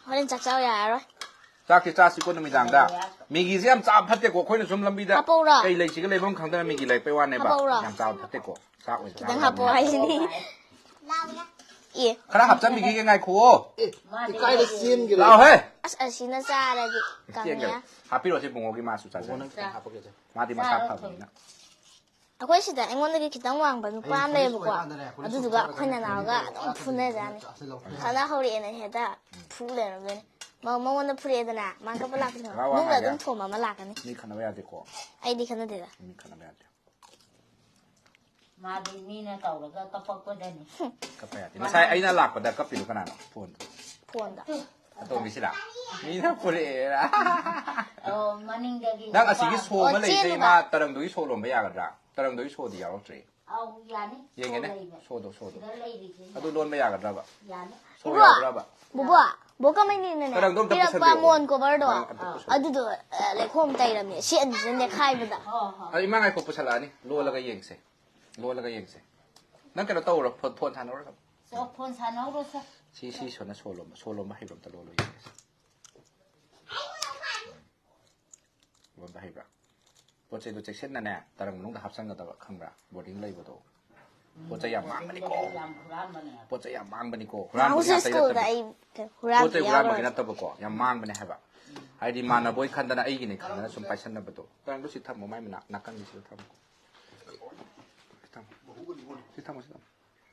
ꯍꯣꯔꯦꯟ ꯆꯥꯛ ꯆꯥꯎ ꯌꯥꯔꯔꯣꯏ꯫ ꯆꯥꯛꯁꯤ ꯆꯥꯁꯤꯀꯣ ꯅꯨꯃꯤꯗꯥꯡꯗ꯫ ꯃꯤꯒꯤꯁꯦ ꯌꯥꯝ ꯆꯥꯕ ꯐꯠꯇꯦꯀꯣ꯫ ꯑꯩꯈꯣꯏꯅ ꯁꯨꯝ ꯂꯝꯕꯤꯗ ꯍꯥꯞꯄꯧꯔꯣ? ꯀꯩ ꯂꯩꯁꯤꯒ ꯂꯩꯐꯝ ꯈꯪꯗꯅ ꯃꯤꯒꯤ ꯂꯩꯔꯛꯄꯩ ꯋꯥꯅꯦꯕ꯫ ꯍꯥꯞꯄꯧꯔꯣ? ꯌꯥꯝ ꯆꯥꯕ ꯐꯠꯇꯦꯀꯣ꯫ ꯆꯥꯛ ꯑꯣꯏꯅ ꯈꯤꯇꯪ ꯆꯥꯕ ꯍꯥꯞꯄꯣ ꯍꯥꯏꯁꯤꯅꯤ꯫ ꯑꯦ ꯈꯔ ꯍꯥꯞꯆꯟꯕꯤꯈꯤꯒꯦ ꯉꯥꯏꯈꯨꯑꯣ꯫ ꯑꯦ ꯏꯀꯥꯏꯗ ꯆꯦꯟꯒꯤꯔꯣ? ꯂꯥꯛꯑꯣꯍꯦ꯫ ꯑꯁ ꯑꯁꯤꯅ ꯆꯥꯔꯗꯤ ꯀꯪꯉꯦ꯫ ꯆꯦꯟꯒꯔꯦ꯫ ꯍꯥꯞꯄꯤꯔꯣꯁꯦ ꯏꯕꯨꯡꯉꯣꯒꯤ ꯃꯥꯁꯨ ꯕꯣꯕꯣ ꯅꯪ ꯆꯥꯖꯔꯦ꯫ ꯈꯤꯇꯪ ꯍꯥꯞꯄꯛꯀꯦꯁꯦ꯫ ꯃꯥꯗꯤ ꯃꯁꯥ ꯐꯕꯅꯤꯅ꯫ ꯑꯩꯈꯣꯏ ꯁꯤꯗ ꯑꯩꯉꯣꯟꯗꯒꯤ ꯈꯤꯇꯪ ꯋꯥꯡꯕ ꯅꯨꯄꯥ ꯑꯃ ꯂꯩꯌꯦꯕꯀꯣ꯫ ꯑꯗꯨꯗꯨꯒ ꯑꯩꯈꯣꯏ ꯅꯅꯥꯎꯒ ꯑꯗꯨꯝ ꯐꯨꯅꯖꯥꯠꯅꯤ꯫ ꯈꯠꯅ ꯍꯧꯔꯛꯑꯦꯅ ꯍꯦꯛꯇ ꯐꯨ ꯂꯩꯔꯝꯗꯣꯏꯅꯦ꯫ ꯃꯉꯣꯟꯗ ꯐꯨꯔꯛꯑꯦꯗꯅ ꯃꯥ ꯀꯞꯄ ꯂꯥꯛꯄꯁꯦ ꯋꯥ ꯋꯥ ꯅꯨꯡꯗ ꯍꯥꯏꯒꯦ꯫ ꯑꯗꯨꯝ ꯊꯣꯝꯕ ꯑꯃ ꯂꯥꯛꯀꯅꯤ꯫ ꯃꯤ ꯈꯠꯅꯕ ꯌꯥꯗꯦꯀꯣ꯫ ꯑꯩꯗꯤ ꯈꯠꯅꯗꯦꯗ꯫ ꯃꯤ ꯈꯠꯅꯕ ꯌꯥꯗꯦ꯫ ꯃꯥꯗꯤ ꯃꯤꯅ ꯇꯧꯔꯒ ꯀꯞꯄꯛꯄꯗꯅꯤ꯫ ꯀꯞꯄ ꯌꯥꯗꯦ꯫ ꯉꯁꯥꯏ ꯑꯩꯅ ꯂꯥꯛꯄꯗ ꯀꯞꯄꯤꯗꯣ ꯀꯅꯥꯅꯣ? ꯐꯣꯟꯗꯣ꯫ ꯐꯣꯟꯗ꯫ ꯑꯇꯣꯝꯕꯤꯁꯤꯔꯥ? ꯃꯤꯅ ꯄꯨꯔꯛꯑꯦꯔꯥ? ꯑꯣ, ꯃꯅꯤꯡꯗꯒꯤ ꯅꯪ ꯑꯁꯤꯒꯤ ꯁꯣ ꯑꯃ ꯑꯣ, ꯂꯩꯁꯦ ꯆꯦꯜꯂꯨꯕ꯫ ꯏꯃꯥ ꯇꯔꯪꯗꯨꯒꯤ ꯁꯣ ꯂꯣꯟꯕ ꯌꯥꯒꯗ꯭ꯔꯥ? ꯇꯔꯪꯗꯨꯒꯤ ꯁꯣꯗꯤ ꯌꯥꯎꯔꯛꯇ꯭ꯔꯤ꯫ ꯑꯧ, ꯌꯥꯅꯤ꯫ ꯌꯦꯡꯒꯦꯅꯦ꯫ ꯁꯣ ꯂꯩꯕ꯫ ꯁꯣꯗꯣ ꯁꯣꯗꯣ꯫ ꯁꯤꯗ ꯂꯩꯔꯤꯁꯦ ꯑꯗꯨ ꯂꯣꯟꯕ ꯌꯥꯒꯗ꯭ꯔꯕ? ꯌꯥꯅꯤ꯫ ꯁꯣ ꯏꯕꯣ! ꯌꯥꯎꯕ꯭ꯔꯕ? ꯕꯣꯕꯣ, ꯕꯣ ꯀꯃꯩꯅꯤꯅꯅꯦ ꯀꯔꯝꯗꯣꯝꯇ ꯄꯤꯔꯛꯄ ꯄꯨꯁꯜꯂꯛꯑꯣ꯫ ꯃꯣꯟ ꯀꯣꯚꯔꯗꯣ ꯀꯔꯝ-, ꯑꯝꯇ ꯄꯨꯁꯜꯂꯛꯑꯣ꯫ ꯑꯗꯨꯗꯣ ꯑ, ꯂꯩꯈꯣꯝ ꯇꯩꯔꯝꯃꯦ ꯁꯤ ꯑꯅꯤꯁꯤꯅ ꯅꯦꯈꯥꯏꯕꯗ꯫ ꯍꯣ, ꯍꯣ꯫ ꯑꯗꯨ ꯏꯃꯥ ꯉꯥꯏꯈꯣ ꯄꯨꯁꯜꯂꯛꯑꯅꯤ꯫ ꯂꯣꯜꯂꯒ ꯌꯦꯡꯁꯦ꯫ ꯂꯣꯜꯂꯒ ꯌꯦꯡꯁꯦ꯫ ꯅꯪ ꯀꯩꯅꯣ ꯇꯧꯔꯣ꯫ ꯐꯣꯟ, ꯐꯣꯟ ꯁꯥꯟꯅꯧꯔꯣ꯫ ꯆꯣ, ꯐꯣꯟ ꯁꯥꯟꯅꯧꯔꯣ, ꯆꯣ꯫ ꯁꯤ, ꯁꯤ ꯁꯣꯟꯅ ꯁꯣ ꯂꯣꯟꯕ꯫ ꯁꯣ ꯂꯣꯟꯕ ꯍꯩꯕ꯭ꯔꯥ ꯑꯝꯇ ꯂꯣꯜꯂꯣ ꯌꯦꯡꯒꯦꯁꯦ꯫ ꯂꯣꯟꯕ ꯍꯩꯕ꯭ꯔꯥ? ꯄꯣꯠ ꯆꯩꯗꯣ ꯆꯦꯛꯁꯤꯟꯅꯅꯦ ꯇꯔꯪ ꯃꯅꯨꯡꯗ ꯍꯥꯞꯆꯟꯒꯗꯕ, ꯈꯪꯕ꯭ꯔꯥ? ꯕꯣꯔꯗꯤꯡ ꯂꯩꯕꯗꯣ꯫ ꯄꯣꯠ ꯆꯩ ꯌꯥꯝ ꯃꯥꯡꯕꯅꯤꯀꯣ꯫ ꯌꯥꯝ ꯍꯨꯔꯥꯟꯕꯅꯦ꯫ ꯄꯣꯠ ꯆꯩ ꯌꯥꯝ ꯃꯥꯡꯕꯅꯤꯀꯣ꯫ ꯅꯍꯥꯟꯃꯨꯛꯁꯨ ꯍꯨꯔꯥꯟꯕꯒꯤ ꯉꯥꯛꯇ ꯁ꯭ꯀꯨꯜꯗ ꯅꯠꯇꯕ꯫ ꯑꯩ ꯄꯣꯠ ꯆꯩ ꯍꯨꯔꯥꯟꯕ ꯍꯨꯔꯥꯟꯕꯒꯤ ꯌꯥꯎꯔꯨꯔꯦ꯫ ꯅꯠꯇꯕꯀꯣ꯫ ꯌꯥꯝ ꯃꯥꯡꯕꯅꯦ ꯍꯥꯏꯕ꯫ ꯍꯥꯏꯗꯤ ꯃꯥꯟꯅꯕꯣꯏ ꯈꯟꯗꯅ ꯑꯩꯒꯤꯅꯦ ꯈꯟꯗꯅ ꯁꯨꯝ ꯄꯥꯏꯁꯟꯅꯕꯗꯣ꯫ ꯇꯔꯪꯗꯣ ꯁꯤ ꯊꯝꯃꯣ, ꯃꯥꯏ ꯃꯅꯥꯛ ꯅꯥꯀꯟꯒꯤꯁꯤꯗ ꯊꯝꯃꯣ꯫ ꯁꯤ ꯊꯝꯃꯣ꯫ ꯁꯤ ꯊꯝꯃꯣ, ꯁꯤ ꯊꯝꯃꯣ꯫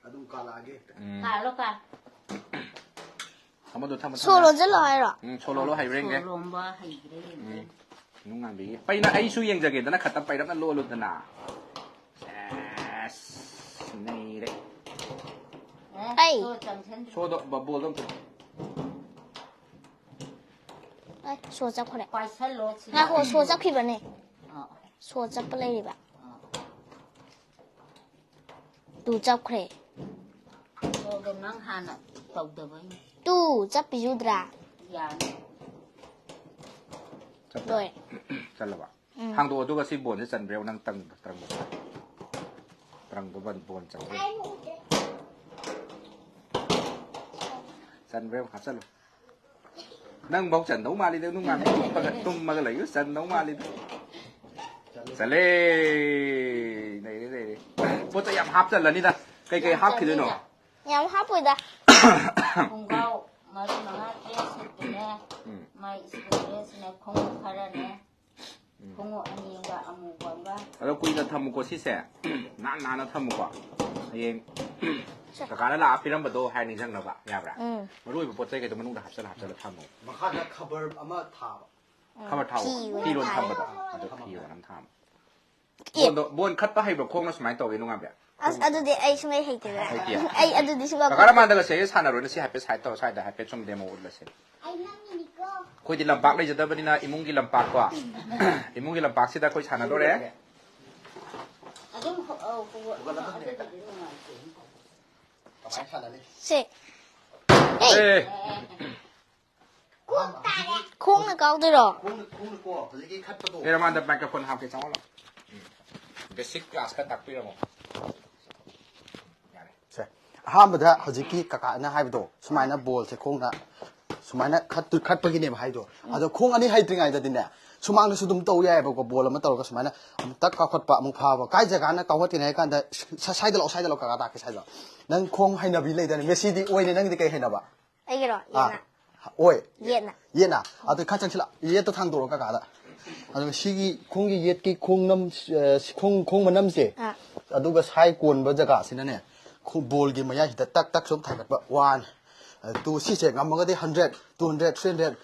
ꯑꯗꯨꯝ ꯀꯥꯜꯂꯛꯑꯒꯦ ꯍꯦꯛꯇ꯫ ꯎꯝ꯫ ꯀꯥꯜꯂꯣ, ꯀꯥꯜ꯫ ꯑꯃꯗꯣ ꯊꯝꯃꯣ, ꯁꯣ ꯊꯝꯃꯣ꯫ ꯂꯣꯟꯁꯤꯜꯂꯣ ꯍꯥꯏꯔꯣ? ꯎꯝ, ꯁꯣ ꯂꯣꯜꯂꯣ ꯍꯩꯕ꯭ꯔꯥ ꯌꯦꯡꯒꯦ꯫ ꯁꯣ ꯂꯣꯟꯕ ꯍꯩꯕ꯭ꯔꯥ ꯌꯦꯡꯒꯦ꯫ ꯎꯝ꯫ ꯅꯨꯡ ꯉꯥꯟꯕꯤꯒꯤ꯫ ꯄꯩꯅ ꯑꯩꯁꯨ ꯌꯦꯡꯖꯒꯦꯗꯅ ꯈꯇꯪ ꯄꯩꯔꯞꯅ ꯂꯣꯜꯂꯨꯗꯅ꯫ ꯁꯦꯁ, ꯅꯩꯔꯦ꯫ ꯑꯦ, ꯑꯩ꯫ ꯁꯣ ꯆꯪꯁꯟꯗ꯭ꯔꯤ꯫ ꯁꯣꯗꯣ, ꯕ-, ꯕꯣꯜꯗꯣ ꯑꯝꯇ꯫ ꯑꯩ ꯁꯣ ꯆꯠꯈ꯭ꯔꯦ꯫ ꯄꯥꯏꯁꯜꯂꯣ ꯁꯤꯗ꯫ ꯉꯥꯏꯈꯣ, ꯁꯣ ꯆꯠꯈꯤꯕꯅꯦ꯫ ꯑꯥ, ꯁꯣ ꯆꯠꯄ ꯂꯩꯔꯤꯕ꯫ ꯑꯥ꯫ ꯇꯨ ꯆꯠꯈ꯭ꯔꯦ꯫ ꯁꯣꯗꯣ ꯅꯪ ꯍꯥꯟꯅ ꯇꯧꯗꯕꯩꯅꯦ꯫ Two ꯆꯠꯄꯤꯖꯨꯗ꯭ꯔꯥ? ꯌꯥꯅꯤ꯫ ꯆꯠꯄ ꯂꯣꯏꯔꯦ꯫ ꯆꯠꯂꯕ? ꯎꯝ꯫ ꯍꯥꯡꯗꯣꯛꯑꯣ, ꯑꯗꯨꯒ ꯁꯤ ꯕꯣꯟꯁꯦ ꯆꯟꯕ꯭ꯔꯥ ꯌꯦꯡꯉꯣ, ꯅꯪ ꯇꯪꯕ ꯇꯔꯪꯕ꯫ ꯇꯔꯪꯕ ꯕꯟ ꯕꯣꯟ ꯆꯟꯕ꯭ꯔꯥ? ꯆꯟꯕ꯭ꯔꯥ ꯌꯦꯡꯉꯣ, ꯍꯥꯞꯆꯜꯂꯨ꯫ ꯅꯪ ꯐꯥꯎ ꯆꯟꯗꯧ ꯃꯥꯜꯂꯤꯗ, ꯅꯨꯡꯉꯥꯏ ꯇꯨꯝꯃꯒ ꯇꯨꯝꯃꯒ ꯂꯩꯌꯨ, ꯆꯟꯗꯧ ꯃꯥꯜꯂꯤꯗ꯫ ꯆꯠꯂꯦ꯫ ꯂꯩꯔꯦ ꯂꯩꯔꯦ꯫ ꯄꯣꯠ ꯆꯩ ꯌꯥꯝ ꯍꯥꯞꯆꯜꯂꯅꯤꯗ꯫ ꯀꯩꯀꯩ ꯍꯥꯞꯈꯤꯗꯣꯏꯅꯣ? ꯌꯥꯝ ꯍꯥꯞꯄꯣꯏꯗ꯫ ꯈꯣꯡꯒ꯭ꯔꯥꯎ ꯃꯔꯤ ꯃꯉꯥ ꯇꯔꯦꯠ ꯁꯨꯠꯇꯨꯅꯦ꯫ ꯎꯝ꯫ ꯃꯥꯏ ꯁ꯭ꯀꯨꯜ ꯗ꯭ꯔꯦꯁꯅꯦ, ꯈꯣꯡꯎꯞ ꯈꯔꯅꯦ꯫ ꯈꯣꯡꯎꯞ ꯑꯅꯤ ꯑꯃꯒ ꯑꯃꯨꯕ ꯑꯃꯒ꯫ ꯑꯗꯣ ꯀꯨꯏꯅ ꯊꯝꯃꯨꯀꯣ ꯁꯤꯁꯦ꯫ ꯅꯥꯟ ꯅꯥꯟꯅ ꯊꯝꯃꯨꯀꯣ꯫ ꯍꯌꯦꯡ ꯀꯀꯥꯅ ꯂꯥꯛꯑ ꯄꯤꯔꯝꯕꯗꯣ ꯍꯥꯏꯔ ꯅꯤꯡꯁꯤꯡꯅꯕ ꯌꯥꯕ꯭ꯔꯥ? ꯎꯝ꯫ ꯃꯔꯨ ꯑꯣꯏꯕ ꯄꯣꯠ ꯆꯩ ꯀꯩꯗꯣ ꯃꯅꯨꯡꯗ ꯍꯥꯞꯆꯜꯂ ꯍꯥꯞꯆꯜꯂ ꯊꯝꯃꯣ꯫ ꯃꯈꯥꯗ ꯈꯕꯔ ꯑꯃ ꯊꯥꯕ꯫ ꯈꯕꯔ ꯊꯥꯎ꯫ ꯐꯤ ꯑꯣꯏꯅ ꯐꯤꯔꯣꯟ ꯊꯥꯏ꯫ ꯊꯝꯕꯗꯣ꯫ ꯑꯗꯣ ꯐꯤ ꯑꯣꯏꯅ ꯊꯝꯃꯣ꯫ ꯑꯦ꯫ ꯕꯣꯟꯗꯣ ꯕꯣꯟ ꯈꯠꯄ ꯍꯩꯕ꯭ꯔꯣ ꯈꯣꯡꯅ ꯁꯨꯃꯥꯏꯅ ꯇꯧꯒꯦ ꯅꯨꯡꯉꯥꯏꯕ꯭ꯔꯥ? ꯑꯁ ꯑꯗꯨꯗꯤ ꯑꯩ ꯁꯨꯡꯍꯩ ꯍꯩꯇꯦꯗ꯫ ꯍꯩꯇꯦ꯫ ꯑꯩ ꯑꯗꯨꯗꯤ ꯁꯨꯡ ꯀꯀꯥ ꯔꯃꯥꯟꯗꯒ ꯁꯦ ꯁꯥꯟꯅꯔꯣꯏꯅ ꯁꯤ ꯍꯥꯏꯐꯦꯠ ꯁꯥꯏꯠ ꯇꯧꯔ ꯁ꯭ꯋꯥꯏꯗ ꯍꯥꯏꯐꯦꯠ ꯁꯨꯝ ꯗꯦꯃꯣ ꯎꯠꯂꯁꯦ꯫ ꯑꯩꯈꯣꯏꯗꯤ ꯂꯝꯄꯥꯛ ꯂꯩꯖꯗꯕꯅꯤꯅ ꯏꯃꯨꯡꯒꯤ ꯂꯝꯄꯥꯛꯀꯣ꯫ ꯏꯃꯨꯡꯒꯤ ꯂꯝꯄꯥꯛꯁꯤꯗ ꯑꯩꯈꯣꯏ ꯁꯥꯟꯅꯗꯣꯔꯦ꯫ ꯑꯗꯨꯝ ꯍꯣ- ꯑꯧ, ꯍꯣ- ꯍꯣ- ꯑꯗꯨꯗꯤ ꯅꯨꯡꯉꯥꯏꯇꯦ꯫ ꯀꯃꯥꯏꯅ ꯁꯥꯟꯅꯅꯤ? ꯁꯦ꯫ ꯑꯦ꯫ ꯈꯣꯡꯅ ꯀꯥꯎꯗꯣꯏꯔꯣ? ꯈꯣꯡꯅ ꯈꯣꯡꯅꯀꯣ ꯍꯧꯖꯤꯛꯀꯤ ꯈꯠꯄꯗꯣ꯫ ꯑꯦ, ꯔꯃꯥꯟꯗ ꯃꯥꯏꯀ꯭ꯔꯣꯐꯣꯟ ꯍꯥꯞꯀꯦ ꯆꯪꯉꯛꯑꯣ꯫ ꯕꯦꯁꯤꯛ ꯀ꯭ꯂꯥꯁ ꯈꯔ ꯇꯥꯛꯄꯤꯔꯝꯃꯣ꯫ ꯌꯥꯔꯦ꯫ ꯁꯦ, ꯑꯍꯥꯟꯕꯗ ꯍꯧꯖꯤꯛꯀꯤ ꯀꯀꯥꯅ ꯍꯥꯏꯕꯗꯣ ꯁꯨꯃꯥꯏꯅ ꯕꯣꯜꯁꯦ ꯈꯣꯡꯅ ꯁꯨꯃꯥꯏꯅ ꯈꯠꯇꯨ- ꯈꯠꯄꯒꯤꯅꯦꯕ ꯍꯥꯏꯗꯣ꯫ ꯑꯗꯣ ꯈꯣꯡ ꯑꯅꯤ ꯍꯩꯇ꯭ꯔꯤꯉꯩꯗꯗꯤꯅꯦ, ꯁꯨꯃꯥꯡꯗꯁꯨ ꯑꯗꯨꯝ ꯇꯧ ꯌꯥꯏꯑꯕꯀꯣ꯫ ꯕꯣꯜ ꯑꯃ ꯇꯧꯔꯒ ꯁꯨꯃꯥꯏꯅ ꯑꯃꯨꯛ ꯇꯛ ꯀꯥꯎꯈꯠꯄ, ꯑꯃꯨꯛ ꯐꯥꯕ꯫ ꯀꯥꯏ ꯖꯒꯥꯅ ꯀꯥꯎꯈꯠꯀꯅꯤ ꯍꯥꯏ ꯀꯥꯟꯗ, ꯁ- ꯁ꯭ꯋꯥꯏꯗ ꯂꯥꯛꯑꯣ, ꯁ꯭ꯋꯥꯏꯗ ꯂꯥꯛꯑꯣ, ꯀꯀꯥ ꯇꯥꯛꯀꯦ ꯁ꯭ꯋꯥꯏꯗ ꯂꯥꯛꯑꯣ꯫ ꯅꯪ ꯈꯣꯡ ꯍꯩꯅꯕꯤ ꯂꯩꯗꯅ, ꯃꯦꯁꯤꯗꯤ ꯑꯣꯏꯅꯦ, ꯅꯪꯗꯤ ꯀꯩ ꯍꯩꯅꯕ? ꯑꯩꯒꯤꯔꯣ? ꯑꯥ, ꯌꯦꯠꯅ꯫ ꯑꯣꯏ꯫ ꯌꯦꯠꯅ꯫ ꯌꯦꯠꯅ꯫ ꯑꯗꯨ ꯈꯔ ꯆꯪꯁꯤꯜꯂꯛ, ꯌꯦꯠꯇ ꯊꯥꯡꯗꯣꯔꯛꯑꯣ ꯀꯀꯥꯗ꯫ ꯑꯗꯨꯒ ꯁꯤꯒꯤ ꯈꯣꯡꯒꯤ ꯌꯦꯠꯀꯤ ꯈꯣꯡꯅꯝ, ꯑ, ꯈꯣꯡ, ꯈꯣꯡ ꯃꯅꯝꯁꯦ, ꯑꯥ꯫ ꯑꯗꯨꯒ ꯁꯥꯏ ꯀꯣꯟꯕ ꯖꯒꯥꯁꯤꯅꯅꯦ, ꯈꯣꯡ-, ꯕꯣꯜꯒꯤ ꯃꯌꯥꯏꯁꯤꯗ ꯇꯛ ꯇꯛ ꯁꯨꯝ ꯊꯥꯡꯒꯠꯄ꯫ One, ꯑ, two, ꯁꯤꯁꯦ ꯉꯝꯃꯒꯗꯤ hundred, two hundred, three hundred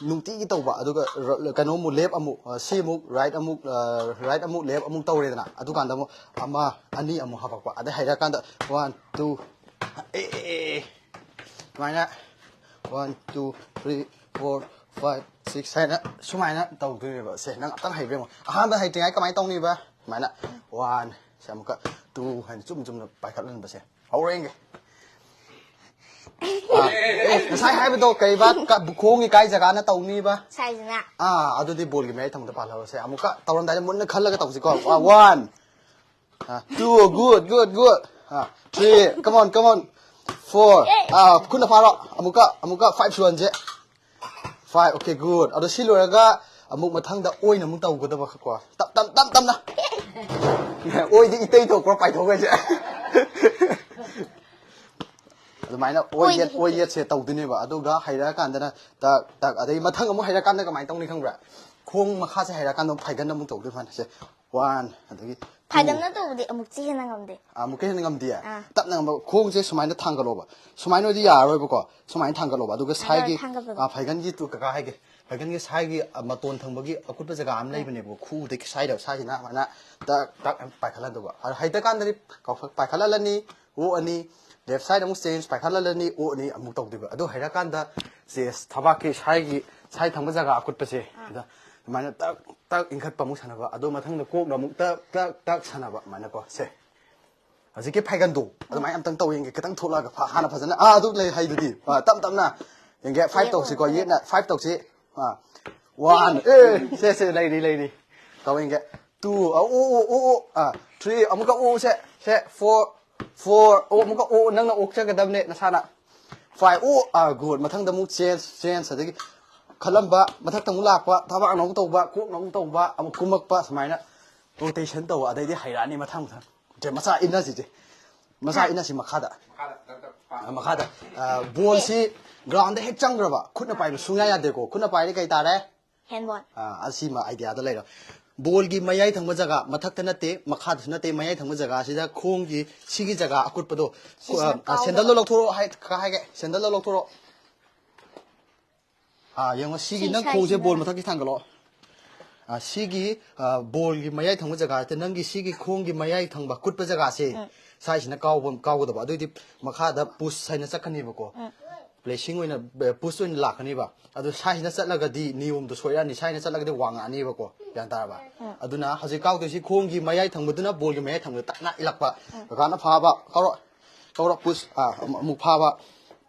ꯅꯨꯡꯇꯤꯒꯤ ꯇꯧꯕ꯫ ꯑꯗꯨꯒ ꯔ-, ꯀꯩꯅꯣ ꯑꯃꯨꯛ, left ꯑꯃꯨꯛ, ꯑ, ꯁꯤ ꯑꯃꯨꯛ, right ꯑꯃꯨꯛ, ꯑ, right ꯑꯃꯨꯛ, left ꯑꯃꯨꯛ ꯇꯧꯔꯦꯗꯅ꯫ ꯑꯗꯨꯀꯥꯟꯗ ꯑꯃꯨꯛ ꯑꯃ, ꯑꯅꯤ ꯑꯃꯨꯛ ꯍꯥꯄꯛꯄ꯫ ꯑꯗꯩ ꯍꯩꯔꯀꯥꯟꯗ one, two, ꯑꯦ, ꯑꯦ, ꯑꯦ, ꯁꯨꯃꯥꯏꯅ one, two, three, four, five, six ꯍꯥꯏꯅ ꯁꯨꯃꯥꯏꯅ ꯇꯧꯗꯣꯏꯅꯦꯕ꯫ ꯁꯦ, ꯅꯪ ꯑꯝꯇꯪ ꯍꯩꯕ꯭ꯔ ꯌꯦꯡꯉꯣ꯫ ꯑꯍꯥꯟꯕ ꯍꯩꯇ꯭ꯔꯤꯉꯩ ꯀꯃꯥꯏꯅ ꯇꯧꯅꯤꯕ? ꯁꯨꯃꯥꯏꯅ one, ꯁꯦ ꯑꯃꯨꯛꯀ two ꯍꯥꯏꯅ ꯆꯨꯝꯅ ꯆꯨꯝꯅ ꯄꯥꯏꯈꯠꯍꯟꯕꯁꯦ꯫ ꯍꯧꯔꯦ ꯌꯦꯡꯒꯦ꯫ ꯑꯥ, ꯑꯦ, ꯉꯁꯥꯏ ꯍꯥꯏꯕꯗꯣ ꯀꯩꯕ? ꯀ-, ꯈꯣꯡꯒꯤ ꯀꯥꯏ ꯖꯒꯥꯅ ꯇꯧꯅꯤꯕ? ꯁꯥꯏꯁꯤꯅ꯫ ꯑꯥ, ꯑꯗꯨꯗꯤ ꯕꯣꯜꯒꯤ ꯃꯌꯥꯏ ꯊꯪꯕꯗ ꯄꯥꯜꯍꯧꯔꯁꯦ꯫ ꯑꯃꯨꯛꯀ ꯇꯧꯔꯝꯗꯥꯏꯗ ꯃꯨꯟꯅ ꯈꯜꯂꯒ ꯇꯧꯁꯤꯀꯣ꯫ ꯑꯥ, one, ah, two, good, good, good. Ah, three, come on, come on. Four, ꯑꯥ, ꯈꯨꯠꯅ ꯐꯥꯔꯣ꯫ ꯑꯃꯨꯛꯀ, ꯑꯃꯨꯛꯀ five ꯁꯨꯍꯟꯁꯦ꯫ Five, okay, good. ꯑꯗꯣ ꯁꯤ ꯂꯣꯏꯔꯒ ꯑꯃꯨꯛ ꯃꯊꯪꯗ ꯑꯣꯏꯅ ꯑꯃꯨꯛ ꯇꯧꯒꯗꯕꯀꯣ꯫ ꯇꯞ, ꯇꯞ, ꯇꯞ, ꯇꯞꯅ꯫ ꯑꯣꯏꯗꯤ ꯏꯇꯩ ꯊꯣꯛꯄ꯭ꯔꯣ ꯄꯥꯏꯊꯣꯛꯈ꯭ꯔꯁꯦ꯫ ꯑꯗꯨꯃꯥꯏꯅ ꯑꯣꯏ ꯑꯣꯏꯗꯤ ꯌꯦꯠ, ꯑꯣꯏ ꯌꯦꯠꯁꯦ ꯇꯧꯗꯣꯏꯅꯦꯕ꯫ ꯑꯗꯨꯒ ꯍꯩꯔꯛꯑꯀꯥꯟꯗꯅ ꯇꯛ, ꯇꯛ, ꯑꯗꯩ ꯃꯊꯪ ꯑꯃꯨꯛ ꯍꯩꯔꯛꯑꯀꯥꯟꯗ ꯀꯃꯥꯏꯅ ꯇꯧꯅꯤ ꯈꯪꯕ꯭ꯔꯥ? ꯈꯣꯡ ꯃꯈꯥꯁꯦ ꯍꯩꯔꯛꯑꯀꯥꯟꯗ ꯑꯃꯨꯛ ꯐꯥꯏꯒꯟ ꯑꯃꯨꯛ ꯇꯧꯗꯣꯏ ꯐꯅꯁꯦ꯫ One, ꯑꯗꯒꯤ two. ꯐꯥꯏꯒꯟꯅ ꯇꯧꯕꯗꯤ ꯑꯃꯨꯛꯁꯨ ꯍꯦꯟꯅ ꯉꯝꯗꯦ꯫ ꯑꯃꯨꯛꯀ ꯍꯦꯟꯅ ꯉꯝꯗꯦ꯫ ꯑꯥ꯫ ꯇꯞꯅ ꯉꯝꯕ ꯈꯣꯡꯁꯦ ꯁꯨꯃꯥꯏꯅ ꯊꯥꯡꯒꯠꯂꯣꯕ꯫ ꯁꯨꯃꯥꯏꯅ ꯑꯣꯏꯗꯤ ꯌꯥꯔꯔꯣꯏꯕꯀꯣ꯫ ꯁꯨꯃꯥꯏꯅ ꯊꯥꯡꯒꯠꯂꯣꯕ꯫ ꯑꯗꯨꯒ ꯁꯨꯃꯥꯏꯅ ꯁꯥꯏꯒꯤ, ꯊꯥꯡꯒꯠꯄꯗꯣ꯫ ꯑꯥ, ꯐꯥꯏꯒꯟꯒꯤ ꯇꯨ ꯀꯀꯥ ꯍꯥꯏꯒꯦ꯫ ꯐꯥꯏꯒꯟꯒꯤ ꯁꯥꯏꯒꯤ, ꯑꯥ, ꯃꯇꯣꯟ ꯊꯪꯕꯒꯤ ꯑꯀꯨꯠꯄ ꯖꯒꯥ ꯑꯃ ꯂꯩꯕꯅꯦꯕꯀꯣ꯫ ꯈꯨꯗꯒꯤ ꯁꯥꯏꯗ, ꯁꯥꯏꯁꯤꯅ ꯑꯗꯨꯃꯥꯏꯅ ꯇꯛ ꯇꯛ ꯄꯥꯏꯈꯠꯍꯟꯗꯧꯕ꯫ ꯑꯗꯣ ꯍꯩꯇꯀꯥꯟꯗꯗꯤ ꯀꯥꯎꯊꯣꯛ-, ꯄꯥꯏꯈꯠꯍꯜꯂꯅꯤ, ꯑꯣꯛꯑꯅꯤ꯫ Left side ꯑꯃꯨꯛ change ꯄꯥꯏꯈꯠꯍꯜꯂꯅꯤ, ꯑꯣꯛꯑꯅꯤ, ꯑꯃꯨꯛ ꯇꯧꯗꯣꯏꯕ꯫ ꯑꯗꯣ ꯍꯩꯔꯀꯥꯟꯗ chest ꯊꯕꯥꯛꯀꯤ ꯁꯥꯏꯒꯤ, ꯁꯥꯏ ꯊꯪꯕ ꯖꯒꯥ ꯑꯀꯨꯠꯄꯁꯦ, ꯑꯗ ꯑꯗꯨꯃꯥꯏꯅ ꯇꯛ ꯇꯛ ꯏꯟꯈꯠꯄ ꯑꯃꯨꯛ ꯁꯥꯟꯅꯕ꯫ ꯑꯗꯣ ꯃꯊꯪꯗ ꯀꯣꯛꯅ ꯑꯃꯨꯛ ꯇꯛ ꯇꯛ ꯇꯛ ꯁꯥꯟꯅꯕ ꯑꯗꯨꯃꯥꯏꯅꯀꯣ꯫ ꯁꯦ꯫ ꯍꯧꯖꯤꯛꯀꯤ ꯐꯥꯏꯒꯟꯗꯣ ꯑꯗꯨꯃꯥꯏꯅ ꯑꯝꯇꯪ ꯇꯧ ꯌꯦꯡꯒꯦ꯫ ꯈꯤꯇꯪ ꯊꯣꯛꯂꯛꯑꯒ ꯐ-, ꯍꯥꯟꯅ ꯐꯖꯅ, ꯑꯥ, ꯑꯗꯨ ꯂꯩ ꯍꯩꯗꯨꯗꯤ꯫ ꯑꯥ, ꯇꯞ ꯇꯞꯅ ꯌꯦꯡꯒꯦ꯫ Five ꯇꯧꯁꯤꯀꯣ꯫ ꯌꯦꯠꯅ five ꯇꯧꯁꯤ꯫ ꯑꯥ, one, ꯑꯦ, ꯁꯦ, ꯁꯦ, ꯂꯩꯔꯤ, ꯂꯩꯔꯤ꯫ ꯇꯧ ꯌꯦꯡꯒꯦ꯫ Two, ꯑꯥ, ꯑꯣ, ꯑꯣ, ꯑꯣ, ꯑꯣ, ꯑꯥ, three, ꯑꯃꯨꯛꯀ ꯑꯣ, ꯁꯦ, ꯁꯦ, four, four, ꯑꯣ, ꯑꯃꯨꯛꯀ ꯑꯣ, ꯅꯪꯅ ꯑꯣꯛꯆꯒꯗꯕꯅꯦ ꯅꯁꯥꯅ꯫ Five, ꯑꯣ, ꯑꯥ, good꯫ ꯃꯊꯪꯗ ꯑꯃꯨꯛ change, change, ꯑꯗꯒꯤ ꯈꯜꯂꯝꯕ, ꯃꯊꯛꯇ ꯑꯃꯨꯛ ꯂꯥꯛꯄ, ꯊꯕꯥꯛꯅ ꯑꯃꯨꯛ ꯇꯧꯕ, ꯀꯣꯛꯅ ꯑꯃꯨꯛ ꯇꯧꯕ, ꯑꯃꯨꯛ ꯀꯨꯝꯃꯛꯄ, ꯁꯨꯃꯥꯏꯅ rotation ꯇꯧꯕ꯫ ꯑꯗꯩꯗꯤ ꯍꯩꯔꯛꯑꯅꯤ ꯃꯊꯪ ꯃꯊꯪ꯫ ꯁꯦ, ꯃꯆꯥ ꯏꯟꯅꯁꯤꯁꯦ꯫ ꯃꯆꯥ ꯏꯟꯅꯁꯤ ꯃꯈꯥꯗ꯫ ꯑ, ꯃꯈꯥꯗ꯫ ꯑ, ꯕꯣꯜꯁꯤ ground ꯗ ꯍꯦꯛ ꯆꯪꯈ꯭ꯔꯕ, ꯈꯨꯠꯅ ꯄꯥꯏꯕ ꯁꯨꯡꯌꯥ ꯌꯥꯗꯦꯀꯣ꯫ ꯈꯨꯠꯅ ꯄꯥꯏꯔꯗꯤ ꯀꯩ ꯇꯥꯔꯦ? Handball꯫ ꯑ, ꯑꯁꯤꯃ idea ꯗ ꯂꯩꯔꯣ꯫ ꯕꯣꯜꯒꯤ ꯃꯌꯥꯏ ꯊꯪꯕ ꯖꯒꯥ, ꯃꯊꯛꯇ ꯅꯠꯇꯦ, ꯃꯈꯥꯗꯁꯨ ꯅꯠꯇꯦ, ꯃꯌꯥꯏ ꯊꯪꯕ ꯖꯒꯥꯁꯤꯗ ꯈꯣꯡꯒꯤ ꯁꯤꯒꯤ ꯖꯒꯥ ꯑꯀꯨꯠꯄꯗꯣ, ꯁꯤꯁꯤꯅ ꯑ, ꯀꯥꯎꯗꯕ꯫ ꯁꯦꯟꯗꯜꯗꯣ ꯂꯧꯊꯣꯔꯛꯑꯣ ꯍꯥꯏ-, ꯈꯔ ꯍꯥꯏꯒꯦ, ꯁꯦꯟꯗꯜꯗꯣ ꯂꯧꯊꯣꯔꯛꯑꯣ꯫ ꯑ, ꯌꯦꯡꯉꯣ, ꯁꯤꯒꯤ ꯁꯤ ꯅꯪ ꯈꯣꯡꯁꯦ ꯁꯥꯏꯁꯤꯅ꯫ ꯕꯣꯜ ꯃꯊꯛꯀꯤ ꯊꯥꯡꯒꯠꯂꯛꯑꯣ꯫ ꯑ, ꯁꯤꯒꯤ, ꯑ, ꯕꯣꯜꯒꯤ ꯃꯌꯥꯏ ꯊꯪꯕ ꯖꯒꯥꯁꯤꯗ ꯅꯪꯒꯤ ꯁꯤꯒꯤ ꯈꯣꯡꯒꯤ ꯃꯌꯥꯏ ꯊꯪꯕ ꯀꯨꯠꯄ ꯖꯒꯥꯁꯦ, ꯁꯥꯏꯁꯤꯅ ꯀꯥꯎꯕ, ꯀꯥꯎꯒꯗꯕ꯫ ꯑꯗꯨꯑꯣꯏꯗꯤ ꯃꯈꯥꯗ push ꯍꯥꯏꯅ ꯆꯠꯀꯅꯦꯕꯀꯣ꯫ Placing ꯑꯣꯏꯅ, ꯑ, push ꯑꯣꯏꯅ ꯂꯥꯛꯀꯅꯦꯕ꯫ ꯑꯗꯨ ꯁꯥꯏꯁꯤꯅ ꯆꯠꯂꯒꯗꯤ ꯅꯤꯌꯣꯝꯗꯣ ꯁꯣꯏꯔꯛꯑꯅꯤ, ꯁꯥꯏꯅ ꯆꯠꯂꯒꯗꯤ ꯋꯥꯡꯉꯛꯑꯅꯤꯕꯀꯣ꯫ ꯒ꯭ꯌꯥꯟ ꯇꯥꯔꯕ? ꯑꯗꯨꯅ ꯍꯧꯖꯤꯛ ꯀꯥꯎꯗꯣꯏꯁꯤ ꯈꯣꯡꯒꯤ ꯃꯌꯥꯏ ꯊꯪꯕꯗꯨꯅ ꯕꯣꯜꯒꯤ ꯃꯌꯥꯏ ꯊꯪꯕꯗ ꯇꯛꯅ ꯏꯜꯂꯛꯄ꯫ ꯀꯀꯥꯅ ꯐꯥꯕ, ꯀꯧꯔꯣ, ꯀꯧꯔꯣ, push, ꯑ, ꯑꯃꯨꯛ, ꯑꯃꯨꯛ ꯐꯥꯕ꯫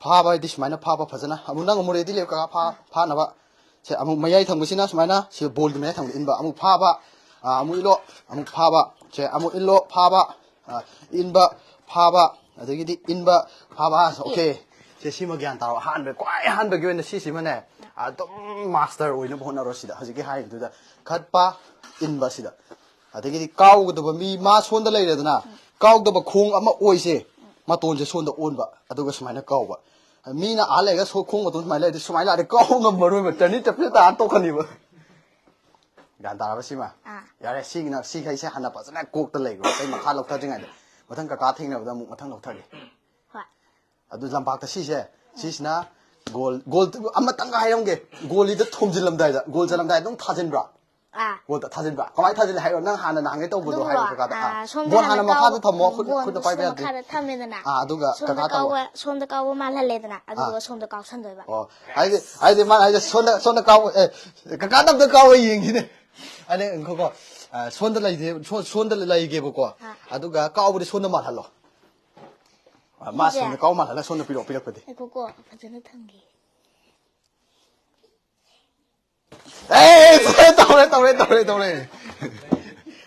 ꯐꯥꯕ ꯍꯥꯏꯗꯤ ꯁꯨꯃꯥꯏꯅ ꯐꯥꯕ ꯐꯖꯅ꯫ ꯑꯃꯨꯛ ꯅꯪ ꯑꯃꯨꯛ ꯔꯦꯗꯤ ꯂꯩꯌꯨ ꯀꯀꯥ, ꯐꯥ-, ꯐꯥꯅꯕ꯫ ꯁꯦ, ꯑꯃꯨꯛ ꯃꯌꯥꯏ ꯊꯪꯕꯁꯤꯅ ꯁꯨꯃꯥꯏꯅ ꯁꯤ ꯕꯣꯜꯒꯤ ꯃꯌꯥꯏ ꯊꯪꯕꯗ ꯏꯟꯕ, ꯑꯃꯨꯛ ꯐꯥꯕ, ꯑ, ꯑꯃꯨꯛ ꯏꯜꯂꯣ, ꯑꯃꯨꯛ ꯐꯥꯕ꯫ ꯁꯦ, ꯑꯃꯨꯛ ꯏꯜꯂꯣ, ꯐꯥꯕ, ꯑ, ꯏꯟꯕ, ꯐꯥꯕ, ꯑꯗꯒꯤꯗꯤ ꯏꯟꯕ, ꯐꯥꯕ꯫ ꯑꯣꯀꯦ꯫ ꯁꯦ, ꯁꯤꯃ ꯒ꯭ꯌꯥꯟ ꯇꯥꯔꯣ꯫ ꯑꯍꯥꯟꯕ, ꯈ꯭ꯋꯥꯏ ꯑꯍꯥꯟꯕꯒꯤ ꯑꯣꯏꯅ ꯁꯤꯁꯤꯃꯅꯦ, ꯑꯗꯨꯝ ꯃꯥꯁꯇꯔ ꯑꯣꯏꯅꯕ ꯍꯣꯠꯅꯔꯣ ꯁꯤꯗ꯫ ꯍꯧꯖꯤꯛꯀꯤ ꯍꯥꯏꯔꯤꯗꯨꯗ ꯈꯠꯄ, ꯏꯟꯕ ꯁꯤꯗ꯫ ꯑꯗꯒꯤꯗꯤ ꯀꯥꯎꯒꯗꯕ ꯃꯤ ꯃꯥ ꯁꯣꯟꯗ ꯂꯩꯔꯦꯗꯅ, ꯀꯥꯎꯗꯕ ꯈꯣꯡ ꯑꯃ ꯑꯣꯏꯁꯦ, ꯃꯇꯣꯟꯁꯦ ꯁꯣꯟꯗ ꯑꯣꯟꯕ, ꯑꯗꯨꯒ ꯁꯨꯃꯥꯏꯅ ꯀꯥꯎꯕ꯫ ꯃꯤꯅ ꯑꯥ ꯂꯩꯔꯒ ꯁꯣ-, ꯈꯣꯡ ꯃꯇꯣꯟ ꯁꯨꯃꯥꯏꯅ ꯂꯩꯔꯗꯤ ꯁꯨꯃꯥꯏꯅ ꯂꯥꯛꯑꯗꯤ ꯀꯥꯎ ꯉꯝꯃꯔꯣꯏꯕ, ꯇꯔꯅꯤꯡ ꯆꯠꯄꯁꯦ ꯇꯥꯔ ꯇꯣꯛꯀꯅꯤꯕ꯫ ꯒ꯭ꯌꯥꯟ ꯇꯥꯔꯕ ꯁꯤꯃ? ꯑꯥ꯫ ꯌꯥꯔꯦ, ꯁꯤꯒꯤꯅ, ꯁꯤꯈꯩꯁꯦ ꯍꯥꯟꯅ ꯐꯖꯅ ꯀꯣꯛꯇ ꯂꯩꯈ꯭ꯔꯣ, ꯑꯇꯩ ꯃꯈꯥ ꯂꯧꯊꯗ꯭ꯔꯤꯉꯩꯗ꯫ ꯃꯊꯪ ꯀꯀꯥ ꯊꯦꯡꯅꯕꯗ ꯑꯃꯨꯛ ꯃꯊꯪ ꯂꯧꯊꯒꯦ꯫ ꯍꯣꯏ꯫ ꯑꯗꯨ ꯂꯝꯄꯥꯛꯇ ꯁꯤꯁꯦ, ꯁꯤꯁꯤꯅ ꯒꯣꯜ, ꯒꯣꯜ ꯑꯃꯇꯪꯒ ꯍꯥꯏꯔꯝꯒꯦ, ꯒꯣꯜꯂꯤꯗ ꯊꯣꯝꯖꯤꯜꯂꯝꯗꯥꯏꯗ, ꯒꯣꯜ ꯆꯜꯂꯝꯗꯥꯏꯗ ꯑꯗꯨꯝ ꯊꯥꯖꯤꯟꯕ꯭ꯔꯥ? ꯑꯥ꯫ ꯒꯣꯜꯗ ꯊꯥꯖꯤꯟꯕ꯭ꯔꯥ? ꯀꯃꯥꯏꯅ ꯊꯥꯖꯤꯜꯂꯦ ꯍꯥꯏꯔꯣ? ꯅꯪ ꯍꯥꯟꯅ ꯅꯍꯥꯟꯒꯩ ꯇꯧꯕꯗꯣ ꯑꯗꯨꯝꯀꯣ, ꯍꯥꯏꯔꯣ ꯀꯀꯥꯗ꯫ ꯑꯥ, ꯑꯥ꯫ ꯁꯣꯝꯗ ꯕꯣꯜ ꯍꯥꯟꯅ ꯍꯥꯟꯅ ꯃꯈꯥꯗ ꯀꯥꯎꯕ, ꯊꯝꯃꯣ, ꯎꯝ, ꯈꯨꯠ, ꯕꯣꯜꯗꯣ ꯈꯨꯠꯅ ꯄꯥꯏꯕ ꯁꯣꯝꯗ ꯌꯥꯗꯦ꯫ ꯃꯈꯥꯗ ꯊꯝꯃꯦꯗꯅ꯫ ꯑꯥ, ꯑꯗꯨꯒ ꯁꯣꯝꯗ ꯀꯀꯥ ꯇꯧꯕ꯫ ꯀꯥꯎꯕ, ꯁꯣꯝꯗ ꯀꯥꯎꯕ ꯃꯥꯜꯍꯜꯂꯦꯗꯅ, ꯑꯗꯨꯗꯨꯒ ꯑꯥ꯫ ꯁꯣꯝꯗ ꯀꯥꯎꯁꯟꯗꯣꯏꯕ꯫ ꯑꯣ, ꯍꯥꯏꯗꯤ, ꯍꯥꯏꯗꯤ ꯃꯥꯅ ꯍꯥꯏꯁꯦ ꯁꯣꯝꯗ, ꯁꯣꯝꯗ ꯀꯥꯎꯕ, ꯑꯦ, ꯀꯀꯥꯗ ꯑꯝꯇ ꯀꯥꯎꯕ ꯌꯦꯡꯈꯤꯅꯦ꯫ ꯑꯗꯩ ꯉꯥꯏꯈꯣꯀꯣ, ꯑꯥ, ꯁꯣꯝꯗ ꯂꯩꯁꯦ, ꯁꯣ-, ꯁꯣꯝꯗ ꯂꯩꯒꯦꯕꯀꯣ, ꯑꯥ꯫ ꯑꯗꯨꯒ ꯀꯥꯎꯕꯗꯤ ꯁꯣꯝꯗ ꯃꯥꯜꯍꯜꯂꯣ꯫ ꯑꯥ, ꯃꯥ ꯁꯤꯁꯦ? ꯁꯣꯝꯗ ꯀꯥꯎ ꯃꯥꯜꯍꯜꯂ ꯁꯣꯝꯗ ꯄꯤꯔꯛꯑꯣ, ꯄꯤꯔꯛꯄꯗꯤ꯫ ꯉꯥꯏꯈꯣꯀꯣ, ꯐꯖꯅ ꯊꯝꯒꯦ꯫ ꯑꯦ, ꯇꯧꯔꯦ, ꯇꯧꯔꯦ, ꯇꯧꯔꯦ, ꯇꯧꯔꯦ꯫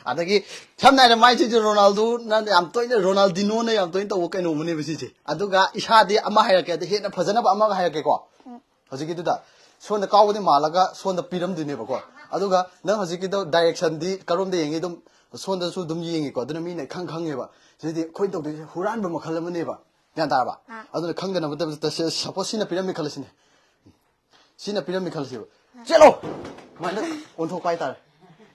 ꯑꯗꯒꯤ ꯁꯝꯅ ꯍꯥꯏꯔꯕꯗ ꯃꯥꯏꯁꯤꯁꯨ ꯔꯣꯅꯥꯜꯗꯣꯅ ꯌꯥꯝ ꯇꯣꯏꯅ, ꯔꯣꯅꯥꯜꯗꯤꯅꯣꯅ ꯌꯥꯝ ꯇꯣꯏꯅ ꯇꯧꯕ ꯀꯩꯅꯣꯝꯃꯅꯦꯕ ꯁꯤꯁꯦ꯫ ꯑꯗꯨꯒ ꯏꯁꯥꯗꯤ ꯑꯃ ꯍꯥꯏꯔꯛꯀꯦ, ꯑꯗ ꯍꯦꯟꯅ ꯐꯖꯅꯕ ꯑꯃꯒ ꯍꯥꯏꯔꯛꯀꯦꯀꯣ꯫ ꯎꯝ꯫ ꯍꯧꯖꯤꯛꯀꯤꯗꯨꯗ ꯁꯣꯝꯗ ꯀꯥꯎꯕꯗꯤ ꯃꯥꯜꯂꯒ ꯁꯣꯝꯗ ꯄꯤꯔꯝꯗꯣꯏꯅꯦꯕꯀꯣ꯫ ꯑꯗꯨꯒ ꯅꯪ ꯍꯧꯖꯤꯛꯀꯤꯗꯣ ꯗꯥꯏꯔꯦꯛꯁꯟꯗꯤ ꯀꯔꯣꯝꯗ ꯌꯦꯡꯉꯤ? ꯑꯗꯨꯝ ꯁꯣꯝꯗꯁꯨ ꯑꯗꯨꯝ ꯌꯦꯡꯉꯤꯀꯣ꯫ ꯑꯗꯨꯅ ꯃꯤꯅ ꯏꯈꯪ ꯈꯪꯉꯦꯕ꯫ ꯁꯤꯗꯤ ꯑꯩꯈꯣꯏꯅ ꯇꯧꯗꯣꯏꯁꯦ ꯍꯨꯔꯥꯟꯕ ꯃꯈꯜ ꯑꯃꯅꯦꯕ꯫ ꯒ꯭ꯌꯥꯟ ꯇꯥꯔꯕ? ꯑꯥ꯫ ꯑꯗꯨꯅ ꯈꯪꯗꯅꯕ ꯁꯄꯣꯁ ꯁꯤꯅ ꯄꯤꯔꯝꯃꯦ ꯈꯜꯂꯁꯤꯅꯦ꯫ ꯁꯤꯅ ꯄꯤꯔꯝꯃꯤ ꯈꯜꯂꯁꯦꯕ꯫ ꯑꯥ꯫ "ꯆꯦꯜꯂꯣ!" ꯁꯨꯃꯥꯏꯅ ꯑꯣꯟꯊꯣꯛꯄ ꯍꯥꯏꯇꯥꯔꯦ꯫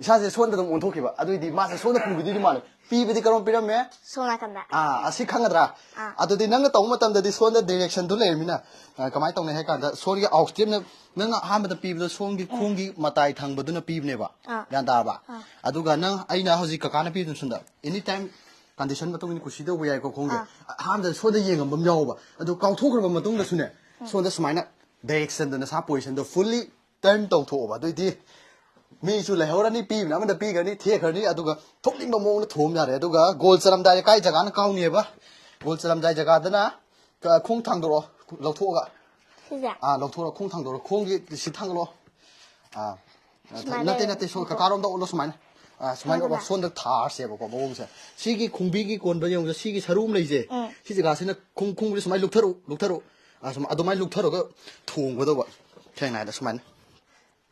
ꯏꯁꯥꯁꯦ ꯁꯣꯝꯗ ꯑꯗꯨꯝ ꯑꯣꯟꯊꯣꯛꯈꯤꯕ꯫ ꯑꯗꯨꯑꯣꯏꯗꯤ ꯃꯥꯁꯦ ꯁꯣꯝꯗ ꯄꯨꯈꯤꯗꯣꯏꯗꯤ ꯃꯥꯜꯂꯦ꯫ ꯄꯤꯕꯗꯤ ꯀꯔꯣꯝ ꯄꯤꯔꯝꯃꯦ? ꯁꯣꯝ ꯅꯥꯀꯟꯗ꯫ ꯑꯥ, ꯑꯁꯤ ꯈꯪꯒꯗ꯭ꯔꯥ? ꯑꯥ꯫ ꯑꯗꯨꯗꯤ ꯅꯪꯅ ꯇꯧꯕ ꯃꯇꯝꯗꯗꯤ ꯁꯣꯝꯗ ꯗꯥꯏꯔꯦꯛꯁꯟꯗꯨ ꯂꯩꯔꯃꯤꯅ, ꯑ, ꯀꯃꯥꯏꯅ ꯇꯧꯅꯤ ꯍꯥꯏ ꯀꯥꯟꯗ ꯁꯣꯝꯒꯤ ꯑꯥꯎꯠꯁꯇꯦꯞꯅ ꯅꯪꯅ ꯑꯍꯥꯟꯕꯗ ꯄꯤꯕꯗꯣ ꯁꯣꯝꯒꯤ ꯎꯝ꯫ ꯈꯣꯡꯒꯤ ꯃꯇꯥꯏ ꯊꯪꯕꯗꯨꯅ ꯄꯤꯕꯅꯦꯕ꯫ ꯑꯥ꯫ ꯒ꯭ꯌꯥꯟ ꯇꯥꯔꯕ? ꯑꯥ꯫ ꯑꯗꯨꯒ ꯅꯪ, ꯑꯩꯅ ꯍꯧꯖꯤꯛ ꯀꯀꯥꯅ ꯄꯤꯕꯗꯨ ꯁꯣꯝꯗ ꯑꯦꯅꯤ ꯇꯥꯏꯝ ꯀꯟꯗꯤꯁꯟ ꯃꯇꯨꯡ ꯏꯟꯅ ꯀꯨꯁꯤ ꯇꯧꯕ ꯌꯥꯏꯀꯣ ꯈꯣꯡꯁꯦ꯫ ꯑꯥ꯫ ꯑꯍꯥꯟꯕꯗ ꯁꯣꯝꯗ ꯌꯦꯡꯉꯝꯕ ꯑꯃ ꯌꯥꯎꯕ꯫ ꯑꯗꯨ ꯀꯥꯎꯊꯣꯛꯈ꯭ꯔꯕ ꯃꯇꯨꯡꯗꯁꯨꯅꯦ, ꯎꯝ꯫ ꯁꯣꯝꯗ ꯁꯨꯃꯥꯏꯅ ꯗꯥꯏꯔꯦꯛꯁꯟꯗꯣ ꯅꯁꯥ ꯄꯣꯖꯤꯁꯟꯗꯣ ꯐꯨꯜꯂꯤ ꯇꯔꯟ ꯇꯧꯊꯣꯛꯑꯣꯕ꯫ ꯑꯗꯨꯑꯣꯏꯗꯤ ꯃꯤꯁꯨ ꯂꯩꯍꯧꯔꯅꯤ, ꯄꯤꯕꯅ ꯑꯃꯗ ꯄꯤꯈ꯭ꯔꯅꯤ, ꯊꯦꯛꯈ꯭ꯔꯅꯤ, ꯑꯗꯨꯒ ꯊꯣꯛꯅꯤꯡꯕ ꯃꯑꯣꯡꯗ ꯊꯣꯝ ꯌꯥꯔꯦ꯫ ꯑꯗꯨꯒ ꯒꯣꯜ ꯆꯠꯂꯝꯗꯥꯏꯗ ꯀꯥꯏ ꯖꯒꯥꯅ ꯀꯥꯎꯅꯤꯑꯕ? ꯒꯣꯜ ꯆꯠꯂꯝꯗꯥꯏ ꯖꯒꯥꯗꯅ ꯀ-, ꯈꯣꯡ ꯊꯥꯡꯗꯣꯔꯛꯑꯣ, ꯂꯧꯊꯣꯛꯑꯒ, ꯁꯤꯁꯦ? ꯑꯥ, ꯂꯧꯊꯣꯛꯑꯒ ꯈꯣꯡ ꯊꯥꯡꯗꯣꯔꯣ, ꯈꯣꯡꯒꯤ ꯁꯤ ꯊꯥꯡꯒꯠꯂꯣ꯫ ꯑꯥ, ꯁꯨꯃꯥꯏꯅ ꯅꯠꯇꯦ, ꯂꯩꯔꯦ꯫ ꯅꯠꯇꯦ, ꯁꯣꯝ ꯀꯀꯥꯔꯣꯝꯗ ꯑꯣꯠꯂꯣ, ꯁꯨꯃꯥꯏꯅ꯫ ꯑꯥ, ꯁꯨꯃꯥꯏꯅ ꯁꯨꯃꯥꯏꯅ ꯑꯣꯠꯂꯣ, ꯁꯣꯝꯗ ꯊꯥꯔꯁꯦꯕꯀꯣ ꯃꯑꯣꯡꯁꯦ꯫ ꯁꯤꯒꯤ ꯈꯣꯡꯕꯤꯒꯤ ꯀꯣꯟꯕ ꯌꯦꯡꯉꯨꯁꯦ, ꯁꯤꯒꯤ ꯁꯔꯨ ꯑꯃ ꯂꯩꯁꯦ꯫ ꯎꯝ꯫ ꯁꯤ ꯖꯒꯥꯁꯤꯅ ꯈꯣꯡ-, ꯈꯣꯡꯕꯤꯁꯦ ꯁꯨꯃꯥꯏꯅ ꯂꯨꯛꯊꯔꯛꯎ, ꯂꯨꯛꯊꯔꯛꯎ꯫ ꯑꯥ, ꯁꯨꯝ-, ꯑꯗꯨꯃꯥꯏꯅ ꯂꯨꯛꯊꯔꯒ ꯊꯣꯡꯒꯗꯧꯕ꯫ ꯊꯦꯡꯅ ꯍꯥꯏꯗ ꯁꯨꯃꯥꯏꯅ꯫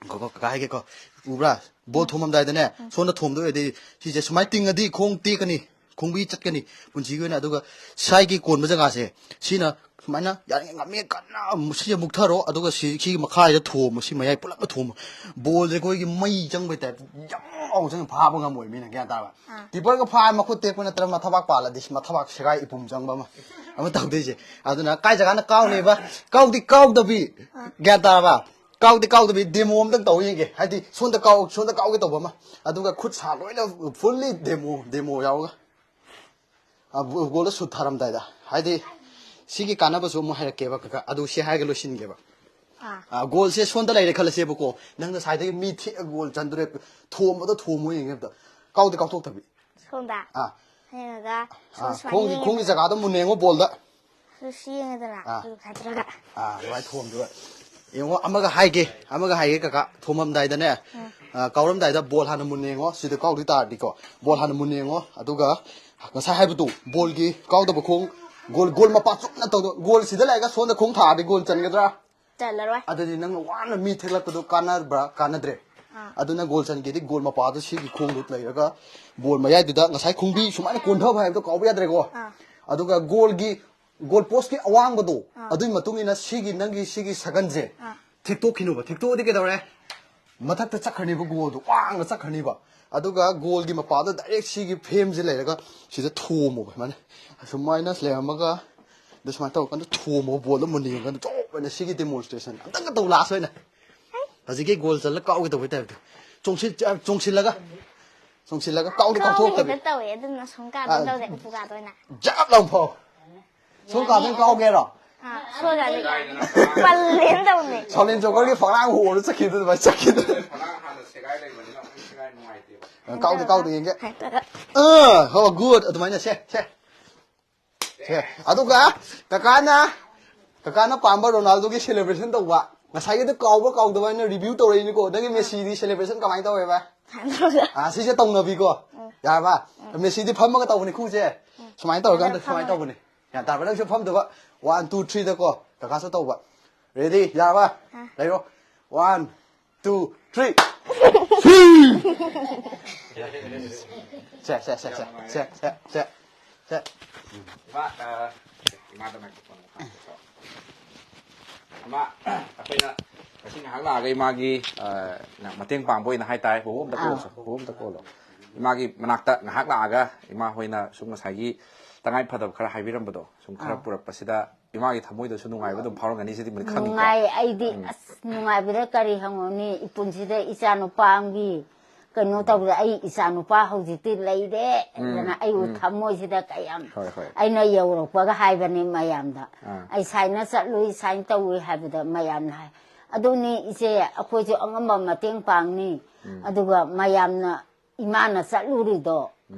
ꯉꯥꯏꯈꯣ, ꯉꯥꯏꯈꯣ, ꯀꯀꯥ ꯍꯥꯏꯒꯦꯀꯣ꯫ ꯎꯕ꯭ꯔꯥ? ꯕꯣꯜ ꯎꯝ꯫ ꯊꯣꯝꯃꯝꯗꯥꯏꯗꯅꯦ, ꯎꯝ꯫ ꯁꯣꯝꯗ ꯊꯣꯝꯗꯣꯏ ꯑꯣꯏꯔꯗꯤ ꯁꯤꯁꯦ ꯁꯨꯃꯥꯏꯅ ꯇꯤꯡꯉꯗꯤ ꯈꯣꯡ ꯇꯦꯛꯀꯅꯤ, ꯈꯣꯡꯕꯤ ꯆꯠꯀꯅꯤ ꯄꯨꯟꯁꯤꯒꯤ ꯑꯣꯏꯅ꯫ ꯑꯗꯨꯒ ꯁꯥꯏꯒꯤ ꯀꯣꯟꯕ ꯖꯒꯥꯁꯦ, ꯁꯤꯅ ꯁꯨꯃꯥꯏꯅ ꯌꯥꯔꯤꯉꯩ ꯉꯝꯃꯦ ꯀꯟꯅ ꯑꯃꯨꯛ ꯁꯤꯁꯦ ꯃꯨꯛꯊꯔꯣ, ꯑꯗꯨꯒ ꯁꯤ, ꯁꯤꯒꯤ ꯃꯈꯥꯁꯤꯗ ꯊꯣꯝꯃꯣ, ꯁꯤ ꯃꯌꯥꯏ ꯄꯨꯂꯞꯅ ꯊꯣꯝꯃꯣ꯫ ꯕꯣꯜꯁꯦ ꯑꯩꯈꯣꯏꯒꯤ ꯃꯩ ꯆꯪꯕꯩ ꯇꯥꯏꯞꯇ ꯌꯥꯝ ꯂꯥꯎꯅ ꯆꯪꯉ ꯐꯥꯕ ꯉꯝꯃꯣꯏ ꯃꯤꯅ, ꯒ꯭ꯌꯥꯟ ꯇꯥꯔꯕ? ꯑꯥ꯫ ꯀꯤꯄꯔꯒ ꯐꯥꯔ ꯃꯈꯨꯠ ꯇꯦꯛꯄ ꯅꯠꯇ꯭ꯔ ꯃꯊꯕꯥꯛ ꯄꯥꯜꯂꯗꯤ ꯃꯊꯕꯥꯛ ꯁꯦꯒꯥꯏ ꯏꯄꯨꯝ ꯆꯪꯕ ꯑꯃ, ꯑꯃ ꯇꯧꯗꯣꯏꯁꯦ꯫ ꯑꯗꯨꯅ ꯀꯥꯏ ꯖꯒꯥꯅ ꯀꯥꯎꯅꯦꯕ? ꯀꯥꯎꯗꯤ ꯀꯥꯎꯗꯕꯤ, ꯑꯥ꯫ ꯒ꯭ꯌꯥꯟ ꯇꯥꯔꯕ? ꯀꯥꯎꯗꯤ ꯀꯥꯎꯗꯕꯤ ꯗꯦꯃꯣ ꯑꯝꯇꯪ ꯇꯧ ꯌꯦꯡꯒꯦ꯫ ꯍꯥꯏꯗꯤ ꯁꯣꯝꯗ ꯀꯥꯎ, ꯁꯣꯝꯗ ꯀꯥꯎꯒꯦ ꯇꯧꯕ ꯑꯃ, ꯑꯗꯨꯒ ꯈꯨꯠ ꯁꯥ ꯂꯣꯏꯅ ꯐꯨꯜꯂꯤ ꯗꯦꯃꯣ, ꯗꯦꯃꯣ ꯌꯥꯎꯔꯒ꯫ ꯑ, ꯕꯣ-, ꯒꯣꯜꯗ ꯁꯨꯠ ꯊꯥꯔꯝꯗꯥꯏꯗ꯫ ꯍꯥꯏꯗꯤ ꯁꯤꯒꯤ ꯀꯥꯟꯅꯕꯁꯨ ꯑꯃꯨꯛ ꯍꯥꯏꯔꯛꯀꯦꯕ ꯀꯀꯥ, ꯑꯗꯨ ꯁꯤ ꯍꯥꯏꯔꯒ ꯂꯣꯏꯁꯤꯟꯒꯦꯕ꯫ ꯑꯥ꯫ ꯑ, ꯒꯣꯜꯁꯦ ꯁꯣꯝꯗ ꯂꯩꯔꯦ ꯈꯜꯂꯁꯦꯕꯀꯣ, ꯅꯪꯅ ꯁꯥꯏꯗꯒꯤ ꯃꯤ ꯊꯦꯛꯑ ꯒꯣꯜ ꯆꯟꯗꯣꯔꯦ, ꯊꯣꯝꯕꯗꯣ ꯊꯣꯝꯃꯣ ꯌꯦꯡꯒꯦ ꯑꯝꯇ꯫ ꯀꯥꯎꯗꯤ ꯀꯥꯎꯊꯣꯛꯇꯕꯤ꯫ ꯁꯣꯝꯗ? ꯑꯥ꯫ ꯌꯦꯡꯉꯒ ꯁꯣꯝ ꯑꯥ, ꯁꯨꯃꯥꯏꯅ ꯈꯣꯡꯒꯤ, ꯌꯦꯡꯉꯦꯗꯅ꯫ ꯈꯣꯡꯒꯤ ꯖꯒꯥꯗꯣ ꯃꯨꯟꯅ ꯌꯦꯡꯉꯣ ꯕꯣꯜꯗ꯫ ꯑꯗꯨ ꯁꯤ ꯌꯦꯡꯉꯦꯗꯅ, ꯑꯥ꯫ ꯑꯗꯨ ꯅꯠꯇ꯭ꯔꯒ ꯑꯥ, ꯑꯗꯨꯃꯥꯏꯅ ꯊꯣꯝꯗꯣꯏꯕ꯫ ꯌꯦꯡꯉꯣ, ꯑꯃꯒ ꯍꯥꯏꯒꯦ, ꯑꯃꯒ ꯍꯥꯏꯒꯦ ꯀꯀꯥ, ꯊꯣꯝꯃꯝꯗꯥꯏꯗꯅꯦ, ꯎꯝ꯫ ꯑꯥ, ꯀꯥꯎꯔꯝꯗꯥꯏꯗ ꯕꯣꯜ ꯍꯥꯟꯅ ꯃꯨꯟꯅ ꯌꯦꯡꯉꯣ, ꯁꯤꯗ ꯀꯥꯎꯗꯣꯏ ꯇꯥꯔꯗꯤꯀꯣ, ꯕꯣꯜ ꯍꯥꯟꯅ ꯃꯨꯟꯅ ꯌꯦꯡꯉꯣ, ꯑꯗꯨꯒ ꯉꯁꯥꯏ ꯍꯥꯏꯕꯗꯨ, ꯕꯣꯜꯒꯤ ꯀꯥꯎꯗꯕ ꯈꯣꯡ, ꯒꯣꯜ, ꯒꯣꯜ ꯃꯄꯥ ꯆꯨꯝꯅ ꯇꯧꯗꯣ-, ꯒꯣꯜ ꯁꯤꯗ ꯂꯩꯔꯒ ꯁꯣꯝꯗ ꯈꯣꯡ ꯊꯥꯔꯗꯤ ꯒꯣꯜ ꯆꯟꯒꯗ꯭ꯔꯥ? ꯆꯜꯂꯔꯣꯏ꯫ ꯑꯗꯨꯗꯤ ꯅꯪꯅ ꯋꯥꯅ ꯃꯤ ꯊꯦꯛꯂꯛꯄꯗꯣ ꯀꯥꯟꯅꯕ꯭ꯔꯥ? ꯀꯥꯟꯅꯗ꯭ꯔꯦ꯫ ꯑꯥ꯫ ꯑꯗꯨꯅ ꯒꯣꯜ ꯆꯟꯒꯦꯗꯤ ꯒꯣꯜ ꯃꯄꯥꯗꯣ ꯁꯤꯒꯤ ꯈꯣꯡꯗꯨ ꯂꯩꯔꯒ ꯕꯣꯜ ꯃꯌꯥꯏꯗꯨꯗ ꯉꯁꯥꯏ ꯈꯣꯡꯕꯤ ꯁꯨꯃꯥꯏꯅ ꯀꯣꯟꯊꯕ ꯍꯥꯏꯕꯗꯣ ꯀꯥꯎꯕ ꯌꯥꯗ꯭ꯔꯦꯀꯣ꯫ ꯑꯥ꯫ ꯑꯗꯨꯒ ꯒꯣꯜꯒꯤ, ꯒꯣꯜ ꯄꯣꯁꯀꯤ ꯑꯋꯥꯡꯕꯗꯣ, ꯑꯥ꯫ ꯑꯗꯨꯒꯤ ꯃꯇꯨꯡ ꯏꯟꯅ ꯁꯤꯒꯤ ꯅꯪꯒꯤ ꯁꯤꯒꯤ ꯁꯒꯟꯁꯦ ꯑꯥ꯫ ꯊꯦꯛꯇꯣꯛꯈꯤꯅꯨꯕ꯫ ꯊꯦꯛꯇꯣꯛꯑꯗꯤ ꯀꯩꯗꯧꯔꯦ? ꯃꯊꯛꯇ ꯆꯠꯈ꯭ꯔꯅꯤꯕ ꯒꯣꯜꯗꯣ, ꯋꯥꯡꯅ ꯆꯠꯈ꯭ꯔꯅꯤꯕ꯫ ꯑꯗꯨꯒ ꯒꯣꯜꯒꯤ ꯃꯄꯥꯗꯣ ꯗꯥꯏꯔꯦꯛ ꯁꯤꯒꯤ ꯐ꯭ꯔꯦꯝꯁꯦ ꯂꯩꯔꯒ ꯁꯤꯗ ꯊꯣꯝꯃꯣꯕ ꯁꯨꯃꯥꯏꯅ꯫ ꯑꯁꯨꯃꯥꯏꯅ ꯂꯩꯔꯝꯃꯒ ꯑꯗ ꯁꯨꯃꯥꯏꯅ ꯇꯧꯔꯀꯥꯟꯗ ꯊꯣꯝꯃꯣ, ꯕꯣꯜꯗꯣ ꯃꯨꯟꯅ ꯌꯦꯡꯉꯀꯥꯟꯗ ꯆꯣꯞ ꯑꯅ ꯁꯤꯒꯤ ꯗꯦꯃꯣꯟꯁꯇ꯭ꯔꯦꯁꯟ ꯑꯝꯇꯪꯒ ꯇꯧ ꯂꯥꯁ ꯑꯣꯏꯅ꯫ ꯍꯧꯖꯤꯛꯀꯤ ꯒꯣꯜ ꯆꯜꯂ ꯀꯥꯎꯒꯦ ꯇꯧꯕꯩ ꯇꯥꯏꯞꯇ꯫ ꯆꯣꯡꯁꯤꯜ-, ꯑ, ꯆꯣꯡꯁꯤꯜꯂꯒ, ꯆꯣꯡꯁꯤꯜꯂꯒ ꯀꯥꯎꯗꯤ ꯀꯥꯎꯒꯦ ꯀꯥꯎꯊꯣꯛꯇꯕꯤ꯫ ꯍꯦꯛꯇ ꯇꯧꯋꯦ, ꯑꯗꯨꯅ ꯁꯨꯝ ꯀꯥꯗ ꯑ, ꯇꯧꯗꯦ, ꯎꯄꯨ ꯀꯥꯗ ꯑꯣꯏꯅ꯫ ꯖꯥꯞ ꯂꯥꯎ ꯐꯥꯎ꯫ ꯁꯣꯝ ꯀꯥꯗ ꯑꯣꯏꯅ ꯀꯥꯎꯒꯦꯔꯣ? ꯑ, ꯁꯣꯝ ꯀꯥꯗ꯫ ꯄꯜꯂꯦꯅ ꯇꯧꯅꯦ꯫ ꯁꯥꯎꯂꯦꯟ ꯖꯣꯀꯔꯒꯤ ꯐꯛꯂꯥꯡ ꯍꯣꯔ ꯆꯠꯈꯤꯕꯗꯨ ꯑꯗꯨꯃꯥꯏꯅ ꯆꯠꯈꯤꯗꯣꯏꯅꯦ꯫ ꯐꯛꯂꯥꯡ ꯍꯥꯟꯅ ꯁꯦꯒꯥꯏ ꯂꯩꯕꯅꯤꯅ ꯑꯃꯨꯛ ꯁꯦꯒꯥꯏ ꯅꯨꯡꯉꯥꯏꯇꯦꯕ꯫ ꯑ, ꯀꯥꯎꯗꯦ, ꯀꯥꯎꯗꯦ, ꯌꯦꯡꯒꯦ꯫ ꯍꯥꯏꯐꯦꯠ꯫ ꯑ, ꯍꯣ, ꯒꯨꯗ꯫ ꯑꯗꯨꯃꯥꯏꯅ ꯁꯦ, ꯁꯦ꯫ ꯁꯦ꯫ ꯑꯗꯨꯒ ꯀꯀꯥꯅ ꯀꯀꯥꯅ ꯄꯥꯝꯕ ꯔꯣꯅꯥꯜꯗꯣꯒꯤ ꯁꯦꯂꯦꯕ꯭ꯔꯦꯁꯟ ꯇꯧꯕ, ꯉꯁꯥꯏꯒꯤꯗꯣ ꯀꯥꯎꯕ ꯀꯥꯎꯗꯕ ꯍꯥꯏꯅ ꯔꯤꯚꯤꯌꯨ ꯇꯧꯔꯛꯏꯅꯤꯀꯣ꯫ ꯅꯪꯒꯤ ꯃꯦꯁꯤꯗꯤ ꯁꯦꯂꯦꯕ꯭ꯔꯦꯁꯟ ꯀꯃꯥꯏꯅ ꯇꯧꯋꯦꯕ? ꯑꯥ, ꯁꯤꯁꯦ ꯇꯧꯅꯕꯤꯀꯣ꯫ ꯌꯥꯔꯕ? ꯃꯦꯁꯤꯗꯤ ꯐꯝꯃꯒ ꯇꯧꯕꯅꯤ ꯈꯨꯁꯦ꯫ ꯁꯨꯃꯥꯏꯅ ꯇꯧꯔꯀꯥꯟꯗ ꯁꯨꯃꯥꯏꯅ ꯇꯧꯕꯅꯤ꯫ ꯒ꯭ꯌꯥꯟ ꯇꯥꯔꯕ? ꯅꯪꯁꯨ ꯐꯝꯗꯕ꯫ One, two, ꯊ꯭ꯔꯤꯗꯀꯣ꯫ ꯀꯀꯥꯁꯨ ꯇꯧꯕ꯫ ꯔꯦꯗꯤ? ꯌꯥꯔꯕ? ꯂꯩꯔꯣ꯫ One, two, three. ꯁꯦ, ꯁꯦ, ꯁꯦ, ꯁꯦ, ꯁꯦ, ꯁꯦ, ꯁꯦ, ꯁꯦ꯫ ꯏꯃꯥ, ꯑ, ꯏꯃꯥꯗ microphone ꯑꯃ ꯄꯥꯝꯃꯦꯀꯣ꯫ ꯏꯃꯥ, ꯑꯩꯈꯣꯏꯅ ꯉꯁꯤ ꯉꯥꯏꯍꯥꯛ ꯂꯥꯛꯑꯒ ꯏꯃꯥꯒꯤ, ꯑ, ꯃꯇꯦꯡ ꯄꯥꯡꯕ ꯑꯣꯏꯅ ꯍꯥꯏꯇꯥꯔꯦ꯫ ꯕꯣꯕꯣꯛ ꯑꯝꯇ ꯀꯧꯔꯁꯨ, ꯕꯣꯕꯣꯛ ꯑꯝꯇ ꯀꯧꯔꯣ꯫ ꯏꯃꯥꯒꯤ ꯃꯅꯥꯛꯇ ꯉꯥꯏꯍꯥꯛ ꯂꯥꯛꯑꯒ ꯏꯃꯥ ꯍꯣꯏꯅ ꯁꯨꯝ ꯉꯁꯥꯏꯒꯤ ꯇꯉꯥꯏ ꯐꯗꯕ ꯈꯔ ꯍꯥꯏꯕꯤꯔꯝꯕꯗꯣ ꯁꯨꯝ ꯈꯔ ꯄꯨꯔꯛꯄꯁꯤꯗ ꯏꯃꯥꯒꯤ ꯊꯃꯣꯏꯗꯁꯨ ꯅꯨꯡꯉꯥꯏꯕ ꯑꯗꯨꯝ ꯐꯥꯎꯔꯝꯒꯅꯤ ꯁꯤꯗꯤ ꯃꯨꯟ ꯈꯪꯉꯤꯀꯣ꯫ ꯅꯨꯡꯉꯥꯏ, ꯑꯩꯗꯤ ꯑꯁ ꯅꯨꯡꯉꯥꯏꯕꯗ ꯀꯔꯤ ꯍꯪꯉꯨꯅꯤ, ꯏꯄꯨꯟꯁꯤꯗ ꯏꯆꯥ ꯅꯨꯄꯥ ꯑꯃꯒꯤ ꯀꯩꯅꯣ ꯇꯧꯕꯗ ꯑꯩ ꯏꯆꯥ ꯅꯨꯄꯥ ꯍꯧꯖꯤꯛꯇꯤ ꯂꯩꯔꯦ꯫ ꯑꯗꯨꯅ ꯑꯩꯕꯨ ꯊꯃꯣꯏꯁꯤꯗ ꯀꯌꯥꯝ ꯍꯣꯏ, ꯍꯣꯏ꯫ ꯑꯩꯅ ꯌꯧꯔꯛꯄꯒ ꯍꯥꯏꯕꯅꯤ ꯃꯌꯥꯝꯗ꯫ ꯑꯥ꯫ ꯑꯩ ꯁꯥꯏꯅ ꯆꯠꯂꯨꯏ, ꯁꯥꯏꯅ ꯇꯧꯏ ꯍꯥꯏꯕꯗ ꯃꯌꯥꯝꯅ ꯍꯥꯏ, "ꯑꯗꯨꯅꯤ ꯏꯆꯦ, ꯑꯩꯈꯣꯏꯁꯨ ꯑꯉꯝꯕ ꯃꯇꯦꯡ ꯄꯥꯡꯅꯤ"꯫ ꯑꯗꯨꯒ ꯃꯌꯥꯝꯅ ꯏꯃꯥꯅ ꯆꯠꯂꯨꯔꯤꯗꯣ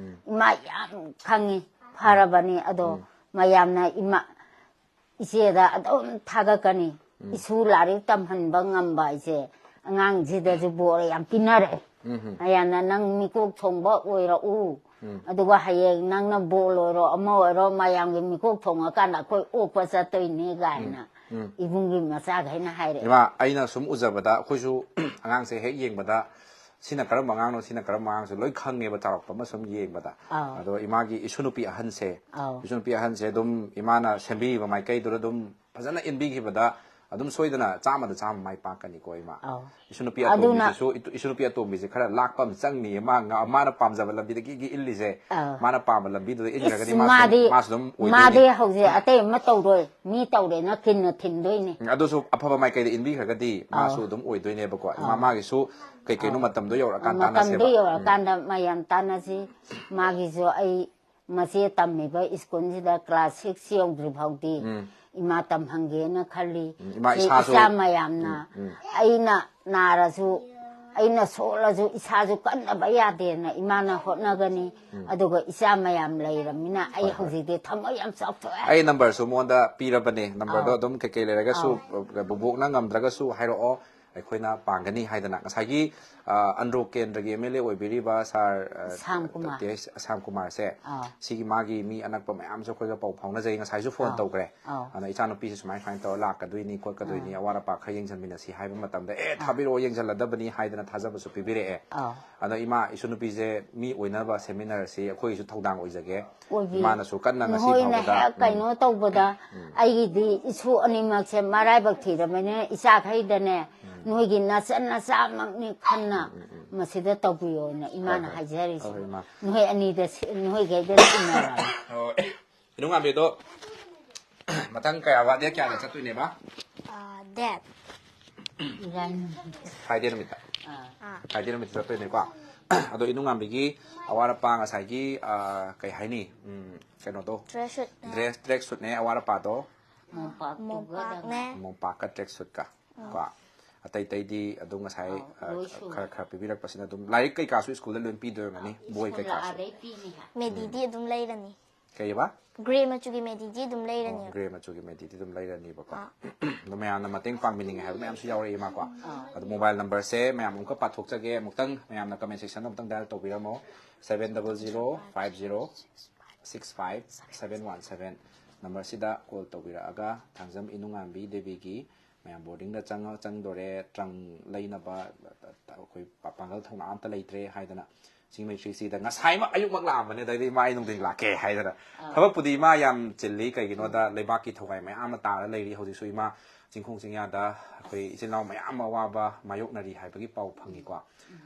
ꯏꯃꯥ ꯌꯥꯝ ꯈꯪꯉꯤ, ꯐꯔꯕꯅꯤ꯫ ꯑꯗꯣ ꯃꯌꯥꯝꯅ ꯏꯃꯥ, ꯏꯆꯦꯗ ꯑꯗꯨꯝ ꯊꯥꯒꯠꯀꯅꯤ꯫ ꯏꯁꯨ ꯂꯥꯏꯔꯤꯛ ꯇꯝꯍꯟꯕ ꯉꯝꯕ ꯍꯥꯏꯁꯦ ꯑꯉꯥꯡꯁꯤꯗꯁꯨ ꯕꯣꯔ ꯌꯥꯝ ꯄꯤꯅꯔꯛꯑꯦ꯫ ꯃꯌꯥꯝꯅ "ꯅꯪ ꯃꯤꯀꯣꯛ ꯊꯣꯡꯕ ꯑꯣꯏꯔꯛꯎ, ꯑꯗꯨꯒ ꯍꯌꯦꯡ ꯅꯪꯅ ꯕꯣꯜ ꯑꯣꯏꯔꯣ ꯑꯃ ꯑꯣꯏꯔꯣ ꯃꯌꯥꯝꯒꯤ ꯃꯤꯀꯣꯛ ꯊꯣꯡꯉꯀꯥꯟꯗ ꯑꯩꯈꯣꯏ ꯑꯣꯛꯄ ꯆꯠꯇꯣꯏꯅꯤ" ꯀꯥꯏꯅ ꯏꯕꯨꯡꯒꯤ ꯃꯆꯥꯈꯩꯅ ꯍꯥꯏꯔꯛꯑꯦ꯫ ꯏꯃꯥ, ꯑꯩꯅ ꯁꯨꯝ ꯎꯖꯕꯗ ꯑꯩꯈꯣꯏꯁꯨ ꯑꯉꯥꯡꯁꯦ ꯍꯦꯛ ꯌꯦꯡꯕꯗ ꯁꯤꯅ ꯀꯔꯝꯕ ꯑꯉꯥꯡꯅꯣ, ꯁꯤꯅ ꯀꯔꯝꯕ ꯑꯉꯥꯡꯁꯨ ꯂꯣꯏ ꯈꯪꯉꯦꯕ ꯆꯥꯎꯔꯛꯄ ꯑꯃ ꯁꯨꯝ ꯌꯦꯡꯕꯗ꯫ ꯑꯥꯎ꯫ ꯑꯗꯣ ꯏꯃꯥꯒꯤ ꯏꯁꯨ ꯅꯨꯄꯤ ꯑꯍꯟꯁꯦ, ꯑꯥꯎ꯫ ꯏꯁꯨ ꯅꯨꯄꯤ ꯑꯍꯟꯁꯦ ꯑꯗꯨꯝ ꯏꯃꯥꯅ ꯁꯦꯝꯕꯤꯕ ꯃꯥꯏꯀꯩꯗꯨꯗ ꯑꯗꯨꯝ ꯐꯖꯅ ꯏꯟꯕꯤꯈꯤꯕꯗ ꯑꯗꯨꯝ ꯁꯣꯏꯗꯅ ꯆꯥꯝꯃꯗ ꯆꯥꯝꯃ ꯃꯥꯏ ꯄꯥꯛꯀꯅꯤꯀꯣ ꯏꯃꯥ꯫ ꯑꯥꯎ꯫ ꯏꯁꯨ ꯅꯨꯄꯤ ꯑꯗꯨꯅ ꯑꯇꯣꯝꯕꯤꯁꯤꯁꯨ, ꯏꯇꯨ-, ꯏꯁꯨ ꯅꯨꯄꯤ ꯑꯇꯣꯝꯕꯤꯁꯦ ꯈꯔ ꯂꯥꯛꯄ ꯑꯃ ꯆꯪꯅꯤꯌꯦ꯫ ꯃꯥ ꯉ-, ꯃꯥꯅ ꯄꯥꯝꯖꯕ ꯂꯝꯕꯤꯗꯒꯤ ꯒꯤ ꯏꯜꯂꯤꯁꯦ, ꯑꯥꯎ꯫ ꯃꯥꯅ ꯄꯥꯝꯕ ꯂꯝꯕꯤꯗꯨꯗ ꯏꯟꯈ꯭ꯔꯒꯗꯤ ꯏꯁ, ꯃꯥꯁꯨ ꯑꯗꯨꯝ, ꯃꯥꯗꯤ, ꯃꯥꯁꯨ ꯑꯗꯨꯝ ꯑꯣꯏꯗꯣꯏꯅꯦ꯫ ꯃꯥꯗꯤ ꯍꯧꯖꯤꯛ ꯑꯇꯩ ꯑꯃ ꯇꯧꯔꯣꯏ, ꯃꯤ ꯇꯧꯔꯦꯅ ꯀꯤꯟꯅ ꯊꯤꯟꯗꯣꯏꯅꯦ꯫ ꯎꯝ, ꯑꯗꯨꯁꯨ ꯑꯐꯕ ꯃꯥꯏꯀꯩꯗ ꯏꯟꯕꯤꯈ꯭ꯔꯒꯗꯤ ꯃꯥꯁꯨ ꯑꯥꯎ꯫ ꯑꯗꯨꯝ ꯑꯣꯏꯗꯣꯏꯅꯦꯕꯀꯣ꯫ ꯏꯃꯥ ꯑꯥꯎ꯫ ꯃꯥꯒꯤꯁꯨ ꯀꯩ ꯀꯩꯅꯣ ꯑꯥꯎ꯫ ꯃꯇꯝꯗꯣ ꯌꯧꯔꯀꯥꯟꯗ ꯃꯇꯝꯗꯣ ꯇꯥꯟꯅꯁꯦꯕ꯫ ꯎꯝ꯫ ꯌꯧꯔꯀꯥꯟꯗ ꯃꯌꯥꯝ ꯇꯥꯟꯅꯁꯤ꯫ ꯃꯥꯒꯤꯁꯨ ꯑꯩ ꯃꯆꯦ ꯇꯝꯃꯤꯕ ꯁ꯭ꯀꯨꯜꯁꯤꯗ ꯀ꯭ꯂꯥꯁ ꯁꯤꯛꯁ ꯌꯧꯗ꯭ꯔꯤ ꯐꯥꯎꯗꯤ ꯎꯝ꯫ ꯏꯃꯥ ꯇꯝꯍꯟꯒꯦꯅ ꯈꯜꯂꯤ꯫ ꯎꯝ, ꯏꯃꯥ ꯁꯤ ꯏꯁꯥꯁꯨ ꯏꯆꯥ ꯃꯌꯥꯝꯅ ꯎꯝ, ꯎꯝ꯫ ꯑꯩꯅ ꯅꯥꯔꯁꯨ ꯑꯩꯅ ꯁꯣꯛꯂꯁꯨ ꯏꯁꯥꯁꯨ ꯀꯟꯗꯕ ꯌꯥꯗꯦꯅ ꯏꯃꯥꯅ ꯍꯣꯠꯅꯒꯅꯤ꯫ ꯑꯗꯨꯒ ꯏꯆꯥ ꯃꯌꯥꯝ ꯂꯩꯔꯕꯅꯤꯅ ꯑꯩ ꯍꯧꯖꯤꯛꯇꯤ ꯊꯃꯣꯏ ꯌꯥꯝ ꯆꯥꯎꯊꯣꯛꯑꯦ꯫ ꯑꯩ ꯅꯝꯕꯔꯁꯨ ꯃꯉꯣꯟꯗ ꯄꯤꯔꯕꯅꯦ꯫ ꯅꯝꯕꯔꯗꯣ ꯑꯗꯨꯝ ꯀꯩꯀꯩ ꯂꯩꯔꯒꯁꯨ ꯕꯨꯕꯣꯛꯅ ꯉꯝꯗ꯭ꯔꯒꯁꯨ ꯍꯥꯏꯔꯛꯑꯣ, ꯑꯩꯈꯣꯏꯅ ꯄꯥꯡꯒꯅꯤ ꯍꯥꯏꯗꯅ꯫ ꯉꯁꯥꯏꯒꯤ ꯑ, ꯑꯟꯗ꯭ꯔꯣ ꯀꯦꯟꯗ꯭ꯔꯒꯤ ꯑꯦꯝ ꯑꯦꯜ ꯑꯦ ꯑꯣꯏꯕꯤꯔꯤꯕ ꯁꯥꯔ, ꯑ, ꯁ꯭ꯌꯥꯝ ꯀꯨꯃꯥꯔ꯫ ꯇꯦ-, ꯁ꯭ꯌꯥꯝ ꯀꯨꯃꯥꯔꯁꯦ, ꯑꯥ꯫ ꯁꯤꯒꯤ ꯃꯥꯒꯤ ꯃꯤ ꯑꯅꯛꯄ ꯃꯌꯥꯝꯁꯨ ꯑꯩꯈꯣꯏꯒ ꯄꯥꯎ ꯐꯥꯎꯅꯖꯩ꯫ ꯉꯁꯥꯏꯁꯨ ꯐꯣꯟ ꯑꯥ꯫ ꯇꯧꯈ꯭ꯔꯦ꯫ ꯑꯥ꯫ ꯑꯗ ꯏꯆꯥꯅꯨꯄꯤꯁꯦ ꯁꯨꯃꯥꯏ ꯁꯨꯃꯥꯏꯅ ꯇꯧꯔ ꯂꯥꯛꯀꯗꯣꯏꯅꯤ ꯈꯣꯠꯀꯗꯣꯏꯅꯤ, ꯑꯋꯥꯠ ꯑꯄꯥ ꯈꯔ ꯌꯦꯡꯁꯤꯟꯃꯤꯟꯅꯁꯤ ꯍꯥꯏꯕ ꯃꯇꯝꯗ, "ꯑꯦ, ꯊꯥꯕꯤꯔꯛꯑꯣ, ꯌꯦꯡꯁꯤꯜꯂꯗꯕꯅꯤ" ꯍꯥꯏꯗꯅ ꯊꯥꯖꯕꯁꯨ ꯄꯤꯕꯤꯔꯛꯑꯦ꯫ ꯑꯥ꯫ ꯑꯗꯣ ꯏꯃꯥ, ꯏꯁꯨ ꯅꯨꯄꯤꯁꯦ ꯃꯤ ꯑꯣꯏꯅꯕ ꯁꯦꯃꯤꯅꯥꯔꯁꯤ ꯑꯩꯈꯣꯏꯒꯤꯁꯨ ꯊꯧꯗꯥꯡ ꯑꯣꯏꯖꯒꯦ꯫ ꯑꯣꯏꯕꯤ-, ꯏꯃꯥꯅꯁꯨ ꯀꯟꯅ ꯉꯁꯤ ꯅꯈꯣꯏꯅ ꯐꯥꯎꯕꯗ ꯍꯦꯛ ꯀꯩꯅꯣ ꯇꯧꯕꯗ ꯑꯩꯒꯤꯗꯤ ꯏꯁꯨ ꯑꯅꯤꯃꯛꯁꯦ ꯃꯔꯥꯏꯕꯛ ꯊꯤꯔꯕꯅꯤꯅ ꯏꯆꯥꯈꯩꯗꯅꯦ, ꯅꯣꯏꯒꯤ ꯅꯆꯟ ꯅꯆꯥꯃꯛꯅꯤ ꯈꯟꯅ ꯃꯁꯤꯗ ꯇꯧꯕꯤꯌꯣꯅ ꯏꯃꯥꯅ ꯍꯣꯏ, ꯍꯣꯏ꯫ ꯍꯥꯏꯖꯔꯤꯁꯦ꯫ ꯍꯣꯏ, ꯏꯃꯥ꯫ ꯅꯈꯣꯏ ꯑꯅꯤꯗ ꯁꯤ-, ꯅꯈꯣꯏꯈꯩꯗ ꯁꯤꯟꯅꯔꯛꯑꯅꯤ꯫ ꯍꯣꯏ꯫ ꯏꯅꯨꯡꯉꯥꯟꯕꯤꯗꯣ ꯃꯊꯪ ꯀꯌꯥ ꯋꯥꯠꯂꯤ? ꯀꯌꯥꯗ ꯆꯠꯇꯣꯏꯅꯦꯕ? ꯑꯥ, ꯗꯦꯠ ꯏꯔꯥꯏ ꯐ꯭ꯔꯥꯏꯗꯦ ꯅꯨꯃꯤꯠꯇ꯫ ꯑꯥ꯫ ꯐ꯭ꯔꯥꯏꯗꯦ ꯅꯨꯃꯤꯠꯇ ꯆꯠꯇꯣꯏꯅꯦꯀꯣ꯫ ꯑꯗꯣ ꯏꯅꯨꯡꯉꯥꯟꯕꯤꯒꯤ ꯑꯋꯥꯠ ꯑꯄꯥ ꯉꯁꯥꯏꯒꯤ, ꯑ, ꯀꯩ ꯍꯥꯏꯅꯤ? ꯎꯝ, ꯀꯩꯅꯣꯗꯣ꯫ ꯗ꯭ꯔꯦꯁ ꯁꯨꯠ ꯗ꯭ꯔꯦꯁ, ꯇ꯭ꯔꯦꯛ ꯁꯨꯠꯅꯦ ꯑꯋꯥꯠ ꯑꯄꯥꯗꯣ꯫ ꯃꯣꯝꯄꯥꯛꯇꯨꯒ ꯃꯣꯝꯄꯥꯛꯅꯦ꯫ ꯃꯣꯝꯄꯥꯛꯀ ꯇ꯭ꯔꯦꯛ ꯁꯨꯠꯀ ꯀꯣ꯫ ꯑꯇꯩ ꯑꯇꯩꯗꯤ ꯑꯗꯨꯝ ꯉꯁꯥꯏ, ꯑꯥꯎ, ꯑ, ꯂꯣꯏ ꯁꯨꯔꯦ꯫ ꯈꯔ ꯈꯔ ꯄꯤꯕꯤꯔꯛꯄꯁꯤꯅ ꯑꯗꯨꯝ ꯂꯥꯏꯔꯤꯛ ꯀꯩꯀꯥꯁꯨ ꯁ꯭ꯀꯨꯜꯗ ꯂꯣꯏ ꯄꯤꯗꯣꯏ ꯑꯣꯏꯔꯝꯒꯅꯤ, ꯕꯣꯏ ꯁ꯭ꯀꯨꯜ ꯀꯩꯀꯥꯁꯨ꯫ ꯂꯥꯛꯑꯗꯩ ꯄꯤꯅꯤ ꯍꯥꯏ꯫ ꯃꯦꯗꯤꯗꯤ ꯑꯗꯨꯝ ꯂꯩꯔꯅꯤ꯫ ꯀꯩꯕ? ꯒ꯭ꯔꯦ ꯃꯆꯨꯒꯤ ꯃꯦꯗꯤꯗꯤ ꯑꯗꯨꯝ ꯑꯣ, ꯂꯩꯔꯅꯤ꯫ ꯒ꯭ꯔꯦ ꯃꯆꯨꯒꯤ ꯃꯦꯗꯤꯗꯤ ꯑꯗꯨꯝ ꯂꯩꯔꯅꯤꯕꯀꯣ꯫ ꯑꯥ꯫ ꯑꯗꯣ ꯃꯌꯥꯝꯅ ꯃꯇꯦꯡ ꯄꯥꯡꯕꯤꯅꯤꯡꯉꯦ ꯍꯥꯏꯕ ꯃꯌꯥꯝꯁꯨ ꯌꯥꯎꯔꯛꯏ ꯃꯥꯀꯣ꯫ ꯑꯗꯣ ꯃꯣꯕꯥꯏꯜ ꯅꯝꯕꯔꯁꯦ ꯃꯌꯥꯝ ꯑꯃꯨꯛꯀ ꯄꯥꯊꯣꯛꯆꯒꯦ, ꯑꯃꯨꯛꯇꯪ ꯃꯌꯥꯝꯅ ꯀꯃꯦꯟ ꯁꯦꯛꯁꯟꯗ ꯑꯃꯨꯛꯇꯪ ꯗꯥꯏꯜ ꯇꯧꯕꯤꯔꯝꯃꯣ꯫ Seven double zero five zero six five seven one seven ꯅꯝꯕꯔꯁꯤꯗ ꯀꯣꯜ ꯇꯧꯕꯤꯔꯛꯑꯒ ꯊꯥꯡꯖꯝ ꯏꯅꯨꯡꯉꯥꯟꯕꯤ ꯗꯦꯕꯤꯒꯤ ꯃꯌꯥꯝ ꯕꯣꯔꯗꯤꯡꯗ ꯆꯪꯉ-, ꯆꯪꯗꯣꯔꯦ, ꯇ꯭ꯔꯪ ꯂꯩꯅꯕ ꯑꯩꯈꯣꯏ ꯄꯥ-, ꯄꯥꯡꯒꯜ ꯊꯧꯅꯥ ꯑꯝꯇ ꯂꯩꯇ꯭ꯔꯦ ꯍꯥꯏꯗꯅ ꯆꯤꯡꯃꯩ ꯊ꯭ꯔꯤ ꯁꯤꯗ ꯉꯁꯥꯏꯃꯛ ꯑꯌꯨꯛꯃꯛ ꯂꯥꯛꯑꯝꯕꯅꯦ, ꯑꯗꯩꯗꯤ ꯏꯃꯥ ꯑꯩ ꯅꯨꯡꯊꯤꯟ ꯂꯥꯛꯀꯦ ꯍꯥꯏꯗꯅ꯫ ꯊꯕꯛꯄꯨꯗꯤ ꯏꯃꯥ ꯌꯥꯝ ꯆꯤꯜꯂꯤ, ꯀꯩꯒꯤꯅꯣꯗ ꯂꯩꯕꯥꯛꯀꯤ ꯊꯧꯒꯥꯏ ꯃꯌꯥꯝ ꯑꯃ ꯇꯥꯔ ꯂꯩꯔꯤ ꯍꯧꯖꯤꯛꯁꯨ꯫ ꯏꯃꯥ ꯆꯤꯡꯈꯣꯡ ꯆꯤꯡꯌꯥꯗ ꯑꯩꯈꯣꯏ ꯏꯆꯤꯜ ꯏꯅꯥꯎ ꯃꯌꯥꯝ ꯑꯃ ꯑꯋꯥꯕ ꯃꯥꯌꯣꯛꯅꯔꯤ ꯍꯥꯏꯕꯒꯤ ꯄꯥꯎ ꯐꯪꯉꯤꯀꯣ꯫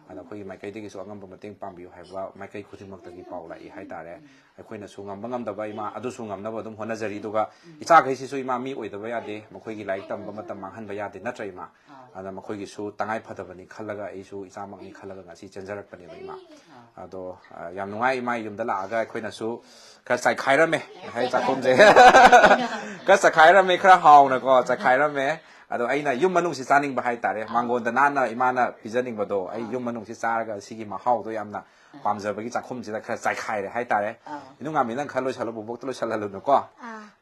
ꯑꯗ ꯑꯩꯈꯣꯏꯒꯤ ꯃꯥꯏꯀꯩꯗꯒꯤꯁꯨ ꯑꯉꯝꯕ ꯃꯇꯦꯡ ꯄꯥꯡꯕꯤꯌꯨ ꯍꯥꯏꯕ ꯃꯥꯏꯀꯩ ꯈꯨꯗꯤꯡꯃꯛꯇꯒꯤ ꯄꯥꯎ ꯂꯥꯛꯏ ꯍꯥꯏꯇꯥꯔꯦ꯫ ꯑꯩꯈꯣꯏꯅꯁꯨ ꯉꯝꯕ ꯉꯝꯗꯕ ꯏꯃꯥ ꯑꯗꯨꯁꯨ ꯉꯝꯅꯕ ꯑꯗꯨꯝ ꯍꯣꯠꯅꯖꯔꯤ꯫ ꯑꯗꯨꯒ ꯏꯆꯥꯈꯩꯁꯤꯁꯨ ꯏꯃꯥ ꯃꯤ ꯑꯣꯏꯗꯕ ꯌꯥꯗꯦ, ꯃꯈꯣꯏꯒꯤ ꯂꯥꯏꯔꯤꯛ ꯇꯝꯕ ꯃꯇꯝ ꯃꯥꯡꯍꯟꯕ ꯌꯥꯗꯦ, ꯅꯠꯇ꯭ꯔ ꯏꯃꯥ? ꯑꯗ ꯃꯈꯣꯏꯒꯤꯁꯨ ꯇꯉꯥꯏ ꯐꯗꯕꯅꯤ ꯈꯜꯂꯒ ꯑꯩꯁꯨ ꯏꯆꯥꯃꯛꯅꯤ ꯈꯜꯂꯒ ꯉꯁꯤ ꯆꯦꯟꯖꯔꯛꯄꯅꯦꯕ ꯏꯃꯥ꯫ ꯑꯗꯣ, ꯑ, ꯌꯥꯝ ꯅꯨꯡꯉꯥꯏ ꯏꯃꯥ ꯌꯨꯝꯗ ꯂꯥꯛꯑꯒ ꯑꯩꯈꯣꯏꯅꯁꯨ ꯈꯔ ꯆꯥꯏꯈꯥꯏꯔꯝꯃꯦ ꯉꯁꯥꯏ ꯆꯥꯛꯈꯨꯝꯁꯦ꯫ ꯈꯔ ꯆꯥꯏꯈꯥꯏꯔꯝꯃꯦ, ꯈꯔ ꯍꯥꯎꯅꯀꯣ ꯆꯥꯏꯈꯥꯏꯔꯝꯃꯦ꯫ ꯑꯗꯣ ꯑꯩꯅ ꯌꯨꯝ ꯃꯅꯨꯡꯁꯤ ꯆꯥꯅꯤꯡꯕ ꯍꯥꯏꯇꯥꯔꯦ, ꯃꯥꯡꯒꯣꯟꯗ ꯅꯥꯟꯅ ꯏꯃꯥꯅ ꯄꯤꯖꯅꯤꯡꯕꯗꯣ ꯑꯩ ꯌꯨꯝ ꯃꯅꯨꯡꯁꯤ ꯆꯥꯔꯒ ꯁꯤꯒꯤ ꯃꯍꯥꯎꯗꯣ ꯌꯥꯝꯅ ꯄꯥꯝꯖꯕꯒꯤ ꯆꯥꯛꯈꯨꯝꯁꯤꯗ ꯈꯔ ꯆꯥꯏꯈꯥꯏꯔꯦ ꯍꯥꯏꯇꯥꯔꯦ꯫ ꯏꯅꯨꯡꯉꯥꯟꯕꯤ, ꯅꯪ ꯈꯔ ꯂꯣꯏꯁꯜꯂꯣ, ꯕꯣꯕꯣꯛꯇ ꯂꯣꯏꯁꯜꯍꯜꯂꯨꯅꯨꯀꯣ꯫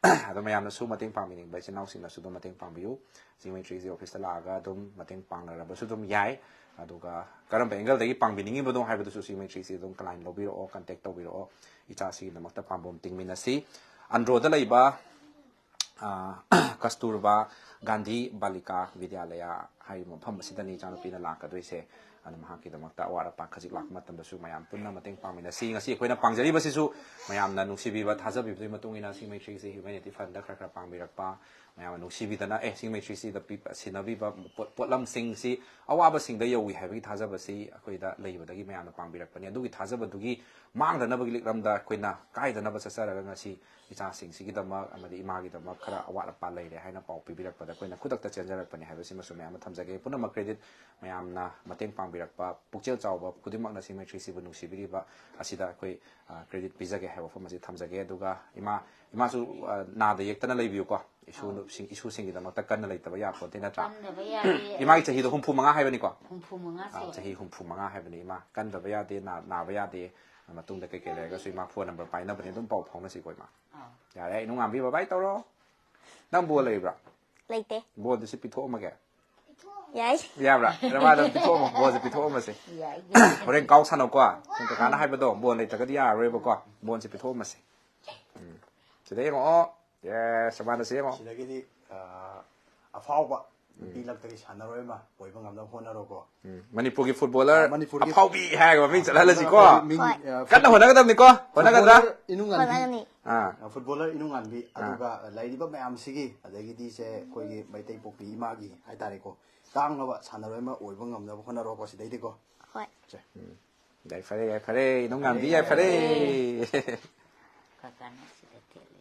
ꯑꯗꯣ ꯃꯌꯥꯝꯅꯁꯨ ꯃꯇꯦꯡ ꯄꯥꯡꯕꯤꯅꯤꯡꯕ ꯏꯆꯤꯟ ꯏꯅꯥꯎꯁꯤꯡꯅꯁꯨ ꯑꯗꯨꯝ ꯃꯇꯦꯡ ꯄꯥꯡꯕꯤꯌꯨ꯫ ꯆꯤꯡꯃꯩ ꯊ꯭ꯔꯤ ꯁꯤ ꯑꯣꯐꯤꯁꯇ ꯂꯥꯛꯑꯒ ꯑꯗꯨꯝ ꯃꯇꯦꯡ ꯄꯥꯡꯅꯔꯕꯁꯨ ꯑꯗꯨꯝ ꯌꯥꯏ꯫ ꯑꯗꯨꯒ ꯀꯔꯝꯕ ꯑꯦꯡꯒꯜꯗꯒꯤ ꯄꯥꯡꯕꯤꯅꯤꯡꯉꯤꯕꯅꯣ ꯍꯥꯏꯕꯗꯨꯁꯨ ꯆꯤꯡꯃꯩ ꯊ꯭ꯔꯤ ꯁꯤ ꯑꯗꯨꯝ ꯀ꯭ꯂꯥꯏꯟ ꯂꯧꯕꯤꯔꯛꯑꯣ, ꯀꯟꯇꯦꯛ ꯇꯧꯕꯤꯔꯛꯑꯣ꯫ ꯏꯆꯥꯁꯤꯒꯤꯗꯃꯛꯇ ꯄꯥꯝꯕꯣꯝ ꯇꯤꯡꯃꯤꯟꯅꯁꯤ꯫ ꯑꯟꯗ꯭ꯔꯣꯗ ꯂꯩꯕ ꯑ, ꯀꯁꯇꯨꯔꯕꯥ ꯒꯥꯟꯙꯤ ꯕꯥꯂꯤꯀꯥ ꯕꯤꯗ꯭ꯌꯥꯂꯌꯥ ꯍꯥꯏꯔꯤꯕ ꯃꯐꯝ ꯑꯁꯤꯗꯅꯤ ꯏꯆꯥꯅꯨꯄꯤꯅ ꯂꯥꯛꯀꯗꯣꯏꯁꯦ꯫ ꯑꯗꯨꯅ ꯃꯍꯥꯛꯀꯤꯗꯃꯛꯇ ꯑꯋꯥꯠ ꯑꯄꯥ ꯈꯖꯤꯛ ꯂꯥꯛꯄ ꯃꯇꯝꯗꯁꯨ ꯃꯌꯥꯝ ꯄꯨꯟꯅ ꯃꯇꯦꯡ ꯄꯥꯡꯃꯤꯟꯅꯁꯤ꯫ ꯉꯁꯤ ꯑꯩꯈꯣꯏꯅ ꯄꯥꯡꯖꯔꯤꯕꯁꯤꯁꯨ ꯃꯌꯥꯝꯅ ꯅꯨꯡꯁꯤꯕꯤꯕ, ꯊꯥꯖꯕꯤꯕꯗꯨꯒꯤ ꯃꯇꯨꯡ ꯏꯟꯅ ꯁꯤꯡꯃꯩ ꯊ꯭ꯔꯤꯁꯤ ꯍ꯭ꯌꯨꯃꯦꯅꯤꯇꯤ ꯐꯟꯗ ꯈꯔ ꯈꯔ ꯄꯥꯡꯕꯤꯔꯛꯄ, ꯃꯌꯥꯝꯅ ꯅꯨꯡꯁꯤꯕꯤꯗꯅ, ꯑꯦ, ꯁꯤꯡꯃꯩ ꯊ꯭ꯔꯤꯁꯤꯗ ꯄꯤ-, ꯁꯤꯟꯅꯕꯤꯕ ꯄꯣꯠ-, ꯄꯣꯠꯂꯝꯁꯤꯡꯁꯤ ꯑꯋꯥꯕꯁꯤꯡꯗ ꯌꯧꯏ ꯍꯥꯏꯕꯒꯤ ꯊꯥꯖꯕꯁꯤ ꯑꯩꯈꯣꯏꯗ ꯂꯩꯕꯗꯒꯤ ꯃꯌꯥꯝꯅ ꯄꯥꯡꯕꯤꯔꯛꯄꯅꯤ꯫ ꯑꯗꯨꯒꯤ ꯊꯥꯖꯕꯗꯨꯒꯤ ꯃꯥꯡꯗꯅꯕꯒꯤ ꯂꯤꯛꯂꯝꯗ ꯑꯩꯈꯣꯏꯅ ꯀꯥꯏꯗꯅꯕ ꯆꯠꯆꯔꯒ ꯉꯁꯤ ꯏꯆꯥꯁꯤꯡꯁꯤꯒꯤꯗꯃꯛ ꯑꯃꯗꯤ ꯏꯃꯥꯒꯤꯗꯃꯛ ꯈꯔ ꯑꯋꯥꯠ ꯑꯄꯥ ꯂꯩꯔꯦ ꯍꯥꯏꯅ ꯄꯥꯎ ꯄꯤꯕꯤꯔꯛꯄꯗ ꯑꯩꯈꯣꯏꯅ ꯈꯨꯗꯛꯇ ꯆꯦꯟꯖꯔꯛꯄꯅꯤ ꯍꯥꯏꯕꯁꯤꯃꯁꯨ ꯃꯌꯥꯝ ꯑꯃ ꯊꯝꯖꯒꯦ꯫ ꯄꯨꯝꯅꯃꯛ ꯀ꯭ꯔꯦꯗꯤꯠ ꯃꯌꯥꯝꯅ ꯃꯇꯦꯡ ꯄꯥꯡꯕꯤꯔꯛꯄ ꯄꯨꯛꯆꯦꯜ ꯆꯥꯎꯕ ꯈꯨꯗꯤꯡꯃꯛꯅ ꯁꯤꯡꯃꯩ ꯊ꯭ꯔꯤꯁꯤꯕꯨ ꯅꯨꯡꯁꯤꯕꯤꯔꯤꯕ ꯑꯁꯤꯗ ꯑꯩꯈꯣꯏ, ꯑ, ꯀ꯭ꯔꯦꯗꯤꯠ ꯄꯤꯖꯒꯦ ꯍꯥꯏꯕ ꯋꯥꯐꯝ ꯑꯁꯤ ꯊꯝꯖꯒꯦ꯫ ꯑꯗꯨꯒ ꯏꯃꯥ, ꯏꯃꯥꯁꯨ, ꯑ, ꯅꯥꯗ ꯌꯦꯛꯇꯅ ꯂꯩꯕꯤꯌꯨꯀꯣ꯫ ꯏꯁꯨ-, ꯁꯤꯡ-, ꯏꯁꯨꯁꯤꯡꯒꯤꯗꯃꯛꯇ ꯀꯟꯅ ꯂꯩꯇꯕ ꯌꯥꯄꯣꯟꯇꯦ ꯅꯠꯇ꯭ꯔꯥ? ꯀꯟꯗꯕ ꯌꯥꯗꯦ꯫ ꯏꯃꯥꯒꯤ ꯆꯍꯤꯗꯣ ꯍꯨꯝꯐꯨ ꯃꯉꯥ ꯍꯥꯏꯕꯅꯤꯀꯣ? ꯍꯨꯝꯐꯨ ꯃꯉꯥ ꯑ, ꯁꯨꯔꯦ꯫ ꯆꯍꯤ ꯍꯨꯝꯐꯨ ꯃꯉꯥ ꯍꯥꯏꯕꯅꯤ ꯏꯃꯥ꯫ ꯀꯟꯗꯕ ꯌꯥꯗꯦ, ꯅꯥ-, ꯅꯥꯕ ꯌꯥꯗꯦ꯫ ꯃꯇꯨꯡꯗ ꯀꯩꯀꯩ ꯂꯩꯔꯒꯁꯨ ꯏꯃꯥ ꯐꯣꯟ ꯅꯝꯕꯔ ꯄꯥꯏꯅꯕꯅꯦ, ꯑꯗꯨꯝ ꯄꯥꯎ ꯐꯥꯎꯅꯁꯤꯀꯣ ꯏꯃꯥ꯫ ꯑꯥ꯫ ꯌꯥꯔꯦ, ꯏꯅꯨꯡꯉꯥꯟꯕꯤ, ꯕꯥꯏ ꯕꯥꯏ ꯇꯧꯔꯣ꯫ ꯅꯪ ꯕꯣꯜ ꯂꯩꯕ꯭ꯔꯥ? ꯂꯩꯇꯦ꯫ ꯕꯣꯜꯗꯨ ꯁꯤ ꯄꯤꯊꯣꯛꯑꯝꯃꯒꯦ꯫ ꯌꯥꯏ꯫ ꯌꯥꯕ꯭ꯔꯥ? ꯔꯃꯥꯗ ꯄꯤꯊꯣꯛꯑꯝꯃꯣ, ꯕꯣꯜꯁꯦ ꯄꯤꯊꯣꯛꯑꯝꯃꯁꯦ꯫ ꯌꯥꯏ꯫ ꯍꯣꯔꯦꯟ ꯀꯥꯎ ꯁꯥꯟꯅꯧꯀꯣ꯫ ꯁꯨꯝ ꯀꯀꯥꯅ ꯍꯥꯏꯕꯗꯣ, ꯕꯣꯜ ꯂꯩꯇ꯭ꯔꯒꯗꯤ ꯌꯥꯔꯔꯣꯏꯕꯀꯣ꯫ ꯕꯣꯜꯁꯦ ꯄꯤꯊꯣꯛꯑꯝꯃꯁꯦ꯫ ꯎꯝ꯫ ꯁꯤꯗ ꯌꯦꯡꯉꯛꯑꯣ꯫ ꯌꯦꯁ, ꯔꯃꯥꯗ ꯁꯤ ꯌꯦꯡꯉꯣ꯫ ꯁꯤꯗꯒꯤꯗꯤ, ꯑ, ꯑꯐꯥꯎꯕ ꯅꯨꯄꯤ ꯂꯛꯇꯒꯤ ꯁꯥꯟꯅꯔꯣꯏ ꯑꯃ ꯑꯣꯏꯕ ꯉꯝꯅꯕ ꯍꯣꯠꯅꯔꯣꯀꯣ꯫ ꯎꯝ꯫ ꯃꯅꯤꯄꯨꯔꯒꯤ ꯐꯨꯠꯕꯣꯂꯔ ꯑ, ꯃꯅꯤꯄꯨꯔꯒꯤ ꯑꯐꯥꯎꯕꯤ ꯍꯥꯏꯔꯒ ꯃꯃꯤꯡ ꯆꯠꯍꯜꯂꯁꯤꯀꯣ꯫ ꯐꯨꯠꯕꯣꯂꯔ ꯑꯐꯥꯎꯕꯤ ꯃꯤꯡ, ꯍꯣꯏ꯫ ꯑ, ꯀꯟꯅ ꯍꯣꯠꯅꯒꯗꯕꯅꯤꯀꯣ, ꯍꯣꯠꯅꯒꯗ꯭ꯔꯥ? ꯐꯨꯠꯕꯣꯂꯔ ꯏꯅꯨꯡꯉꯥꯟꯕꯤ꯫ ꯍꯣꯠꯅꯒꯅꯤ꯫ ꯑꯥ꯫ ꯑ, ꯐꯨꯠꯕꯣꯂꯔ ꯏꯅꯨꯡꯉꯥꯟꯕꯤ, ꯑꯥ꯫ ꯑꯗꯨꯒ ꯂꯩꯔꯤꯕ ꯃꯌꯥꯝꯁꯤꯒꯤ, ꯑꯗꯒꯤꯗꯤ ꯁꯦ ꯑꯩꯈꯣꯏꯒꯤ ꯃꯩꯇꯩ ꯄꯣꯛꯄꯤ ꯏꯃꯥꯒꯤ ꯍꯥꯏꯇꯥꯔꯦꯀꯣ, ꯇꯥꯡꯂꯕ ꯁꯥꯟꯅꯔꯣꯏ ꯑꯃ ꯑꯣꯏꯕ ꯉꯝꯅꯕ ꯍꯣꯠꯅꯔꯣꯀꯣ ꯁꯤꯗꯩꯗꯤꯀꯣ꯫ ꯍꯣꯏ꯫ ꯁꯦ꯫ ꯎꯝ꯫ ꯌꯥꯏꯐꯔꯦ, ꯌꯥꯏꯐꯔꯦ, ꯏꯅꯨꯡꯉꯥꯟꯕꯤ, ꯌꯥꯏꯐꯔꯦ꯫ ꯀꯀꯥꯅ ꯁꯤꯗ ꯊꯦꯠꯂꯦ꯫